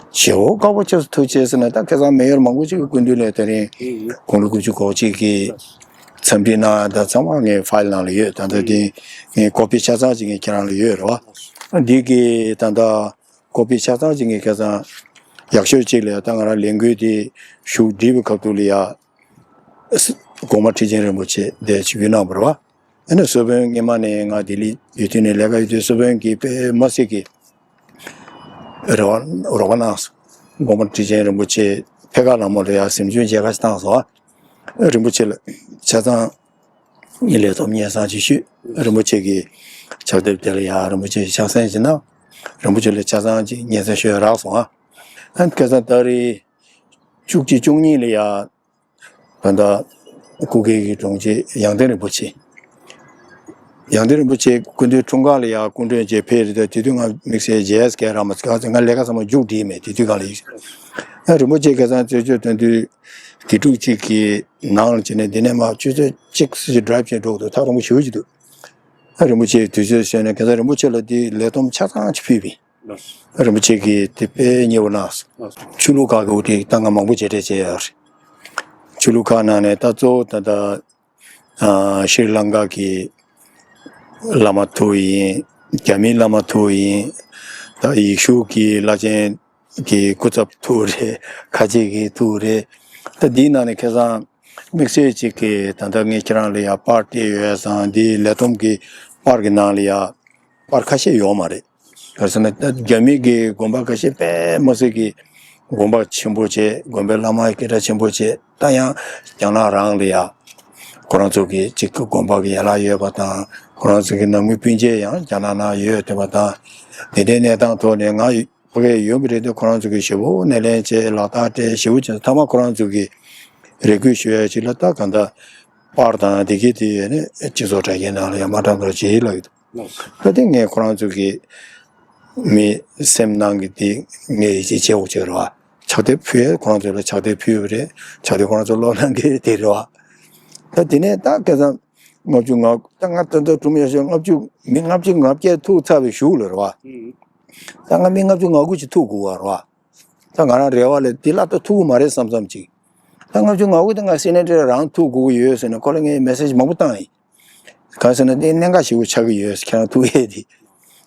ཞེ་པོ་དགའ་པོ་བྱས་སོང་། ཐུགས་རྗེ་ཆེ་ཟེར་ནས། ད་ཁ་སང་མེ་ཡར་མང་པོ་ཅིག་གི་སྐུ་མདུན་ལ་དེ་རིང་དགུང་ལོ་དགུ་བཅུ་གོ་གཅིག་གི་འཚམས་འདྲི་གནང་ཡ་ད་ཚང་མ་ངའི་ཕའིལ་ནང་ལ་ཡོད། ད་ལྟ་དེ་ངའི་ཀོ་པི་ཆ་ཚང་ཅིག་ངས་ཁྱེད་རང་ལ་ཡོད་རེད་བ། འདི་གི་ད་ལྟ་ཀོ་པི་ཆ་ཚང་ཅིག་ངས་ཁ་སང་ཡག་ཤོས་ཅིག་ལ་ཡ། ད་ང་རང་ལས་འགུལ་དེ་ཞུགས་འགྲིལ་བའི་སྐབས་དུས་ལ་ཡ། གོང་མ་ཁྲི་ཆེན་རིན་པོ་ཆེ་དེ་ཆིབས་བསྒྱུར་གནང་བ་རེད་བ། ཨ་ནི་གཟུ་དཔོན་སྔོན་མ་ནས་ང་ལྡི་ལི་ཡུལ་དུས་ནས་ལས་ཀ་ཡོད་དུས་གཟུ་དཔོན་གྱིས་དཔེ་མི་སྲིད་ཀྱི་རེ་བ་རོགས་པ་གནང་སོང་། གོང་མ་ཁྲི་ཆེན་རིན་པོ་ཆེ་ཕེབས་ཁ་ལ་མོ་ལ་ཡ་གཟིམ་ཆུང་མཇལ་ཁ་ཞིག་བཏང་སོང་། རིན་པོ་ཆེ་ལ་ཆ་ཚང་ངས་ལས་བསྡོམས་སྙན་སེང་ཅིག་ཞུས། རིན་པོ་ཆེ་གིས་ཕྱག་དེབ་དེ་ལ་ཡ་རིན་པོ་ཆེ་ཕྱག་སེང་ཅིག་གནང་། རིན་པོ་ཆེ་ལ་ཆ་ཚང་ཅིག་སྙན་སེང་ཞུ་ཡ་རག་སོང་ཨ། ཨ་ནི་ཁ་སང་ཏ་རིག་བཅུ་གཅིག་བཅུ་གཉིས་ལ་ཡ། ད་ལྟ་སྐུ་སྒེར་གྱི་དྲུང་ཆེ་ཡང་སྟེང་རིན་པོ་ཆེ། ཡང་སྟེང་རིན་པོ་ཆེ་སྐུ་མདུན་འཁྲུངས་སྐར་ལ་ཡ་སྐུ་མགྲོན་བཅས་ཕེབས་རེད། དེ་དུས་ང་དམིགས་བསལ་མཇལ་སྐལ་རག་མ་སོང་། ང་ལས་ཀ་ཚང་མ་མཇུག་བསྒྲིལ་མེད། དེ་དུས་སྒང་ལ་ཡིན། ཨ་རིན་པོ་ཆེ་ཁ་སང་རྩད་གཅོད་དོན་དུས་དགེ་ཕྲུག་གཅིག་གི་ནང་ལ་བྱས་ནས་འདི་ནས་མར་ཆུ་ཚོད་གཅིག་ཙམ་ཅིག་ཌ་རའིབ་བྱས་འགྲོ་གི་འདུག་ཐག་རིང་པོ་ཞེ་པོ་ཅིག་འདུག་ཨ་རིན་པོ་ཆེ་དུས་ཚོད་བཟོས་ནས་ཁ་སང་རིན་པོ་ཆེ་ལ་དེ་ལས་བསྡོམས་ཆ་ཚང་ཅིག་ཕུལ་བས། རིན་པོ་ཆེ་གིས་དེ་དཔེ་མཉེས་པོ་གནང་སོང་། ཆོས་ལུགས་ཁག་གི་དབུ་ཁྲིད་ད་ང་མང་པོ་མཇལ་འཕྲད་བྱས་ཡོད་རེད། ཆོས་ལུགས་ཁག་ནང་ནས་ད་གཙོ་བོ་ད་ལྟ་ཨ་ཤྲི་ལང་ཀ་གི་བླ་མ་ཐུག་ཡིན། རྒྱ་མིའི་བླ་མ་ཐུག་ཡིན། ད་ཡེ་ཤུ་གི་བླ་ཆེན་གྱི་སྐུ་ཚབ་ཐུག་རེད། ཁ་ཆེ་གི་ཐུག་རེད། ད་འདིའི་ནང་ནས་ཁ་སང་དམིགས་བསལ་ཅིག་གིས་ད་ལྟ་ངས་ཁྱེད་རང་ལ་ཡ་པར་སྟེར་ཡོད་ཙང་། འདིའི་ལས་བསྡོམས་ཀྱི་པར་གྱི་ནང་ལ་ཡ་པར་ཁ་ཤས་ཡོད་མ་རེད། ག་རེ་ཟེར་ན་ད་རྒྱ་མི་གི་དགོན་པ་ཁ་ཤས་དཔེ་མི་སྲིད་ཀྱི་དགོན་པ་ཆེན་པོ་བྱས། དགོན་པའི་བླ་མ་སྐད་གྲགས་ཆེན་པོ་བྱས། ད་ཡང་རྒྱ་ནག་རང་ལ་ཡ་ཁོ་རང་ཚོ་གི་གཅིག་གི་དགོན་པ་གི་ཡན་ལག་ཡོད་པ་དང་། ཁོ་རང་ཚོ་གི་ནང་མི་སྤུན་མཆེད་ཡང་རྒྱ་ནག་ནང་ཡོད་བསྡད་པ་དང་། དེ་འདྲའི་གནས་སྟངས་ཐོག་ནས་ང་ཕ་གིར་ཡོང་གི་རེད་དེ། ཁོ་རང་ཚོ་གིས་ཞེ་པོ་སྣེ་ལེན་བྱས། ལག་རྟགས་སྤྲད། ཞེ་པོ་བྱས། མཐའ་མ་ཁོ་རང་ཚོ་གིས་རེ་སྐུལ་ཞུ་ཡ་ཅིག་ལ་ད་གང་ལྟར་པར་དང་དེ་གའི་དེ་ཡོད་ནས་སྤྱི་ཚོགས་དྲ་རྒྱའི་ནང་ལ་ཡང་མ་བཀྲམ་རོགས་བྱེད་ལབ་ཀྱི་འདུག་ད་དེ་ངས་ཁོ་རང་ཚོ་གི་མི་སེམས་ནང་གི་དེ་ངས་ཡིད་ཆེས་བྱེད་དགོས་ཅིག་རེད་བ། ཕྱག་དེབ་ཕུལ་ཡས། ཁོ་རང་ཚོ་ལ་ཕྱག་དེབ་ཕུལ་བ་རེད། ཕྱག་དེབ་ཁོ་རང་ཚོ་ཀློག་གནང་གི་དེ་རེད་བ། ད་དེ་ནས་ད་ཁ་སང་ ལྔ་བཅུ་ང་ད་ང་ད་ལྟ་གྲུབ་ཡག་ཤོས་ལྔ་བཅུ་མི་ལྔ་བཅུ་ང་བརྒྱད་ཐུག་ཚར་བའི་གཞུག་ལ་རེད་བ། ད་ང་མི་ལྔ་བཅུ་ང་དགུ་ཅིག་ཐུག་དགོས་བ་རེད་བ། ད་ང་རང་རེ་བ་ལས་འདི་ལ་ད་ཐུག་གི་མ་རེད་བསམ་བསམ་ཅིག་ད་ལྔ་བཅུ་ང་དགུ་དེ་ང་སེ་ནེ་ཊར་རང་ཐུག་དགོས་ཀྱི་ཡོད་ཟེར་ནས་ཁོ་ལ་ངས་མེ་སེ་ཇི་མང་པོ་བཏང་ཡིན། གང་ཟེར་ན་དེ་གནད་འགག་ཞེ་པོ་ཆགས་ཀྱི་ཡོད་ཁྱེད་རང་ཐུག་ཡས་དེ།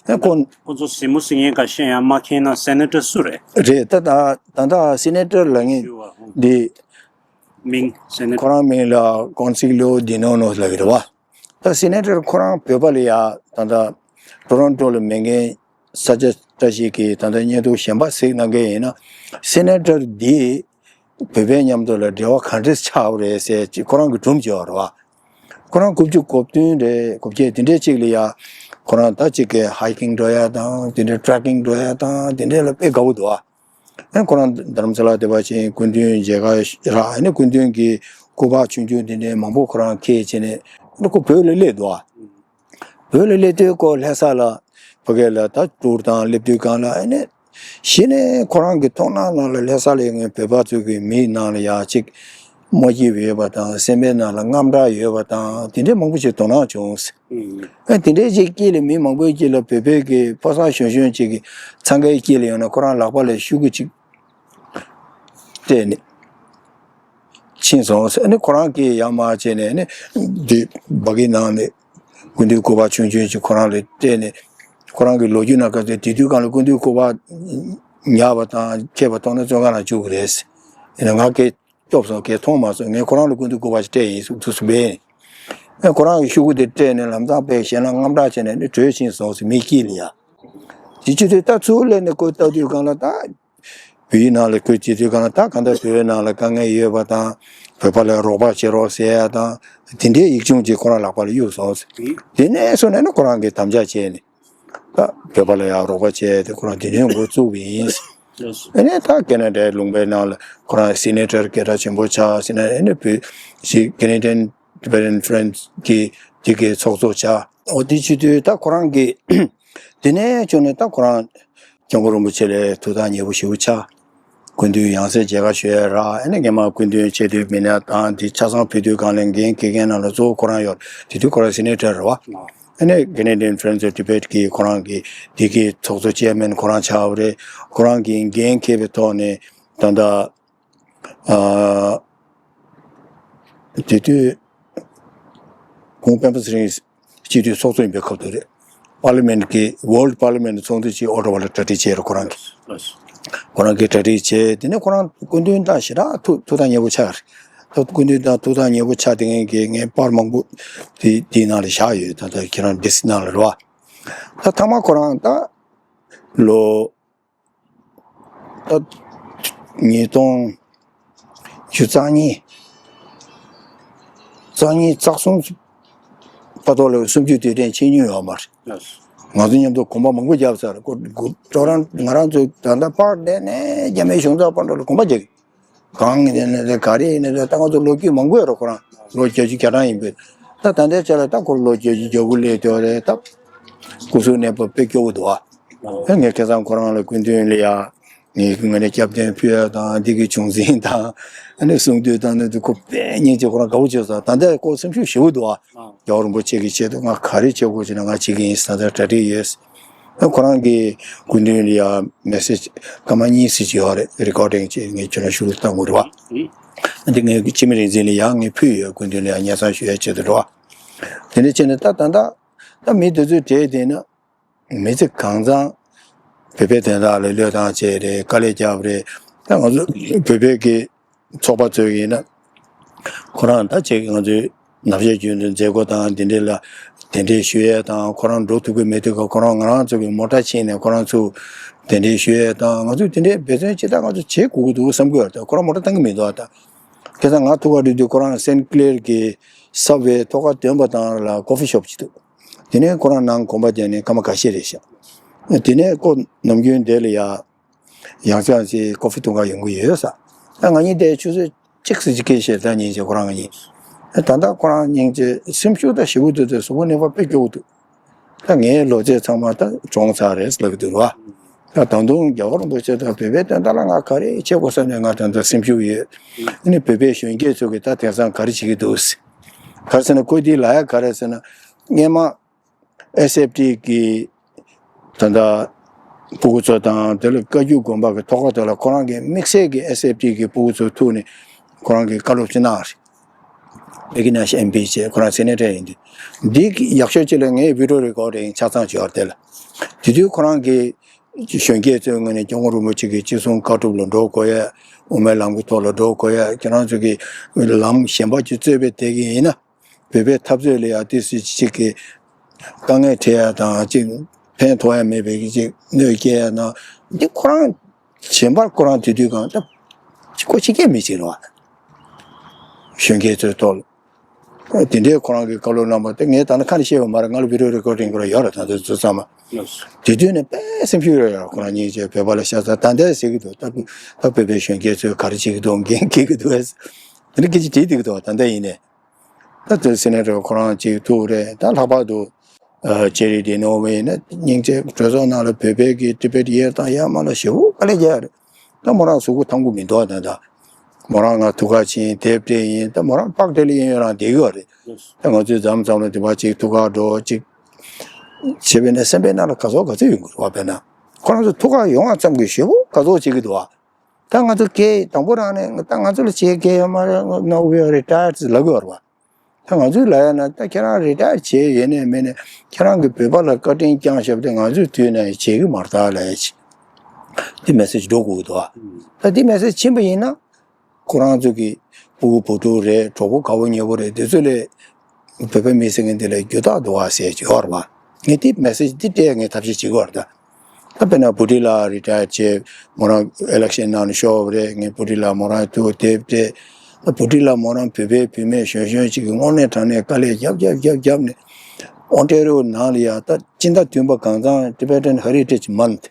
ཨ་ཁོ། ཁོ་ཚོ་གཟིགས་མོ་གཟིགས་མཁན་ཁ་ཤས་ཡང་མ་མཁྱེན་ན་སེ་ནེ་ཊར་སུ་རེད། རེད་ད་ད་ད་ད་སེ་ནེ་ཊར་ལབ་མཁན་ཞུ་བ་འོང་། འདི། མིང་སེ་ནེ་ཊར། ཁོ་རང་མིང་ལ་ཀོན་སི་ལོ་ཌི་ནོ་ནོ་ལབ་ཀྱི་རེད་བ། ད་སེ་ནེ་ཊར་ཁོ་རང་བོད་པ་ལ་ཡ་ད་ད་ཊོ་རོན་ཊོ་ལ་མེད་མཁན་ས་ཆ་བཀྲ་ཤིས་ཀྱིས་ད་ལྟ་བརྙན་ཐུང་གཞན་པ་གཟིགས་གནང་མཁན་ཡིན་ན་སེ་ནེ་ཊར་འདི་བོད་པའི་མཉམ་དུ་ལ་འབྲེལ་བ་ག་འདྲས་ཆགས་པ་རེད་ཟེར་ཅིག་ཁོ་རང་གིས་སྒྲུང་བརྗོད་པ་རེད་བ། ཁོ་རང་དགུ་བཅུ་གོ་བདུན་རེད་གོ་བརྒྱད་དེ་འདྲས་ཅིག་ལ་ཡ་ཁོ་རང་ད་ཅིག་གི་ཧའི་ཀིང་འགྲོ་ཡ་དང་དེ་འདྲས་ཊྲེག་ཀིང་འགྲོ་ཡ་དང་དེ་འདྲས་ལ་དཔེ་དགའ་བོ་འདུག་ཨ། ཨ་ཁོ་རང་དྷ་རམ་ས་ལ་བསྡད་པ་ཅིག་སྐུ་མདུན་མཇལ་ཁ་རག་ཨ་ནི་སྐུ་མདུན་གྱི་སྐུ་པར་ཆུང་ཆུང་དེ་འདྲས་མང་པོ་ཁོ་རང་འཁྱེར་བྱས་ནས་ཨ་ནི་ཁོ་བོད་ལ་སླེབས་འདུག་ཨ། བོད་ལ་སླེབས་དུས་ཁོ་ལྷ་ས་ལ་ཕ་གི་ལ་ད་ཊུར་དང་སླེབས་དུས་སྒང་ལ་ཨ་ནི་གཞི་ནས་ཁོ་རང་གི་མཐོང་སྣང་ནང་ལ་ལྷ་ས་ལ་ཡོད་མཁན་བོད་པ་ཚོ་གི་མིའི་ནང་ལ་ཡ་གཅིག་མ་སྐྱིད་པ་ཡོད་པ་དང་སེམས་པའི་ནང་ལ་དངངས་སྐྲག་ཡོད་པ་དང་དེ་འདྲས་མང་པོ་ཞིག་དོ་སྣང་བྱུང་། ཨ་དེ་འདྲའི་ཅིག་དཀྱིལ་ལ་མི་མང་པོའི་དཀྱིལ་ལ་བོད་པའི་གི་ཕོ་གསར་གཞོན་གཞོན་ཅིག་གི་འཚང་ཁའི་དཀྱིལ་ལ་ཡོང་ན་ཁོ་རང་ལག་པ་ལ་ཤུ་གུ་ཅིག་སྤྲད་ནས་ཕྱིན་སོང་ཟེར་ནས་ཁོ་རང་གིས་ཡར་མར་བྱས་ནས་ནི་འདི་སྦ་གི་ནང་ནས་སྐུ་མདུན་སྐུ་པར་ཆུང་ཆུང་ཅིག་ཁོ་རང་ལ་སྤྲད་ནས་ཁོ་རང་གི་ལོ་རྒྱུས་ནང་ག་ཚོད་དེ་དུས་སྒང་ལ་སྐུ་མདུན་སྐུ་པར་ཉར་བ་དང་འཁྱེར་བ་མཐོང་ན་བཙོན་ཁང་ནང་བཅུག་གི་རེད་ཟེར། ཡིན་ན་ང་གིས་སྐྱོབ་སོང་གས་མཐོང་མ་སོང་ངས་ཁོ་རང་ལ་སྐུ་མདུན་སྐུ་པར་ཞིག་སྤྲད་ཡིན་ཟེར་ཐུགས་སུ་འབད། ཨེ་ཁོ་རང་གི་ཤུ་གུ་དེ་སྤྲད་ནས་ལམ་སང་དཔེ་ཞེད་སྣང་དངངས་སྐྲག་བྱས་ནས་ནི་བྲོས་ཕྱིན་སོང་ཟེར་མི་དཀྱིལ་ལ་ཡ། དེ་བྱེད་དུས་ད་ཚུར་སླེབས་ནས་ཁོས་ལྟ་དུས་སྒང་ལ་ད། བོད་ཡིག་ནང་ལ་ཁོས་བྱེད་དུས་སྒང་ལ་ད་གང་ལྟར་བོད་ནང་ལ་དཀའ་ངལ་ཡོད་པ་དང་བོད་པ་ལ་རོགས་པ་བྱེད་རོགས་ཟེར་ཡ་དང་དེ་འདྲའི་ཡིག་ཆུང་ཅིག་ཁོ་རང་ལག་པ་ལ་གཡུགས་སོང་ཟེར། དེ་ནས་བཟུང་ནས་ནི་ཁོ་རང་གིས་དམ་བཅའ་བྱས་ནས། ད་བོད་པ་ལ་ཡང་རོགས་པ་བྱས་ཏེ་ཁོ་རང་དེ་ནས་འགོ་བཙུགས་པ་ཡིན། ཨ་ནི་ད་ཁེ་ན་ཌའི་ལུང་པའི་ནང་ལ་ཁོ་རང་སེ་ནེ་ཊར་སྐད་གྲགས་ཆེན་པོ་ཆགས་ཟེར་ནས་ཨ་ནི་བོད་ཀྱི་Canadian Tibetan Friends་གི་དེ་གའི་ཚོགས་གཙོ་ཆགས། འོ་དེ་བྱེད་དུས་ད་ཁོ་རང་གི་དེ་ནས་བྱུང་ནས་ད་ཁོ་རང་སྐྱབས་མགོན་རིན་པོ་ཆེ་ལ་ཐུགས་ཐག་ཉེ་པོ་ཞེ་པོ་ཆགས། སྐུ་མདུན་ཡང་སེ་མཇལ་ཁ་ཞུ་ཡ་རག་ཨ་ནི་སྔན་མ་སྐུ་མདུན་ཆེ་བསྟོད་མི་སྣ་དང་དེ་ཆ་ཚང་ཕེབས་དུས་སྒང་ལ་འགན་འཁྱེར་མཁན་ནང་ལ་གཙོ་བོ་ཁོ་རང་ཡོད་དེ་དུས་ཁོ་རང་སེ་ནེ་ཊར་རེད་བ། ཨ་ནི་Canadian Friends of Tibet་གི་ཁོ་རང་གི་དེ་གའི་ཚོགས་གཙོ་ཅེར་མེན་ཁོ་རང་ཆགས་པ་རེད། ཁོ་རང་གི་འགན་འཁྱེར་བའི་ཐོག་ནས་ད་ལྟ་ཨ་དེ་དུས་ཁོང་སྤེན་པ་ཚེ་རིང་སྤྱི་འཐུས་ཚོགས་གཙོ་ཡིན་པའི་སྐབས་དུ་རེད། Parliament་གི་World Parliament་ཚོགས་འདུ་ཅིག་ཨོ་ཊ་བ་ལ་གྲ་སྒྲིག་བྱས་རེད་ཁོ་རང་གིས། ཁོ་རང་གིས་གྲ་སྒྲིག་བྱས་དེ་ནས་ཁོ་རང་སྐུ་མདུན་དང་ཞེ་དྲག་ཐུགས་ཐུགས་ཐག་ཉེ་པོ་ཆགས་རེད། ད་སྐུ་མདུན་དང་ཐུགས་ཐག་ཉེ་པོ་ཆགས་དེ་ངས་ཀྱི་ངས་པར་མང་པོ་དེ་དེའི་ནང་ལ་བཞག་ཡོད། ད་ལྟ་ཁྱེད་རང་ཌེ་སི་ནང་ལ་རེད་བ། ད་ཐ་མ་ཁོ་རང་ད་ལོ་ད་ཉིས་སྟོང་བཅུ་རྩ་གཉིས་རྩ་གཉིས་རྩ་གསུམ་བར་དུ་ལ་གསུམ་བཅུའི་དུས་དྲན་ཆེ་མྱོང་ཡོད་མ་རེད། ང་ཚོ་མཉམ་དུ་གོམ་པ་མང་པོ་བརྒྱབ་ཚར་ཁོ་ཁོ་ཁོ་རང་ང་རང་ཚོ་ད་ལྟ་པར་བསྡད་ནས་རྒྱ་མིའི་གཞུང་ཚབ་བར་དུ་ལ་གོམ་པ་རྒྱག་གི་གང་ཡིན་ནས་ད་ག་རེ་ཡིན་ནས་ད་ང་ཚོ་ལོ་རྒྱུས་མང་པོ་ཡོད་རེད། ཁོ་རང་ལོ་བརྒྱད་ཅུ་གྱ་གྲངས་ཡིན་པས་ད་ད་ལྟའི་ཆ་ལ་ད་ཁོ་ལོ་བརྒྱད་ཅུ་གྱ་དགུ་སླེབས་ཡོད་རེད། ད་སྐུ་གཟུགས་གནས་བབ་དཔེ་སྐྱོ་བོ་འདུག་ཨ། ཨེ་ངས་ཁ་སང་ཁོ་རང་ལ་སྐུ་མདུན་ལ་ཡ་ངས་ངས་ནས་སྐྱབས་རྟེན་ཕུལ་ཡ་དང་འདི་གི་བྱུང་འཛིན་དང་ཨ་ནི་གསུང་དུས་དང་ནི་འདི་ཁོ་དཔེ་སྙིང་རྗེ་ཁོ་རང་དགའ་བོ་བྱས་སོང་། ད་ལྟ་ཁོ་སེམས་ཤུགས་ཞེ་པོ་འདུག་ཨ། རྒྱལ་བ་རིན་པོ་ཆེ་གི་ཆེད་དུ་ང་ག་རེ་བྱེད་དགོས་ཟེར་ན་ང་བྱེད་ཀྱི་ཡིན་ཟེར་ད་ལྟ་གྲ་སྒྲིག་ཡོད། ཁོ་རང་གི་སྐུ་མདུན་ལ་ཡང་མེ་སེ་ཇི་སྐར་མ་གཉིས་ཙམ་ཅིག་ཡོད་རེད། རི་ཀོར་ཌིང་ཅིག་ངས་ཁྱོད་ལ་ཞུ་བཏང་དགོས་རེད་བ། འདི་ངས་འཆི་མེད་རིག་འཛིན་ལ་ཡང་ངས་ཕུལ་ཡོད། སྐུ་མདུན་ལ་ཡང་སྙན་སེང་ཞུ་ཡ་ཆེད་དུ་རེད་བ། དེ་འདྲ་བྱས་ནས་ད་ད་ད་ད་མི་དེ་ཚོའི་གྲས་དེ་ན་མི་ཚེ་གང་བཟང་བོད་པའི་དོན་དག་ལ་བློས་བཏང་བྱས་རེད། དཀའ་ལས་བརྒྱབ་རེད། ད་ང་ཚོ་བོད་པའི་གི་ཚོགས་པ་ཚོས་ཡིན་ན་ཁོ་རང་ད་ཅིག་ང་ཚོའི་ནམ་ཞག་རྒྱུན་དུ་མཛད་སྒོ་དང་དེ་འདྲས་ལ་དེ་འདྲས་ཞུ་ཡས་དང་ཁོ་རང་འགྲོ་ཐུབ་ཀྱི་མེད་དུས་ཀ་ཁོ་རང་ང་རང་ཚོ་གི་མོ་ཊ་ཕྱིན་ནས་ཁོ་རང་ཚོ་དེ་འདྲས་ཞུ་ཡས་དང་ང་ཚོས་དེ་འདྲས་འབད་བརྩོན་ཅི་ལྟར་ང་ཚོ་བྱེད་དགོས་ཀྱི་འདུག་བསམ་གྱི་ཡོད་རེད། ད་ཁོ་རང་མོ་ཊ་བཏང་གི་མི་འདུག་ཨ། ད་ཁ་སང་ང་ཐུག་ག་འགྲོ་དུས་ཁོ་རང་སེན་ཀླེར་གི་སབ་ཝེ་ཐོག་ཁ་སྟོན་པ་དང་ལ་ཀོ་ཕི་ཤོབ་ཅིག་འདུག་དེ་ནས་ཁོ་རང་ནང་གོམ་པ་བརྒྱབ་ནས་སྐར་མ་ཁ་ཤས་རེད་ཤག་དེ་ནས་ཁོ་ནམ་རྒྱུན་དེ་ལ་ཡ། ཡང་བསྐྱར་ཅིག་ཀོ་ཕི་འཐུང་ག་ཡོང་གི་ཡོད་ས། ད་ང་གཉིས་དེ་ཆུ་ཚོད་གཅིག་ཙམ་ཅིག་སྐད་བཤད་ད་སྙིང་རྗེ་ཁོ་རང་ང་གཉིས། ད་ལྟ་ཁོ་རང་སྙིང་རྗེ་སེམས་ཤུགས་ད་ཞེ་པོ་འདུག་དེ་གཟུགས་པོ་གནས་བབ་དཔེ་སྐྱོ་བོ་འདུག་ད་ངའི་ལོ་ཚད་ཚང་མ་ད་གྲོངས་ཚར་རེད་ལབ་ཀྱི་འདུག་ར། ད་ད་དུང་རྒྱལ་བ་རིན་པོ་ཆེ་དང་བོད་པའི་དོན་དག་ལ་ང་ག་རེ་བྱེད་དགོས་བསམ་ནས་ང་ད་ལྟ་སེམས་ཤུགས་ཡོད། ཨ་ནི་བོད་པའི་གཞོན་སྐྱེས་ཚོ་གིས་ད་དེང་སང་ག་རེ་བྱེད་ཀྱི་འདུག་ག་རེ་ཟེར་ན་ཁོས་དེ་ལབ་ཡ་ག་རེ་ཟེར་ན། སྔས་མ་ཨེས་ཨེཕ་ཊི་གི་ད་ལྟ་སྤུ་གུ་ཚོ་དང་དེ་ལ་བཀའ་བརྒྱུད་དགོན་པ་གི་ཐོག་ཁ་དེ་ལ་ཁོ་རང་གི་དམིགས་བསལ་གྱི་ཨེས་ཨེཕ་ཊི་གི་སྤུ་གུ་ཚོ་ཐུག་ནས་ཁོ་རང་གི་བཀའ་སློབ་ཅིག་གནང་རེད། ཨེ་ཀི་ནེ་ཤི་ཨེམ་པི་བྱས་ཁོ་རང་སེ་ནེ་ཊར་ཡིན་དུས། འདི་ཡག་ཤོས་ཅིག་ལ་ངས་བི་ཌི་ཡོ་རི་ཀོར་ཌིང་ཆ་ཚང་བྱས་པ་རེད་དེ་ལ། དེ་དུས་ཁོ་རང་གིས་གཞོན་སྐྱེས་ཚོའི་ངོས་ནས་སྐྱབས་མགོན་རིན་པོ་ཆེ་གི་ཅི་གསུང་བཀའ་སྒྲུབ་ལ་འགྲོ་དགོས་ཡ། དབུ་མའི་ལམ་གྱི་ཐོག་ལ་འགྲོ་དགོས་ཡ། ཁྱེད་རང་ཚོ་གིས་ལམ་གཞན་པ་ཅིག་རྩོད་པའི་དེ་གི་ཡིན་ན། བོད་པའི་འཐབ་རྩོད་ལ་ཡ་ཏི་སི་ཅིག་གི་དཀའ་ངལ་འཕྲད་ཡ་དང་ཅིག་ཕན་ཐོགས་ཡ་མེད་པའི་གི་ཅིག་གནོད་སྐྱེལ་ཡ་དང་འདི་ཁོ་རང་གཞན་པར་ཁོ་རང་དེ་དུས་གང་ལྟར་ཅིག་གོ་ཅིག་སྐད་མི་ཅིག་རེད་བ། གཞོན་སྐྱེས་ཚོའི་ཐོག་ལ་དེ་འདྲའི་ཁོ་རང་གི་བཀའ་སློབ་གནང་པ་དེ་ངས་ད་ནི་ཁ་ནས་བཤད་ཡོད་མ་རེད། ང་ལ་བི་ཌི་ཡོ་རི་ཀོར་ཌིང་ཁོ་རང་ཡོད་རེད། ད་ཚོ་ཚང་མ་དེ་དུས་ནས་དཔེ་སེམས་ཤུགས་ཡོད་རེད། ཁོ་རང་གཉིས་ཀྱིས་བོད་པ་ལ་ཤ་ཚ་ད་ལྟ་ཟེར་གི་འདུག་ད་ད་བོད་པའི་གཞོན་སྐྱེས་ཚོས་ག་རེ་བྱེད་ཀྱི་འདུག་འགན་འཁྱེར་གི་འདུག་ཨེ་དེ་འདྲ་སྐད་ཆ་དྲིས་བསྡད་ཀྱི་འདུག་ད་ལྟ་ཡིན་ནས། ད་དེ་སེ་ནེ་ཊར་ཁོ་རང་གཅིག་ཐུག་རེད། ད་ལྷག་པར་དུ་ཨ་ཇེ་རི་ཌི་ནོ་ཝེ་ཡིན་ན་སྙིང་རྗེ་གྲོས་ཚོགས་ནང་ལ་བོད་པའི་གི་ཊི་བེཊ་ཡར་དང་ཡར་མར་ལ་ཞེ་པོ་དཀའ་ལས་རྒྱག་རེད། ད་མོ་རང་གཟུགས་པོ་ཐང་པོ་མི་འདུག་ད་ད་མོ་རང་ང་ཐུག་ག་ཕྱིན་དེབ་སྤྲད་ཡིན། ད་མོ་རང་པགས་སྤྲད་ལ་གཡས་གཡོན་རང་བསྡད་ཀྱི་ཡོད་རེད། ད་ང་ཚོས་མཚམས་མཚམས་ལ་དེ་བ་གཅིག་ཐུག་ག་འགྲོ་གཅིག་བྱས་པས་ན་སེམས་པའི་ནང་ལ་དགའ་ཚོར་ག་ཚོད་ཡོང་གི་རེད་བ། དཔེར་ན་ཁོ་རང་ཚོ་ཐུག་ག་ཡོང་བ་ཙམ་གྱིས་ཞེ་པོ་དགའ་ཚོར་བྱེད་ཀྱི་འདུག་བ། ད་ང་ཚོ་སྐད་དང་པོ་རང་ནས་ད་ང་ཚོ་ལ་བྱེད་སྐད་ཡོད་མ་རེད། No, we are retired ལབ་ཀྱི་ཡོད་རེད་བ། ད་ང་ཚོས་ལབ་ཡ་ན་ད་ཁྱེད་རང་རི་ཊ་ཡར་བྱས་ཡོད་ནས་མེད་ནས་ཁྱེད་རང་གིས་བོད་པ་ལ་བཀའ་དྲིན་བསྐྱངས་བཞག་པ་དེ་ང་ཚོའི་དུས་ནས་བྱེད་ཀྱི་མ་རེད་ད་ལབ་ཡ་ཅིག་དེ་མེ་སེ་ཇི་འགྲོ་དགོས་ཀྱི་འདུག་བ། ད་དེ་མེ་སེ་ཇི་ཕྱིན་པ་ཡིན་ན་ཁོ་རང་ཚོ་གི་སྤུ་གུ་བུ་ཕྲུག་རེད། གྲོགས་པོ་དགའ་པོ་ཉེ་པོ་རེད། དེ་ཚོ་ལ་བོད་པ་མི་ཟེར་མཁན་དེ་ལ་རྒྱུ་དག་འདུག་བ་ཟེར་གྱི་ཡོད་རེད་བ། ངས་དེ་མེ་སེ་ཇི་དེ་སྤྲད་ངས་ཐབས་ཤེས་བྱེད་ཀྱི་ཡོད་རེད་ད། ད་དཔེར་ན་བུ་ཁྲིད་ལགས་རི་ཊ་ཡར་བྱས་མོ་རང་ཨི་ལེག་ཤན་ནང་ནས་ཤོར་བ་རེད། ངས་བུ་ཁྲིད་ལགས་མོ་རང་ཐུག་དེབ་སྤྲད། ད་བུ་ཁྲིད་ལགས་མོ་རང་བོད་པའི་བུད་མེད་གཞོན་གཞོན་ཅིག་གི་དངོས་གནས་དྲང་གནས་དཀའ་ལས་རྒྱབ་རྒྱབ་རྒྱབ་རྒྱབ་ནས་ཨོན་ཊེ་རི་ཡོ་ནང་ལ་ཡ་ད་སྤྱི་ཟླ་བདུན་པ་གང་ཚང་Tibetan Heritage Month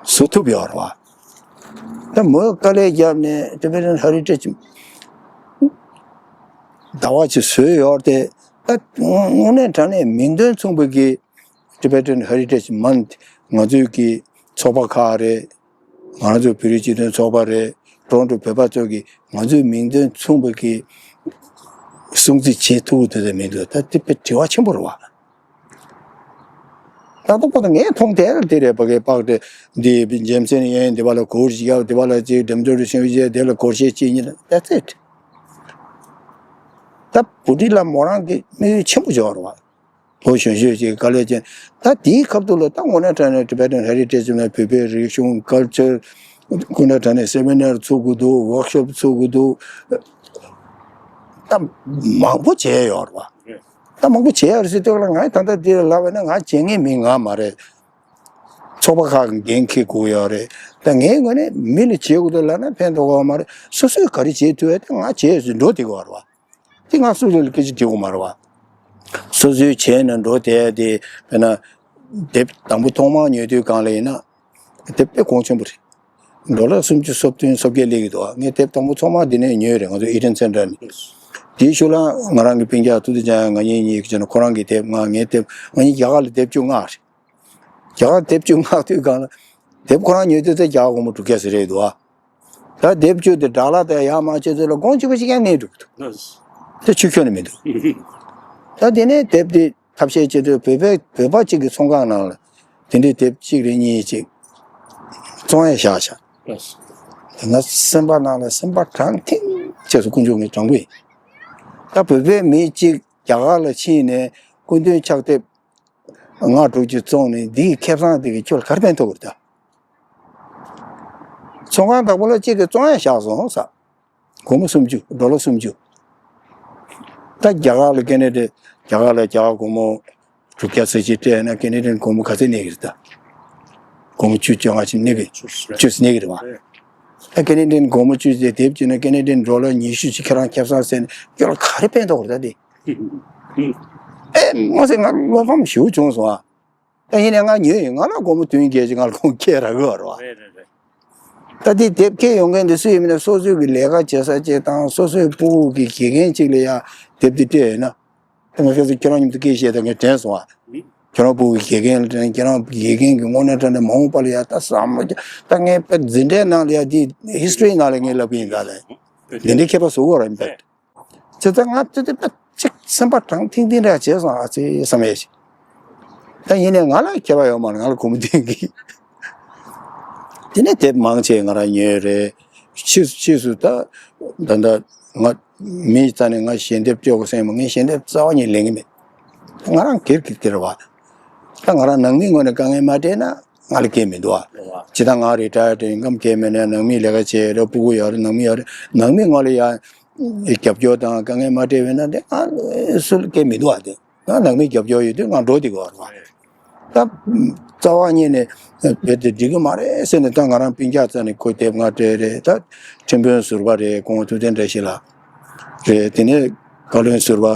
བཟོ་ཐུབ་ཡོད་རེད་བ། ད་མོས་དཀའ་ལས་བརྒྱབ་ནས་Tibetan Heritage ཟླ་བ་ཅིག་བཟོས་ཡོད་དེ། ད་དངོས་གནས་དྲང་གནས་མིང་དོན་མཚུངས་པའི་གི་Tibetan Heritage Month ང་ཚོའི་གི་ཚོགས་པ་ཁག་རེད། ང་ཚོ་བོད་རིགས་སྤྱི་མཐུན་ཚོགས་པ་རེད། ཊོ་རོན་ཊོ་བོད་པ་ཚོ་གི་ང་ཚོའི་མིང་དོན་མཚུངས་པའི་གི་སྲུང་བརྩི་བྱེད་ཐུབ་ཀྱི་འདུག་དང་མི་འདུག་ད་དེ་དཔེ་དྲི་བ་ཆེན་པོ་རེད་བ། ད་ལྟ་བར་དུ་ངས་མཐོང་དེ་ལ་དེ་རེད། ཕ་གི་པགས་དེ་འདི་རྒྱལ་མཚན་ཡན་འདི་བ་ལ་གུར་ཞིག་བརྒྱབ། འདི་བ་ལ་ཅིག་འགྲེམས་སྟོན་རེ་ཞུ་བྱས། དེ་ལ་སྒོར་གཞས་གཅིག་གཉིས། That's it། ད་བུ་ཁྲིད་ལགས་མོ་རང་གི་དམིགས་ཡུལ་ཆེན་པོ་ཅིག་ཡོད་རེད་བ། ལོ་གཞོན་གཞོན་ཅིག་དཀའ་ལས་ཅན། ད་དེའི་སྐབས་དུ་ལ་ད་དངོས་གནས་དྲང་གནས་Tibetan Heritage ནས་བོད་པའི་རིག་གཞུང་ཀལ་ཅར་དངོས་གནས་དྲང་གནས་སེ་མི་ནར་ཚུགས་ཀྱི་འདུག་ཝོག་ཤོབ་ཚུགས་ཀྱི་འདུག་ད་མང་པོ་བྱས་ཡོད་རེད་བ། ད་མང་པོ་བྱས་ཡོད་རེད་ཟེར་དུས་ལ་ང་ད་ལྟ་འདི་ལ་ལབ་པ་ན་ང་བྱེད་མཁན་མི་ང་མ་རེད། ཚོགས་པ་ཁག་གི་འགན་འཁྱེར་དགོས་ཡོད་རེད། ད་ངའི་ངོས་ནས་མི་ལ་བྱེད་དགོས་འདུག་ལབ་ན་ཕན་ཐོགས་ཀྱི་མ་རེད། སོ་སོས་ག་རེ་བྱེད་ཐུབ་ཡ་དེ་ང་བྱས་ཟེར་འགྲོ་བསྡད་ཀྱི་ཡོད་རེད་བ། དེ་ང་སུ་ལ་སྐད་ཆ་དྲི་དགོས་མ་རེད་བ། སོ་སོས་བྱས་ནས་འགྲོ་བསྡད་ཡ་དེ་དཔེར་ན་དེབ་དང་པོ་ཐོག་མར་ཉོ་དུས་སྒང་ལ་ཡིན་ན་དེབ་དཔེ་གོང་ཆེན་པོ་རེད། ཌོ་ལར་སུམ་ཅུ་སོ་བདུན་སོ་བརྒྱད་སླེབས་ཀྱི་འདུག་ངས་དེབ་དང་པོ་ཚང་མ་འདི་ནས་ཉོས་རེད། ང་ཚོ་ཨི་ཌེན་སེན་ཊར་ནས། དེའི་ཤུལ་ལ་ང་རང་གི་སྤུན་ཀྱག་ཐུབ་བསྟན་འཇམ་དབྱངས་ང་གཉིས་གཉིས་ཀྱིས་ཁྱོན་ནས་ཁོ་རང་གི་དེབ་ལྔ། ངའི་དེབ། ང་གཉིས་རྒྱ་གར་ལ་དེབ་བཅུ་མངགས་རེད། རྒྱ་གར་དེབ་བཅུ་མངགས་དུས་སྒང་ལ་དེབ་ཁོ་རང་ཉོས་དུས་ཚེ་རྒྱ་གར་སྒོར་མོ་དྲུག་བརྒྱ་ཙམ་རེད་འདུག་ཨ། ད་དེབ་བཅུ་དེ་སྦྲག་ལ་དང་ཡར་མར་བྱེད་དུས་ལ་གོང་གཅིག་པ་གཅིག་རྐྱང་གནས་འགྲོ་གི་འདུག་དེ་ཆུ་ཁྱོན་ནས་མི་འདུག་ད་དེ་ནས་དེབ་དེ་ཐབས་ཤེས་བྱེད་དུས་བོད་པའི་བོད་པ་གཅིག་གི་ཚོང་ཁང་ནང་ལ་དེ་འདྲའི་དེབ་གཅིག་རེ་གཉིས་ཅིག་བཙོང་ཡས་བཞག་བཞག་ང་སེམས་པ་ནང་ལ་སེམས་པ་དྲང་ཐིང་བྱས་སོང་། དཀོན་མཆོག་ངས་དྲང་པོ་ཡིན། ད་བོད་པའི་མི་གཅིག་རྒྱ་གར་ལ་ཕྱིན་ནས་སྐུ་མདུན་ཕྱག་དེབ་ལྔ་དྲུག་ཅུ་བཙོང་ནས་འདིའི་ཁེ་བཟང་དེ་གི་ཁྱོད་ལ་ག་རེ་ཕན་ཐོགས་ཀྱི་རེད་ད། ཚོང་ཁང་བདག་པོ་ལ་གཅིག་གིས་བཙོང་ཡས་བཞག་སོང་ཟེར། སྒོར་མོ་སུམ་ཅུ། ཌོ་ལར་སུམ་ཅུ། ད་རྒྱ་གར་ལ་ཁེ་ན་ཌའི་རྒྱ་གར་ལ་རྒྱ་གར་སྒོར་མོ་དྲུག་བརྒྱ་ཙམ་ཅིག་སྤྲད་ན་ཁེ་ན་ཌའི་སྒོར་མོ་ག་ཚད་གནས་ཀྱི་རེད་ད། སྒོར་མོ་བཅུ་བཅོ་ལྔ་ཅིག་གནས་ཀྱི། བཅུ་ཙམ་གནས་ཀྱི་རེད་བ། ད་ཁེ་ན་ཌའི་སྒོར་མོ་བཅུ་ཙམ་དེབ་བྱས་ན་ཁེ་ན་ཌའི་ཌོ་ལར་ཉི་ཤུ་ཅིག་ཁྱེད་རང་ཁེ་བཟང་ཟེར་ན་ཁྱོད་ལ་ག་རེ་ཕན་ཐོགས་རེད་ད་དེ། ཨེ་མ་ཟད་ང་བློ་ཕམ་ཞེ་པོ་བྱུང་སོང་ཨ། ད་ཡིན་ནའི་ང་ཉོས་ཡིན། ང་ལ་སྒོར་མོ་བདུན་བརྒྱད་ཅིག་ང་ལ་ཁོང་ཁྱེར་རག་གི་ཡོད་རེད་བ། རེད་རེད་རེད། ད་དེ་དེབ་ཁྱེར་ཡོང་མཁན་དེ་སུ་ཡིན་མིན་ན་སོ་སོའི་གི་ལས་ཀ་བྱེད་ས་ཅིག་དང་སོ་སོའི་སྤུ་གུ་གི་དགེ་རྒན་ཅིག་ལ་ཡ་དེབ་དེ་སྤྲད་ཡོད་ན། ད་ང་ཁྱེད་ཚོ་ཁྱེད་རང་མཉམ་དུ་སྐད་བཤད་ད་ངས་དྲན་སོང་ཨ། ཁྱེད་རང་སྤུ་གུ་གི་དགེ་རྒན་ལ་དྲན། ཁྱེད་རང་གི་དགེ་རྒན་གི་དངོས་གནས་དྲང་གནས་མ་འོངས་པ་ལ་ཡ་ད་བསམ་བློ་རྒྱ་ད་ངས་དཔེ་འཛིན་གྲྭའི་ནང་ལ་ཡ་དེ་ཧིས་ཊོ་རི་ནང་ལ་ངས་ལབ་གི་ཡིན་ད་ལས། དེ་འདྲའི་མཁས་པ་བཟོ་དགོས་རེད་པས། དེ་ལྟར་ང་དེ་དེ་ཅིག་སེམས་པ་གྲང་ཐིང་ཐིང་འདྲ་བྱས་སོང་ཨ་ཙི་བསམ་ཡས་ཤིག་ད་ཡིན་ནའི་ང་ལ་ཁྱད་པར་ཡོད་མ་རེད། ང་ལ་སྒོར་མོ་ཐོན་གི། དེ་ནས་དེབ་མང་ཆེ་ང་རང་ཉོས་རེད། ཕྱིས་ཕྱིས་སུ་ད་ད་ལྟ་ང་མིའི་རྩ་ནས་ང་ཞལ་འདེབས་སྤྲད་དགོས་སེམས་མ། ངས་ཞལ་འདེབས་རྩ་བ་ཉིད་ལེན་གི་མེད། ང་རང་སྒེར་གྱི་སྒེར་བ། ད་ང་རང་ནང་མིའི་ངོས་ནས་དཀའ་ངལ་མ་འཕྲད་ན་ང་ལ་སྐད་མི་འདུག་ཨ། ཇི་ལྟར་ང་རི་ཊ་ཡར་ཡིན་སྐབས་སྐད་མེད་ན་ནང་མིའི་ལས་ཀ་བྱེད་རེད། སྤུ་གུ་ཡོད་རེད། ནང་མི་ཡོད་རེད། ནང་མི་ངོས་ལ་ཡ་རྒྱབ་སྐྱོར་དང་དཀའ་ངལ་མ་འཕྲད་པས་ན་དེ་ང་སུ་ལ་སྐད་མི་འདུག་ཨ། དེ་ང་ནང་མིའི་རྒྱབ་སྐྱོར་ཡོད་དུས་ང་འགྲོ་བསྡད་དགོས་རེད་བ། ད་རྩ་བ་ཉིད་ནས་རྦད་དེ་འགྲིག་གི་མ་རེད་ཟེར་ནས། ད་ང་རང་སྤུན་ཀྱག་རྩ་ནས་ཁོ་དེབ་ལྔ་སྤྲད་རེད། ད་ཁྲིམས་དཔོན་ཟུར་པ་རེད། སྐུ་ངོ་ཐུབ་བསྟན་བཀྲ་ཤིས་ལགས་རེད། དེ་ནས་བཀའ་བློན་ཟུར་པ་ཨ་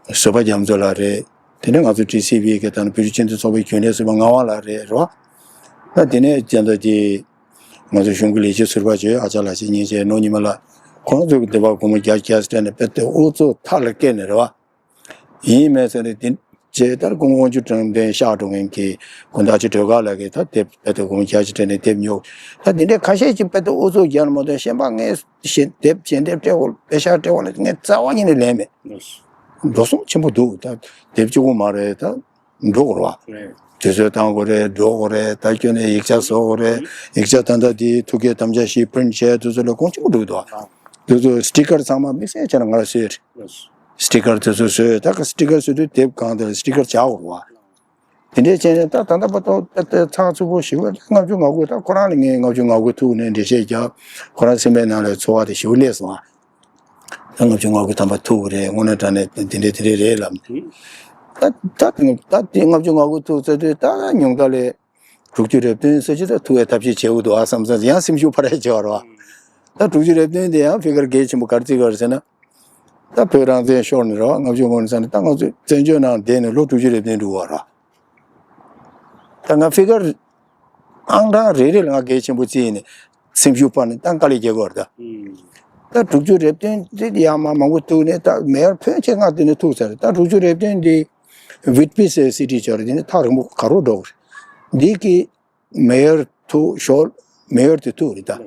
བཟོད་པ་རྒྱ་མཚོ་ལགས་རེད། དེ་ནས་ང་ཚོ་ཊི་སི་ཝི་གི་ད་ནི་བོད་རིགས་སྤྱི་མཐུན་ཚོགས་པའི་རྒྱུན་ལས་ཟུར་པ་ངག་དབང་ལགས་རེད། རེད་བ། ད་དེ་ནས་ཅན་ད་དེ་ང་ཚོ་གཞུང་གི་ལས་བྱེད་ཟུར་པ་བྱོས། ཨ་ཅག་ལགས་བྱས། ཉིན་བྱས། ནོར་ཉི་མ་ལགས། ཁོང་ཚོ་གི་དེ་བ་སྒོར་མོ་བརྒྱ་བརྒྱ་སྤྲད་ནས་དཔེ་དེ་ཨུ་ཚུགས་མཐའ་ལ་བསྐྱལ་ནས་རེད་བ། ཡིན་མེད་ཟེར་ནས་དེ་རྗེས་ལྟར་སྐུ་ངོ་དབང་ཕྱུག་དྲང་བདེན་གཤེགས་འགྲོ་མཁན་གྱི་སྐུ་ཟླ་ཆུ་སྒྲོལ་དཀར་ལགས་ཀྱིས་ད་དེབ་དཔེ་དེ་སྒོར་མོ་བརྒྱ་ཅིག་སྤྲད་ནས་དེབ་ཉོ། ད་དེ་འདྲའི་ཁ་ཤས་ཀྱིས་དཔེ་དེ་ཨུ་ཚུགས་རྒྱག་ནས་མ་གཏོགས་གཞན་པ་ངས་ཞལ་འདེབས་ཞལ་འདེབས་སྤྲད་དགོས། པེ་ཤག་སྤྲད་དགོས་ལ་ངས་རྩ་བ་ཉིད་ནས་ལེན་མེད། འགྲོ་སོང་ཆེན་པོ་འདུག་ད་དེབ་གཅིག་པོ་མ་རེད། ད་འགྲོ་དགོས་རེད་བ། དུས་ཚོད་བཏང་དགོས་རེད། འགྲོ་དགོས་རེད། ད་ཁྱོན་ནས་ཡིག་ཆ་བཟོ་དགོས་རེད། ཡིག་ཆ་ད་ལྟ་དེའི་ཐུགས་བསྐྱེད་དམ་བཅའ་བཞི་པི་རིན་ཊི་བྱས་དུས་ཚོད་ལ་གོང་ཆེན་པོ་འགྲོ་གི་འདུག་དུས་ཚོད་སི་ཊི་ཀར་ཚང་མ་དམིགས་བསལ་བྱས་ན་ང་ལ་བཟོས་རེད། སི་ཊི་ཀར་དེ་ཚོ་བཟོས། ད་ག་སི་ཊི་ཀར་བཟོས་དུས་དེབ་གང་དེ་ལ་སི་ཊི་ཀར་བྱ་དགོས་རེད་བ། དེ་འདྲའི་བྱས་ནས་ད་ད་ལྟ་བར་དུ་ད་ལྟ་ཚགས་ཚུད་པོ་ཞེ་པོ་ལྔ་བཅུ་ང་དགུ། ད་ཁོ་རང་ལ་ངས་ལྔ་བཅུ་ང་དགུ་ཐུག་ནས་འགྲེལ་བཤད་རྒྱབ། ཁོ་རང་སེམས་པའི་ནང་ལ་ཚོར་བ་དེ་ཞེ་པོ་སླེབས་སོང་ཨ། ད་ལྔ་བཅུ་ང་དགུ་ཐམ་པ་ཐུག་རེད། དངོས་གནས་དྲང་གནས་དེ་འདྲའི་དེ་འདྲའི་རེད་ལབ་ནས། ད་ད་ད་དེ་ལྔ་བཅུ་ང་དགུ་ཐུག་ཚར་དུས་ད་ཉུང་མཐའ་ལས་དྲུག་ཅུ་རེ་བདུན་ཙམ་ཅིག་ད་ཐུག་ཡའི་ཐབས་ཤེས་བྱེད་དགོས་འདུག་ཨ་བསམ་ཙང་ཡང་སེམས་ཤུགས་འཕར་ཡ་བྱེད་པ་རེད་བ། ད་དྲུག་ཅུ་རེ་བདུན་དེ་ཡང་ཕི་གར་གལ་ཆེན་པོ་ག་རེ་བརྩི་དགོས་རེད་ཟེར་ན། ད་བོད་རང་བཙན་ཤོར་ནས་རེད་བ། ལྔ་བཅུ་ང་དགུ་ནས་བཟུང་ནས་ད་ང་ཚོ་བཙན་བྱོལ་ནང་བསྡད་ནས་ལོ་དྲུག་ཅུ་རེ་བདུན་འགྲོ་གི་ཡོད་རེད་བ། ད་ང་ཕི་གར་ཨང་གྲངས་རེ་རེ་ལ་ང་གལ་ཆེན་པོ་བརྩིས་ནས་སེམས་ཤུགས་སྤར་ནས་ད་དཀའ་ལས་རྒྱག་གི་ཡོད་རེད་ད། ད་དྲུག་ཅུ་རེ་བདུན་དེ་ཡར་མར་མང་པོ་ཐུག་ནས་ད་མེ་ཡར་ཕོན་ཆེ་ང་དེ་ནས་ཐུག་ཚར་རེད། ད་དྲུག་ཅུ་རེ་བདུན་དེ་ཝིཊ་པི་ཟེར་སི་ཊི་ཅིག་ཡོད་རེད། དེ་ནས་ཐག་རིང་པོ་ག་རུ་འགྲོ་གི་རེད། འདི་གི་མེ་ཡར་ཐུག་ཞོར་མེ་ཡར་དེ་ཐུག་རེད་ད།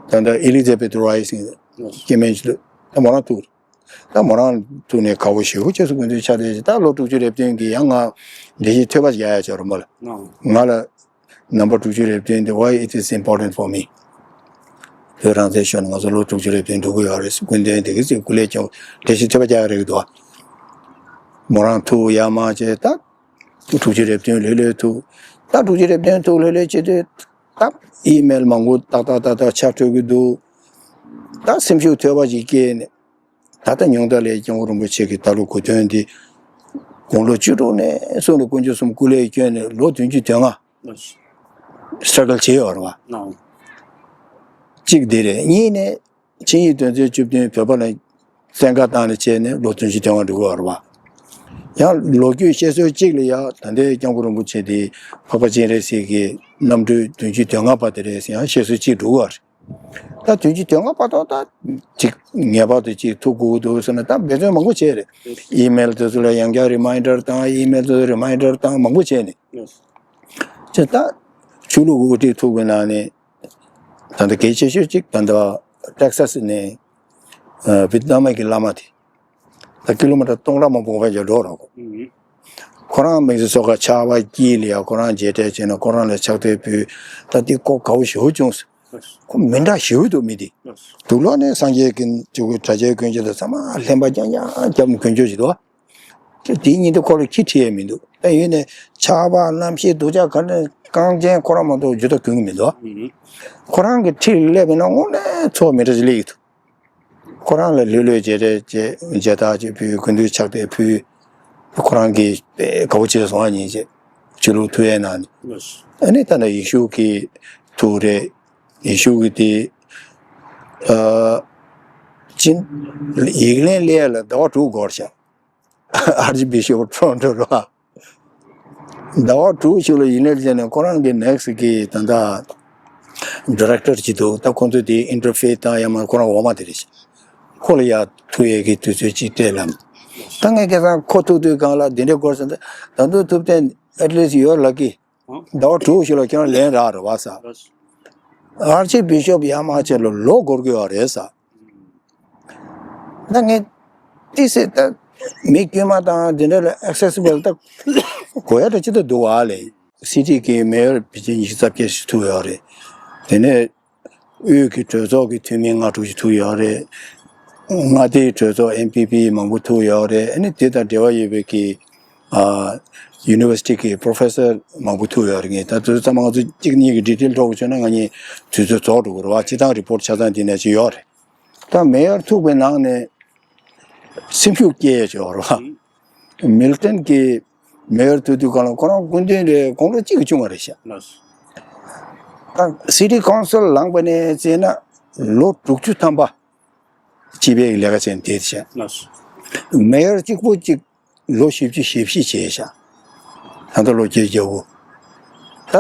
ད་ལྟ་ཨེ་ལི་ཛ་བེཐ་རའི་སིང་སྐྱེ་དམན་ཞིག་འདུག་ད་མོ་རང་ཐུག་རེད། ད་མོ་རང་ཐུག་ནས་དགའ་པོ་ཞེ་པོ་བྱས་སོང་། སྐུ་མདུན་ཕྱག་དེ་ད་ལོ་དྲུག་ཅུ་རེ་བདུན་གྱི་ཡང་ང་འགྲེལ་བཤད་ཐོལ་པ་ཞིག་རྒྱག་ཡ་ཅིག་ཡོད་རེད་མོ་ལ། ང་ལ་ནམ་བར་དྲུག་ཅུ་རེ་བདུན་དེ་why it is important for me། བོད་རང་བཙན་ཤོར་ནས་ང་ཚོ་ལོ་དྲུག་ཅུ་རེ་བདུན་འགྲོ་གི་ཡོད་རེད། སྐུ་མདུན་དེ་གི་ཚེ་སྐུ་ལས་ཀྱང་འགྲེལ་བཤད་ཐོལ་པ་རྒྱག་ཡ་རེད་འདུག་མོ་རང་ཐུག་ཡར་མར་བྱས་ད། དྲུག་ཅུ་རེ་བདུན་ལྷོད་ལྷོད་ཐུག་ད་དྲུག་ཅུ་རེ་བདུན་ཐུག་ལྷོད་ལྷོད་བྱེད་དུས་ད་ཨི་མེལ་མང་པོ་ཏག་ཏག་ཏག་ཏག་ཆ་འཕྲོད་ཀྱི་འདུག་ད་སེམས་ཤུགས་ཐོལ་པ་ཞིག་སྐྱེས་ནས། ད་ལྟ་ཉུང་མཐའ་ལས་སྐྱབས་མགོན་རིན་པོ་ཆེ་གི་ད་ལོ་གོ་སྟོན་འདི་དགུང་ལོ་བཅུ་དྲུག་ནས་གསུམ་ལ་དཀོན་མཆོག་གསུམ་སྐུ་ལས་བསྐྱོན་ནས་ལོ་བདུན་ཅུ་དོན་ལྔ་སི་ཊྲ་གལ་བྱས་ཡོད་རེད་བ། གཅིག་འདི་རེད། གཉིས་ནས། ཆིངས་ཡིག་དོན་ཚན་བཅུ་བདུན་བོད་པ་ལ་བཙན་བཀའ་བཏང་ནས་བྱས་ནས་ལོ་བདུན་ཅུ་དོན་ལྔ་འགྲོ་གི་ཡོད་རེད་བ། ཡང་ལོ་རྒྱུས་བཤད་སྲོལ་གཅིག་ལ་ཡང་ད་ལྟའི་སྐྱབས་མགོན་རིན་པོ་ཆེ་དེ་འཕགས་པ་སྤྱན་རས་གཟིགས་ཀྱི་རྣམ་སྤྲུལ་བདུན་ཅུ་དོན་ལྔ་པ་དེ་རེད་ཟེར་ཡང་བཤད་སྲོལ་གཅིག་འགྲོ་གི་ཡོད་རེད། ད་བདུན་ཅུ་དོན་ལྔ་པ་དང་ད་ཅིག་ངེས་པར་དུ་ཅིག་ཐུག་དགོས་འདུག་ཟེར་ན་ད་འབད་བརྩོན་མང་པོ་བྱས་རེད། ཨི་མེལ་དེ་ཚོ་ལ་ཡང་བསྐྱར་རི་མའིན་ཌར་བཏང་། ཨི་མེལ་དེ་ཚོ་རི་མའིན་ཌར་བཏང་། མང་པོ་བྱས་ནས་ཅེས་ད་ཆོས་ལུགས་དབུ་ཁྲིད་ཐུག་པའི་ནང་ནས། ད་ལྟ་གལ་ཆེ་ཤོས་གཅིག་ད་ལྟ་ཊེག་སཱ་སི་ནས་ཨ་ཝི་ཏི་ནམ་གྱི་བླ་མ་དེ་ད་ཀི་ལོ་མི་ཊར་སྟོང་ཕྲག་མང་པོ་བར་ཅིག་འགྲོ་རོགས། ཁོ་རང་མི་ཚེ་སོ་ཁ་ཆར་པ་དཀྱིལ་ལ་ཡ་ཁོ་རང་མཇལ་འཕྲད་བྱས་ནས་ཁོ་རང་ལ་ཕྱག་དེབ་ཕུལ། ད་དེ་ཁོ་དགའ་པོ་ཞེ་པོ་བྱུང་ཟེར། ཁོ་མི་འདྲ་ཞེ་པོ་འདུག་མི་དེ། དུག་ལོག་ནས་སངས་རྒྱས་ཀྱི་གྲྭ་ཆས་གོན་རྒྱུ་དང་ཚང་མ་ལྷན་པ་རྐྱང་རྐྱང་རྒྱབ་ནས་གོན་རྒྱུ་ཞིག་འདུག་དེའི་ཉིན་དུ་ཁོ་ལ་ཁྱི་ཁྲིད་ཡས་མི་འདུག་ད་ཡིན་ནས་ཆར་པ་གནམ་གཤིས་སྡུག་ཅག་ག་ནས་གངས་ཅན་ཁོ་རང་མ་གཏོགས་རྒྱུ་དག་གྱོན་གྱི་མི་འདུག་ཁོ་རང་གི་འཁྲིས་ལ་སླེབས་པ་ན་དངོས་གནས་ཚོགས་མི་འདྲ་ཞིག་སླེབས་ཀྱི་འདུག་ཁོ་རང་ལ་ལྷོད་ལྷོད་མཇལ་འཕྲད་བྱས། མཇལ་དར་ཅིག་ཕུལ། སྐུ་མདུན་ཕྱག་དེབ་ཕུལ། ཁོ་རང་གིས་དཔེ་དགའ་པོ་བྱས་སོང་ཨ་ཉིན་བྱས། ཆོས་ལུགས་ཐུག་ཡས་ནང་ནས། ཨ་ནི་ད་ནི་ཡེ་ཤུ་གི་ཐུག་རེད། ཡེ་ཤུ་གི་དེ་ཨ་ཅིན་ཡིག་ལན་སླེབས་ཡ་ལ་ཟླ་བ་དྲུག་འགོར་ཤག་ཨར་ཅི་བི་ཤོབ་ཊོ་རོན་ཊོ་རེད་བ། ཟླ་བ་དྲུག་ཞིག་ལ་ཡིག་ལན་བྱས་ནས་ཁོ་རང་གི་ནེག་སི་གི་ད་ལྟ་ཌི་རེག་ཊར་ཅིག་འདུག་ད་ཁོང་ཚོ་དེ་ཨིན་ཊར་ཕེ་སི་བཏང་ཡ་མ་ཁོ་རང་འོག་མ་དེ་རེད། ཁོ་ལ་ཡ་ཐུག་ཡས་ཀྱི་དུས་ཚོད་ཅིག་སྤྲད་ལབ། ད་ངས་ཁ་སང་ཁོ་ཐུག་དུས་སྒང་ལ་འདི་འདྲའི་སྐོར་ཟེར་ད། ད་དུང་ཐུབ་བསྟན་at least you're lucky། ཟླ་བ་དྲུག་ཞིག་ལ་ཁྱོད་རང་ལན་རག་རེད་བ་ས། ཨར་ཅི་བི་ཤོབ་ཡ་མ་ཆེ་ལ་ལོ་འགོར་གི་ཡོད་རེད་ས། ད་ངས་ཏི་སེ་ད་མི་དཀྱུས་མ་དང་འདི་འདྲ་ལ་ཨེག་སེ་སི་བལ་ད་དགོས་ཡ་ད་ཅི་ད་འདུག་བ་ལས། སི་ཊི་གི་མེ་ཡོར་ཕལ་ཆེར་ཉི་ཤུ་རྩ་བརྒྱད་ཞིག་ཐུག་ཡོད་རེད། དེ་ནས་དབུས་ཀྱི་གྲོས་ཚོགས་ཀྱི་འཐུས་མི་ལྔ་དྲུག་ཅིག་ཐུག་ཡོད་རེད། མངའ་སྡེའི་གྲོས་ཚོགས་ཨེན་པི་པི་མང་པོ་ཐུག་ཡོད་རེད། ཨ་ནི་དེ་དང་འབྲེལ་བ་ཡོད་པའི་གི་ཨ་ཡུ་ནི་ཝར་སི་ཊི་གི་པོ་རོ་ཕེ་སར་མང་པོ་ཐུག་ཡོད་རེད། ངས་ད་དུས་ཚང་མ་ང་ཚོ་གཅིག་གཉིས་ཀྱི་ཌི་ཊེལ་འགྲོ་དགོས་བྱུང་ན་ང་གཉིས་དུས་ཚོད་རྫོགས་འགྲོ་གི་རེད་བ། སྤྱི་བཏང་རི་པོར་ཊི་ཆ་ཚང་འདི་ནས་ཅིག་ཡོད་རེད། ད་མེ་ཡོར་ཐུག་པའི་ནང་ནས་སེམས་ཤུགས་སྐྱེ་ཡས་ཅིག་ཡོད་རེད་བ། མིལ་ཊོན་གྱི་མེ་ཡོར་ཐུག་དུས་གང་ལ་ཁོ་རང་སྐུ་མདུན་རེད། དགུང་ལོ་གཅིག་གི་ཆུང་བ་རེད་ཤག་ལགས་སོ། ད་སི་ཊི་ཀའུན་སིལ་ལངས་པ་ནས་བརྩིས་ན་ལོ་དྲུག་ཅུ་ཐམ་པ་སྤྱི་པའི་ལས་ཀ་བྱས་ནས་བསྡད་ཤག་ལགས་སོ། མེ་ཡོར་གཅིག་པོ་གཅིག་ལོ་བཞི་བཅུ་ཞེ་བཞི་བྱས་ཤག་ད་ལྟ་ལོ་བརྒྱད་ཅུ་གྱ་དགུ། ད་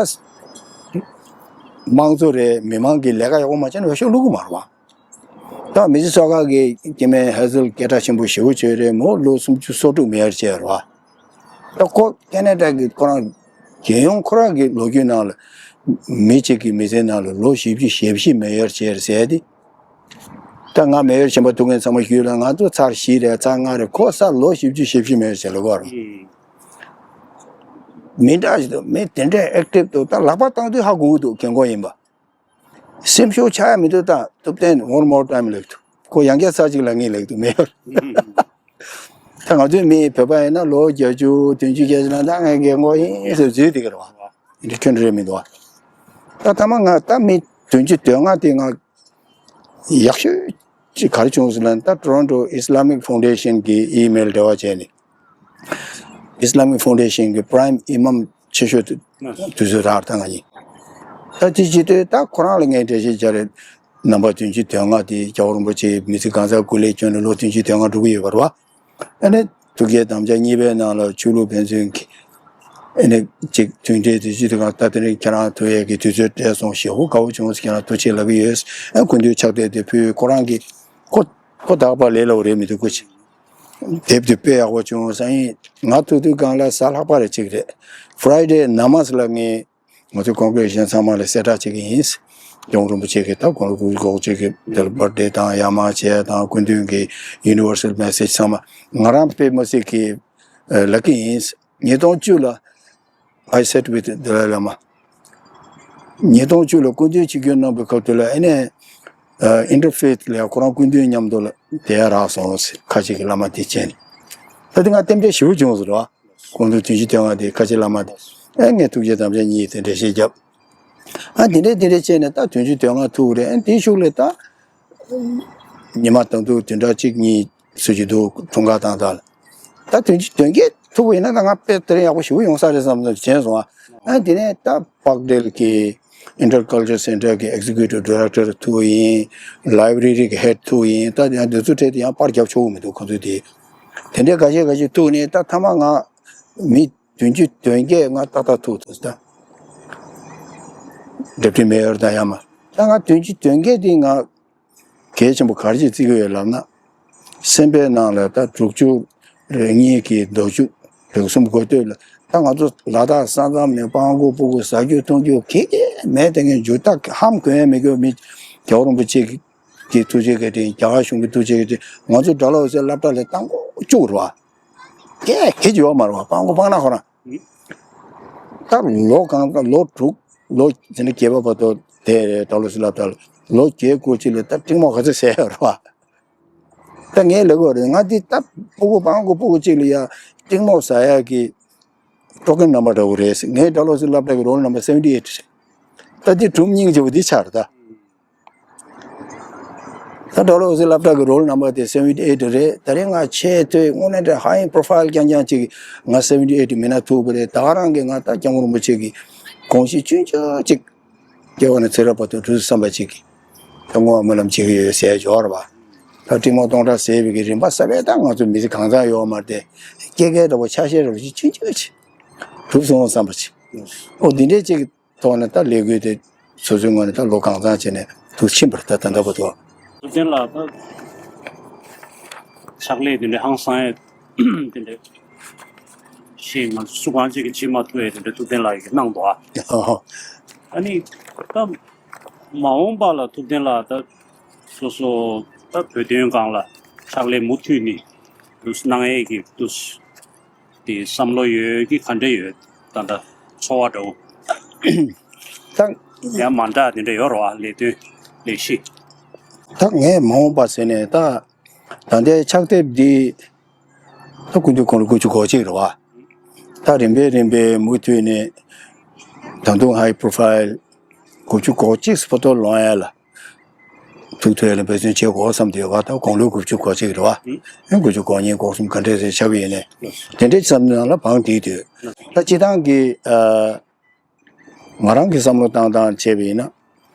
དམངས་གཙོ་རེད། མི་མང་གི་ལས་ཀ་ཡག་པོ་མ་བྱས་ན་འོས་ཤོག་བླུག་གི་མ་རེད་བ། ད་མི་སི་སོ་ཀ་གི་སྐྱེ་དམན་ཧེ་ཟལ་སྐད་གྲགས་ཆེན་པོ་ཞེ་པོ་བྱས་རེད་མོ། ལོ་སུམ་ཅུ་སོ་དྲུག་མེ་ཡོར་བྱས་རེད་བ། ད་ཁོ་ཁེ་ན་ཌ་གི་ཁོ་རང་རྒྱལ་ཡོངས་ཁོ་རང་གི་ལོ་རྒྱུས་ནང་ལ་མི་གཅིག་གི་མི་ཚེ་ནང་ལ་ལོ་བཞི་བཅུ་ཞེ་བཞི་མེ་ཡོར་བྱས་རེད་ཟེར་ཏེ། ད་ང་མེ་ཡོར་གཞན་པ་ཐུག་མཁན་ཚང་མ་ཞུས་ལ་ང་ཚོ་ཚར་བཞི་རེད། ཚར་ལྔ་རེད། ཁོ་ས་ལོ་བཞི་བཅུ་ཞེ་བཞི་མེ་ཡོར་བྱས་ལ་གོ་རེད། མི་འདྲ་ཞིག་འདུག་མི་དེ་འདྲའི་ཨེག་ཊིབ་འདུག་ད་ལག་པ་བཏང་དུས་ཧ་གོ་གི་འདུག་རྒན་གོག་ཡིན་པ། སེམས་ཤུགས་ཆག་ཡ་མི་འདུག་ད་ཐུབ་བསྟན་one more time ལབ་འདུག་ཁོ་ཡང་བསྐྱར་ཚར་གཅིག་ལབ་ངེས་ལབ་འདུག་མེ་ཡོར། ད་ང་ཚོའི་མི་བོད་པ་ཡིན་ན་ལོ་བརྒྱད་ཅུ་བདུན་ཅུ་བརྒྱད་ཅུ་ལ་ད་ངའི་རྒན་གོག་ཡིན་ཟེར་བརྗོད་བསྡད་ཀྱི་རེད་བ། འདི་ཁྱོད་འདྲ་རེད་མི་འདུག་བ། ད་ཐ་མ་ང་ད་མི་བདུན་ཅུ་དོན་ལྔ་དེ་ང་ཡག་ཤོས་ཅིག་ག་རེ་བྱུང་ཟེར་ན། ད་ཊོ་རོན་ཊོ་ཨི་སི་ལ་མིག་ཕའུན་ཌེ་ཤན་གི་ཨི་མེལ་འབྲེལ་བ་བྱས་ནས། ཨི་སི་ལ་མིག་ཕའུན་ཌེ་ཤན་གྱི་པ་རའིམ་ཨི་མམ་ཆེ་ཤོས་དེ་དུས་ཚོད་རག་ད་ང་གཉིས། ད་དེ་བྱེད་དུས་ད་ཁོ་རང་ལ་ངས་འགྲེལ་བཤད་བྱས་རེད། རྣམ་པ་བདུན་ཅུ་དོན་ལྔ་དེ་རྒྱལ་བ་རིན་པོ་ཆེའི་མི་ཚེ་གང་ཟག་སྐུ་ལས་བསྐྱོན་ནས་ལོ་བདུན་ཅུ་དོན་ལྔ་འགྲོ་གི་ཡོད་པ་རེད་བ། ཨ་ནི་ཐུགས་བསྐྱེད་དམ་བཅའ་གཉིས་པའི་ནང་ལ་ཆོས་ལུགས་ཕན་ཚུན་གྱི་ཨ་ནི་ཅིག་མཐུན་འབྲེལ་དེ་ཅི་ཐུབ་གང་ད་དེ་ནས་ཁྱེད་རང་ཐུག་ཡས་ཀྱི་དུས་ཚོད་སྤྲད་སོང་། ཞེ་པོ་དགའ་བོ་བྱུང་། ཁྱེད་རང་ཐུགས་རྗེ་ཆེ་ལབ་ཀྱི་ཡོད། ཨ་སྐུ་མདུན་ཕྱག་དེབ་དེ་ཕུལ། ཁོ་རང་གིས་ཁོ་ཁོ་ད་ག་པར་ལས་སླ་བོ་རེད་མི་འདུག་ཁོ་ཅིག་དེབ་དེ་དཔེ་ཡག་པོ་བྱུང་། སང་ཉིན་ང་ཐུག་དུས་སྒང་ལ་གཟའ་ལྷག་པ་རེ་གཅིག་རེད། ཕ་རའི་ཌེ་ནམ་མས་ལ་ངས་ང་ཚོའི་ཀོང་གི་གཞན་ཚང་མ་ལ་གསལ་བསྒྲགས་བྱེད་ཀྱི་ཡིན། རྒྱལ་བ་རིན་པོ་ཆེ་གི་ད་དགུང་ལོ་དགུ་བཅུ་གི་དེར་བར་ཌེ་དང་ཡར་མར་བྱས་དང་སྐུ་མདུན་གྱི་ཡུ་ནི་ཝར་སལ་མེ་སེ་ཇི་ཚང་མ་ང་རང་དཔེ་མི་སྲིད་ཀྱི་ལབ་ཀྱི་ཡིན། ཉིས་སྟོང་བཅུ་ལ་I sat with the Dalai Lama། ཉིས་སྟོང་བཅུ་ལ་སྐུ་མདུན་ཆིབས་བསྒྱུར་གནང་པའི་སྐབས་དེ་ལ་ཨ་ནི་ཨིན་ཊར་ཕེ་ཐི་ལ་ཁོ་རང་སྐུ་མདུན་མཉམ་དུ་ལ་དེ་ཡར་རག་སོང་ཟེར། ཁ་ཅིག་གི་བླ་མ་དེ་བྱས་ནས་ད་དེ་ང་རྟེན་འབྲེལ་ཞེ་པོ་བྱུང་ཟེར་བ། སྐུ་མདུན་བདུན་ཅུ་དོན་ལྔ་དེ་ཁ་ཆེ་བླ་མ་དེ་ཨ་ངས་ཐུགས་རྗེ་དམ་བཅའ་གཉིས་དེ་འགྲེལ་བཤད་བརྒྱབ། ཨ་དེ་འདྲས་དེ་འདྲས་བྱས་ནས་ད་བདུན་ཅུ་དོན་ལྔ་ཐུག་རེད། ཨ་དེའི་གཞུག་ལ་ད་ཉི་མ་དང་དུ་བདུན་ཕྲག་གཅིག་གཉིས་ཚུད་ཀྱི་འདུག་འཁྲུངས་སྐར་དང་ད་ལ། ད་དོན་གཅིག་དོན་བརྒྱད་ཐུག་པ་ཡིན་ན་ད་ང་དཔེ་དེ་རིང་ཡག་པོ་ཞེ་པོ་ཡོང་ས་རེད་བསམ་བསམ་བྱས་སོང་ཨ། ཨ་དེ་ནས་ད་པག་ཌེལ་གྱི་ཨིན་ཊར་ཀལ་ཅར་སེན་ཊར་གྱི་ཨེག་ཛི་ཀིའུ་ཊིབ་ཌི་རེག་ཊར་ཐུག་ཡིན། ལའི་བྷ་རེ་རི་གི་ཧེཌ་ཐུག་ཡིན། ད་ཡང་དེ་ཚོ་གྲས་དེ་ཡང་པར་རྒྱབ་ཆོག་གི་མི་འདུག་ཁོ་ཚོས་དེ། དེ་འདྲའི་འགའ་ཤས་འགའ་ཤས་ཐུག་ནས་ད་ཐ་མ་ང་མི་བདུན་ཅུ་དོན་བརྒྱད་ང་ཏག་ཏག་ཐུག་ཐུབ་ད། ཌེ་པུ་ཊི་མེ་ཡོར་དང་ཡང་མ་ད་ང་བདུན་ཅུ་དོན་བརྒྱད་དེ་ང་གལ་ཆེན་པོ་ག་རེ་ཅིག་བརྩི་གི་ཡོད་ལབ་ན། སེམས་པའི་ནང་ལ་ད་དྲུག་ཅུ་རེ་གཉིས་ཀྱི་མདོ་རྒྱུད་རེ་གསུམ་འགོ་སྟོད་ལ་ད་ང་ཚོ་ལ་དྭགས་ས་མཚམས་ནས་སྤང་སྒོ་སྤུ་གུ་ཟ་རྒྱུ་འཐུང་རྒྱུ་གེ་གེ་མེད་དེ་ངས་འཇུ་ད་ཧམ་གོ་ཡ་མེད་གི་མི་རྒྱལ་བ་རིན་པོ་ཆེ་གི་ཐུགས་རྗེ་གི་དེ་རྒྱ་གར་གཞུང་གི་ཐུགས་རྗེ་གི་དེ་ང་ཚོ་དགྲ་ལོ་ཟེར་སློབ་གྲྭ་ལ་བཏང་སྒོ་བཅུག་རེད་བ། གེ་གེ་ཅི་ཡོད་མ་རེད་བ། སྤང་སྒོ་སྤང་ན་ཁོ་རང་། ད་ལོ་གང་ལོ་དྲུག་ལོ་དེ་འདྲ་བརྒྱད་པ་བར་དུ་དེ་རེད། ད་ལོ་སི་སློབ་གྲྭ་ལ་ལོ་བརྒྱད་དགུ་ཅིག་ལ་ད་ཏིང་མོ་ག་ཚོད་ཟས་ཡོད་རེད་བ། ད་ངས་ལབ་དགོས་རེད། ང་འདི་ད་སྤུ་གུ་སྤང་སྒོ་སྤུ་གུ་གཅིག་ལ་ཡ་ཏིང་མོ་ཟ་ཡ་གི་ཊོ་ཀན་ནམ་བར་འདྲ་བོ་རེད། ངའི་ད་ལོ་སི་སློབ་གྲྭ་གི་རོལ་ནམ་བར་སེ་ཝེན་ཊི་ཨེ་ཊི་རེད། ད་འདི་སྒྲུང་སྙིང་རྗེ་བོ་འདི་ཆགས་རེད་ད། ད་ཌོ་ལར་ཨོ་སི་སློབ་གྲྭ་གི་རོལ་ནམ་བར་དེ་སེ་ཝེན་ཊི་ཨེ་ཊི་རེད། ད་རེས་ང་ཆེས་མཐོའི་དངོས་གནས་དྲང་ཧའི་པོ་རོ་ཕའིལ་རྐྱང་རྐྱང་ཅིག་ང་སེ་ཝེན་ཊི་ཨེ་ཊི་མིན་ན་ཐུག་པ་རེད། ད་ག་རང་གི་ང་ད་སྐྱབས་མགོན་རིན་པོ་ཆེ་གི་དགོངས་གཞི་ཆུང་ཆུང་ཅིག་སྐྱེ་བ་ནས་ཚེ་རབས་བར་དུ་སྒྲུབ་བསམ་པ་ཅིག་གི་ད་བསྔོ་བ་སྨོན་ལམ་བྱེད་ཀྱི་ཡོད་ཟེར་འབྱོར་བ། ད་ཏིང་མོ་སྟོང་ཕྲག་ཟས་པའི་གི་རིམ་པ་གསར་པའི་ད་ང་ཚོ་མི་ཚེ་གང་ཚང་ཡོད་མ་རེད་དེ། སྐྱེ་སྐར་འདྲ་བོ་ཆ་ཤས་འདྲ་བོ་ཅིག་ཆུང་ཆུང་ཅིག་སྒྲུབ་སོང་བསམ་པ་ཅིག་ཨོ་འདི་འདྲས་ཅིག་ཐོག་ནས་ད་ལས་འགུལ་དེ་སོ་སོའི་ངོས་ནས་ད་ལོ་གང་འཚམ་བྱས་ནས་ཐུགས་ཕྱིན་པ་རེད། ད་ད་ལྟ་བར་དུ། ཐུབ་བསྟན་ལགས་ད་ཕྱག་ལས་དེ་འདྲའི་ཧང་སང་ཡས་དེ་འདྲའི་ཞིག་ང་ཚོ་སུ་གང་ཅིག་གིས་བྱེད་མ་ཐུབ་ཡས་དེ་འདྲའི་ཐུབ་བསྟན་ལགས་ཀྱིས་གནང་འདུག་ཨ། ཨོ་ཧོ། ཨ་ནི་ད་མ་འོངས་པ་ལ་ཐུབ་བསྟན་ལགས་ད་སོ་སོ་ད་བོད་དོན་སྒང་ལ་ ཕྱག་ལས་མུ་མཐུད་ནས་དུ་གནང་ཡས་ཀྱི་དུ་དེ་བསམ་བློ་ཡོད་ཀྱི་ག་འདྲ་ཡོད། ད་ལྟ་ཚོར་བ་འདྲ་བོ་ད་ཡང་མ་འདྲ་དེ་འདྲ་ཡོད་རེད་བ། ལས་དོན་ལས་གཞི། ད་ངས་མ་འོངས་པ་ཟེར་ནས་ད་ད་ལྟའི་ཕྱག་དེབ་འདི་ད་སྐུ་མདུན་ཁོང་ལ་དགུ་བཅུ་གོ་གཅིག་རེད་བ། ད་རིམ་པས་རིམ་པས་མུ་མཐུད་ནས་ད་དུང་high profile དགུ་བཅུ་གོ་གཅིག་ཕོ་ཐོ་ལོན་ཡ་ལ་ཐུགས་ཐོག་ལ་འབད་བརྩོན་བྱེད་དགོས་བསམ་དེ་ཡོད་བ། ད་དགུང་ལོ་དགུ་བཅུ་གོ་གཅིག་རེད་བ། ཨང་། དགུ་བཅུ་གོ་གཉིས་གོ་གསུམ་ག་འདྲས་རེད་ཆགས་ཀྱི་ཡིན་ནས་དེ་འདྲས་བསམ་ནང་ལ་བང་དེའི་དུས་ད་སྤྱི་བཏང་གི་ཨ། ང་རང་གི་བསམ་བློ་བཏང་སྟངས་བྱས་པ་ཡིན་ན།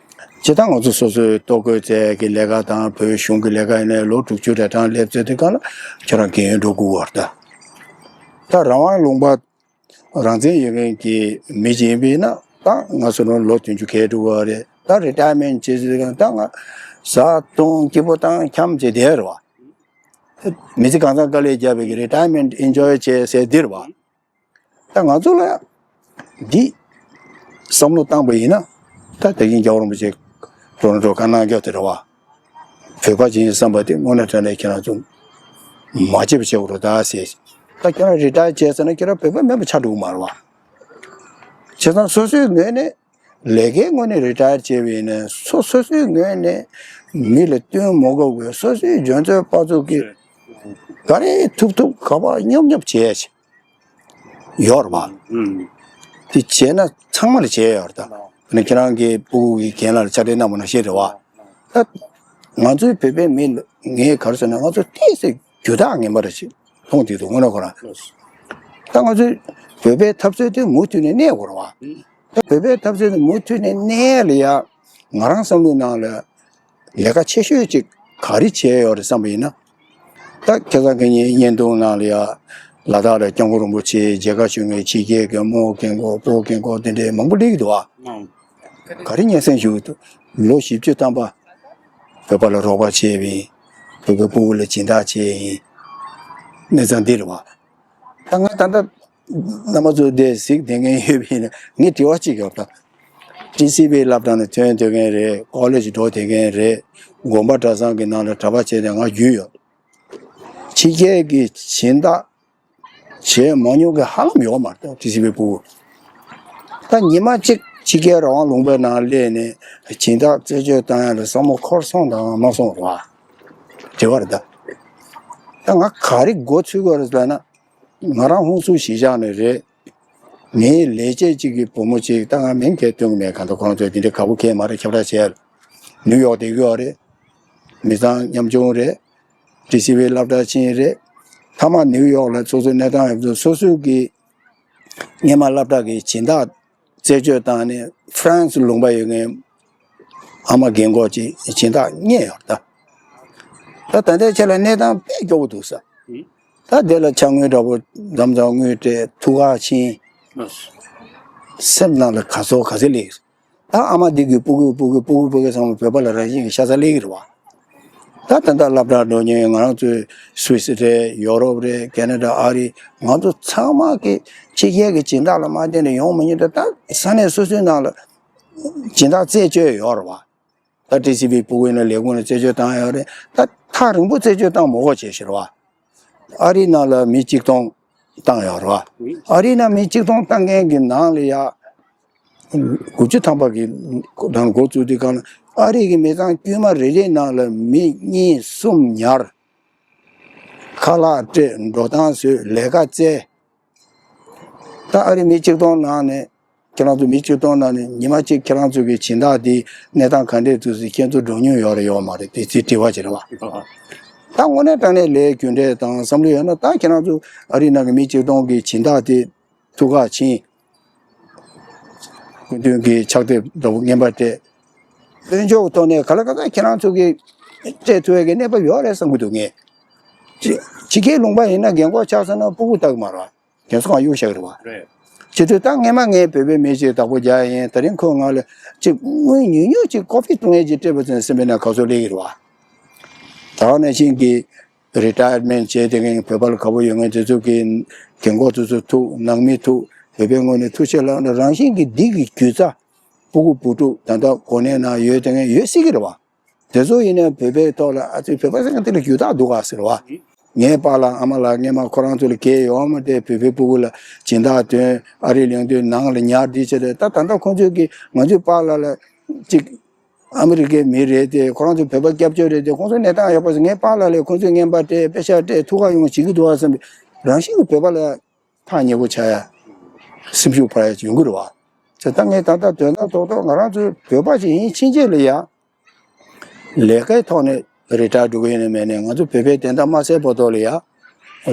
སྤྱིར་བཏང་ང་ཚོ་སོ་སོའི་ལྟོ་གོས་རྩལ་གྱི་ལས་ཀ་དང་བོད་གཞུང་གི་ལས་ཀ་ཡིན་ནའི་ལོ་དྲུག་ཅུ་རེ་གྲངས་སླེབས་ཚེ་དེ་ག་ལ་ཁྱོད་རང་རྒན་ཡོལ་འགྲོ་དགོས་བར་ད། ད་རང་དབང་ལུང་པ་རང་བཙན་ཡོད་མཁན་གྱི་མི་ཅིག་ཡིན་པ་ཡིན་ན་ད་ང་ཚོ་རང་ལོ་བདུན་ཅུ་གས་འགྲོ་བ་རེད། ད་རི་ཊ་ཡར་མེན་ཊི་བྱེད་ཚེ་དེ་ག་ད་ང་བཟའ་བཏུང་སྐྱིད་པོ་བཏང་འཁྱམ་བྱེད་བསྡད་རེད་བ། མི་ཚེ་གང་ཚང་དཀའ་ལས་བརྒྱབ་པའི་གི་རི་ཊ་ཡར་མེན་ཊི་ཨེན་ཇོའི་བྱེད་ཟེར་འདི་རེད་བ། ད་ང་ཚོ་ལ་འདི་བསམ་བློ་བཏང་པ་ཡིན་ན་ད་དེ་རིང་རྒྱལ་བ་རིན་པོ་ཆེ་ཊོ་རོན་ཊོ་བཀའ་གནང་རྒྱུ་དེ་རེད་བ། བོད་པ་ཅིག་ཡིན་བསམ་པ་དེ་དངོས་གནས་དྲང་གནས་ཁྱེད་རང་ཚོ་མ་བརྗེད་པ་བྱེད་དགོས་རེད་ད་ཟེར། ད་ཁྱེད་རང་རི་ཊ་ཡར་བྱས་ཟེར་ན་ཁྱེད་རང་བོད་པ་མིན་པ་ཆགས་འགྲོ་གི་མ་རེད་བ། བྱས་ཙང་སོ་སོའི་ངོས་ནས་ལས་ཀའི་ངོས་ནས་རི་ཊ་ཡར་བྱས་པ་ཡིན་ན་སོ་སོ་སོའི་ངོས་ནས་མི་ལ་བསྟུན་མ་དགོས་པའི་སོ་སོའི་འཇོན་ཚོད་དཔག་ཚོད་ཀྱིས་ག་རེ་ཐུབ་ཐུབ་ག་པར་སྙོབ་སྙོབ་བྱས་ཡོད་རེད་བ། ཨུམ། དེ་བྱས་ན་ཚང་མ་ལ་བྱས་ཡོད་རེད་ད། ཨ་ནི་ཁྱེད་རང་གི་སྤུ་གུ་གི་རྒན་ལགས་ལ་ཕྱག་སྦྲེལ་གནང་བ་ནང་བཞིན་རེད་བ། ད་ང་ཚོའི་བོད་པའི་མི་ལ་ངས་ག་རེ་ཟེར་ན་ང་ཚོ་ཏོག་ཙམ་རྒྱུ་དག་ངན་པ་རེ་ཞིག་མཐོང་བསྡད་འདུག་དངོས་གནས་ཁོ་རང་། ད་ང་ཚོའི་བོད་པའི་འཐབ་རྩོད་དེ་མུ་མཐུད་ནས་གནས་དགོས་རེད་བ། ད་བོད་པའི་འཐབ་རྩོད་དེ་མུ་མཐུད་ནས་གནས་ལ་ཡ་ང་རང་བསམ་བློའི་ནང་ལ་ལས་ཀ་ཆེ་ཤོས་ཅིག་ག་རེ་བྱས་ཡོད་རེད་བསམ་པ་ཡིན་ན། ད་ཁ་སང་ཁ་ཉིན་བརྙན་ཐུང་ནང་ལ་ཡ་ལ་དྭགས་ལ་སྐྱབས་མགོན་རིན་པོ་ཆེ་མཇལ་ཁ་ཞུ་མཁན་ཕྱི་རྒྱལ་གྱི་རྨོ་རྒན་གོག་སྤོ་རྒན་གོག་དེ་འདྲའི་མང་པོ་སླེབས་ཀྱི་འདུག་ཨ། ག་རེ་སྙན་སེང་ཞུ་གི་འདུག་ལོ་བཞི་བཅུ་ཐམ་པ་བོད་པ་ལ་རོགས་པ་བྱས་པ་ཡིན། བོད་པའི་སྤུ་གུ་ལ་སྦྱིན་བདག་བྱས་ཡིན། གནས་ཚང་འདི་རེད་བ། ད་ང་ད་ལྟ་རྣམ་པ་ཚོ་འདིར་གཟིགས་བསྡད་མཁན་ཡོད་པ་ཡིན་ན་ངས་དྲི་བ་གཅིག་ཡོད་ད། ཊི་སི་ཝི་སློབ་གྲྭ་ནས་ཐོན་བསྡད་མཁན་རེད། ཀོ་ལེཇ་འགྲོ་བསྡད་མཁན་རེད། དགོན་པ་གྲྭ་ཚང་གི་ནང་ལ་གྲྭ་པ་བྱས་ཏེ་ང་རྒྱུས་ཡོད། ཕྱི་རྒྱལ་གྱི་སྦྱིན་བདག་བྱས་མ་མྱོང་མཁན་ཧ་ལམ་ཡོད་མ་རེད་ཊི་སི་ཝི་སྤུ་གུ། ད་ཉི་མ་གཅིག་ཕྱི་རྒྱལ་རང་དབང་ལུང་པའི་ནང་སླེབས་ནས་སྦྱིན་བདག་རྩད་གཅོད་བཏང་ཡ་ལ་བསམ་བློ་འཁོར་སོང་དང་མ་སོང་རེད་བ། དྲི་བ་རེད་ད། ད་ང་ག་རེ་མགོ་ཚོས་དགོས་རེད་ཟེར་ན། ང་རང་ཧུན་སུར་གཞིས་ཆགས་ནས་རེད། ངའི་ལས་བྱེད་ཅིག་གི་བུ་མོ་ཅིག་ད་ང་མིང་གས་སྟོན་གི་མེད་གང་ལྟར་ཁོ་རང་ཚོས་དེ་འདྲའི་དགའ་པོ་གས་མ་རེད་ཁྱབ་བསྒྲགས་བྱས། ནིའུ་ཡོག་བསྡད་ཀྱི་ཡོད་རེད། མི་ཚང་ཉམ་ཆུང་རེད། ཊི་སི་ཝི་སློབ་གྲྭ་ཕྱིན་རེད། མཐའ་མ་ནིའུ་ཡོག་ལ་སོ་སོའི་གནས་སྟངས་ཡོད་ཚོད་སོ་སོའི་གི་སྔོན་མ་སློབ་གྲྭ་གི་སྦྱིན་བདག་རྩད་གཅོད་བཏང་ནས་ཧྥ་རན་སི་ལུང་པ་ཡོད་མཁན་ཨ་མ་རྒན་གོག་ཅིག་སྦྱིན་བདག་རྙེད་ཡོད་ད། ད་ད་ལྟའི་ཆ་ལ་གནས་སྟངས་དཔེ་སྐྱོ་པོ་འདུག་ས། ད་དེ་ལ་ཕྱག་དངུལ་འདྲ་པོ་མཚམས་མཚམས་དངུལ་སྤྲད་ཐུག་ཁ་ཕྱིན། སེམས་ནང་ལ་ག་ཚོད་ག་ཚོད་སླེབས། ད་ཨ་མ་འདི་གི་སྤུ་གུ་སྤུ་གུ་སྤུ་གུ་སྤུ་གུ་ཚང་མ་བོད་པ་ལ་རང་བཞིན་གྱི་ཤ་ཚ་སླེབས་ཀྱི་རེད་བ། ད་ད་ལྟ་སློབ་གྲྭར་འགྲོ་མཁན་ང་རང་ཚོའི་སུད་སི་རེད་ཡོ་རོབ་རེད་ཁེ་ན་ཌ་ཨ་རི་ང་ཚོ་ཚང་མ་གི་ཕྱི་རྒྱལ་གྱི་སྦྱིན་བདག་ལ་མ་བརྟེན་ནས་ཡོང་མི་ཉན་ད་ད་ས་གནས་སོ་སོའི་ནང་ལ་སྦྱིན་བདག་རྩད་གཅོད་ཡོད་རེད་བ། ད་ཊི་སི་ཝི་སྤུ་གུ་ཡིན་ན་ལས་ཁུངས་ནས་རྩད་གཅོད་བཏང་ཡོད་རེད། ད་ཐག་རིང་པོ་རྩད་གཅོད་བཏང་མ་དགོས་བྱས་ཤི་རེད་བ། ཨ་རི་ནང་ལ་མི་གཅིག་སྟོང་བཏང་ཡོད་རེད་བ། ཨ་རི་ནང་མི་གཅིག་སྟོང་བཏང་མཁན་གྱི་ནང་ལ་ཡ། དགུ་བཅུ་ཐམ་པ་གི་ནང་འགོ་བཙུགས་དུས་གང་ལ་ཨ་རི་གི་མི་ཚང་དཀྱུས་མ་རེ་རེའི་ནང་ལ་མི་གཉིས་གསུམ་ཉར། ཁ་ལག་སྤྲད་འགྲོ་སྟངས་བཟོས་ལས་ཀ་བཙལ། ད་ཨ་རི་མི་གཅིག་སྟོང་ནང་ནས་ཁྱེད་རང་ཚོ་མི་གཅིག་སྟོང་ནང་ནས་ཉི་མ་གཅིག་ཁྱེད་རང་ཚོ་གི་སྦྱིན་བདག་དེ་གནས་སྟངས་ག་འདྲས་འདུག་ཟེར་ཁྱེད་ཚོ་འགྲོ་མྱོང་ཡོད་རེད་ཡོད་མ་རེད་དེ་ཚིག་དྲི་བ་ཅིག་རེད་བ། ད་དངོས་གནས་དྲང་གནས་ལས་རྒྱུ་འབྲས་དང་བསམ་བློ་ཡོད་ན་ད་ཁྱེད་རང་ཚོ་ཨ་རི་ནང་གི་མི་གཅིག་སྟོང་གི་སྦྱིན་བདག་དེ་ཐུག་ཁ་ཕྱིན། སྐུ་མདུན་གྱི་ཕྱག་དེབ་འདྲ་པོ་རྔན་པ་སྤྲད། དཔལ་འབྱོར་ཐོག་ནས་ག་ལ་ག་ལ་ཁྱེད་རང་ཚོ་གི་སྤྲད་ཐུབ་ཡས་ཀྱི་གནས་བབ་ཡོད་རེད་བསམ་གྱི་འདུག་ངས། ཕྱི་ཕྱི་རྒྱལ་ལུང་པ་ཡིན་ན་རྒན་གོག་ཆགས་ས་ན་སྤུ་གུ་ལྟ་གི་མ་རེད། རྒན་གསོ་ཁང་གཡུག་བཞག་གི་རེད་བ། རེད། བྱེད་དུས་ད་སྔས་མ་ངས་བོད་པའི་མི་ཞིག་བདག་པོ་རྒྱག་ཡིན་དེ་རིང་ཁོས་ང་ལ་ཅིག་དངུལ་ཉུང་ཉུང་ཅིག་ཀོ་ཕི་བཏུང་ཡས་ཅིག་སྤྲད་པ་ཙམ་སེམས་པའི་ནང་ག་ཚོད་སླེབས་ཀྱི་རེད་བ། ད་ག་ནང་བཞིན་གྱི་རི་ཊ་ཡར་མེན་ཊི་བྱས་དེ་གིན་བོད་པ་ལ་དགའ་པོ་ཡོད་མཁན་དེ་ཚོ་གི་རྒན་གོག་དེ་ཚོ་ཐུག་ནང་མི་ཐུག་བོད་པའི་ངོས་ནས་ཐུགས་རྗེ་ཆེ་ལབ་ན་རང་བཞིན་གྱི་འདི་གི་རྒྱུ་རྩ་སྤུ་གུ་བུ་ཕྲུག་ད་ལྟ་གོ་གནས་ནང་ཡོད་དེ་གིན་ཡོད་སྲིད་ཀྱི་རེད་བ། དེ་ཚོ་ཡིན་ན་བོད་པའི་ཐོག་ལ་ཨ་ཙི་བོད་པ་ཟེར་མཁན་དེ་ལ་རྒྱུ་དག་འདུག་ག་ཟེར་བ། ངའི་པཱ་ལགས་ཨ་མ་ལགས་སྔས་མ་ཁོ་རང་ཚོ་ལ་གལ་ཡོད་མ་རེད། བོད་པའི་ཕྲུ་གུ་ལ་སྦྱིན་བདག་དོན་ཨ་རིའི་ལུང་སྟོན་ནང་ལ་ཉར་བསྡད་བྱས་རེད། ད་ད་ལྟ་ཁོང་ཚོས་ཀྱིས་ང་ཚོའི་པཱ་ལགས་ལ་ཅིག་ཨ་མི་རི་ཀའི་མི་རེད་དེ། ཁོ་རང་ཚོ་བོད་པ་སྐྱབས་བཅོལ་རེད་དེ། ཁོང་ཚོ་གནས་སྟངས་ཡག་པོ་ཟེར། ངའི་པཱ་ལགས་ལ་ཁོང་ཚོས་རྔན་པ་སྤྲད། པེ་ཤག་སྤྲད། ཐུགས་ཁ་གཡོག་བྱེད་ཀྱི་འདུག་བ་བསམ་པའི་རང་བཞིན་གྱིས་བོད་པ་ལ་ཐག་ཉེ་པོ་ཆགས་ཡ། སེམས་ཤུགས་འཕར་ཡ་ཡོང་གི་རེད་བ། ད་ལྟ་ངས་ད་ལྟ་དོན་དག་རྡོག་རྡོག་ང་རང་ཚོའི་བོད་པ་ཞིག་ཡིན་ཕྱིན་ཆད་ལ་ཡ། ལས་ཀའི་ཐོག་ནས་རི་ཊ་ཡར་འགྲོ་གི་ཡིན་ནམ་མེད་ནམ། ང་ཚོ་བོད་པའི་བདེན་མཐའ་མ་གསལ་བར་དུ་ལ་ཡ་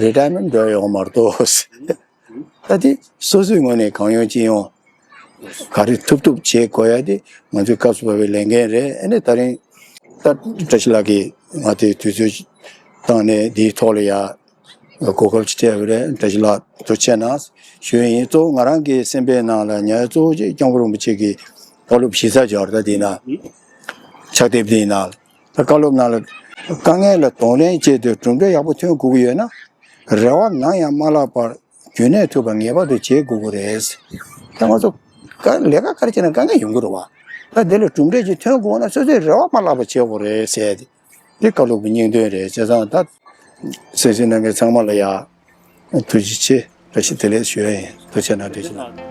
རི་ཊ་ཡར་མེན་འགྲོ་ཡོང་མ་གཏོགས། ད་དེ་སོ་སོའི་ངོས་ནས་གང་ཡོང་ཅི་ཡོང་ག་རེ་ཐུབ་ཐུབ་བྱེད་དགོས་ཡ་དེ་ང་ཚོའི་སྐབས་སུ་བབས་པའི་ལས་འགན་རེད། ཨ་ནི་ད་རིང་ད་བཀྲ་ཤིས་ལགས་ཀྱིས་ང་དེ་དུས་ཚོད་བཏང་ནས་འདིའི་ཐོག་ལ་ཡ། གོ་སྐབས་ཅིག་སྤྲད་པ་རེད། བཀྲ་ཤིས་ལགས་ཐུགས་རྗེ་ཆེ་གནང་ཞུ་ཡིན། གཙོ་བོ་ང་རང་གི་སེམས་པའི་ནང་ལ་ཉར་གཙོ་བོ་ཅིག་སྐྱབས་མགོན་རིན་པོ་ཆེ་གི་བཀའ་སློབ་གཞི་རྩ་ཅིག་ཡོད་རེད། ད་འདི་ན་ཕྱག་དེབ་འདིའི་ནང་ལ། ད་བཀའ་སློབ་ནང་ལ་དཀའ་ངལ་ལ་གདོང་ལེན་བྱེད་དུས་གྲུབ་འབྲས་ཡག་པོ་ཐོན་དགོས་ཀྱི་ཡོད་ན། རེ་བ་ནམ་ཡང་མ་བརླག་པར་རྒྱུན་གནས་ཐུབ་པ་ངེས་པར་དུ་བྱེད་དགོས་ཀྱི་རེད། ད་ང་ཚོ་དཀའ་ལས་ཀ་ག་རེ་བྱས་ན་དཀའ་ངལ་ཡོང་གི་རེད་བ། ད་དེ་ལ་གྲུབ་འབྲས་ཅིག་ཐོན་དགོས་ན་སོ་སོས་རེ་བ་མ་བརླག་པ་བྱེད་དགོས་རེད་ཟེར་ཏེ། འདི་བཀའ་སློབ་ཀྱི་སྙིང་དོན་རེད། བྱས་ཙང་ད་གསན་གཟིགས་གནང་མཁན་ཚང་མ་ལ་ཡ་ཐུགས་རྗེ་ཆེ་བཀྲ་ཤིས་བདེ་ལེགས་ཞུ་ཡ་ཡིན། ཐུགས་རྗེ་གནང་། ཐུགས་རྗེ་གནང་།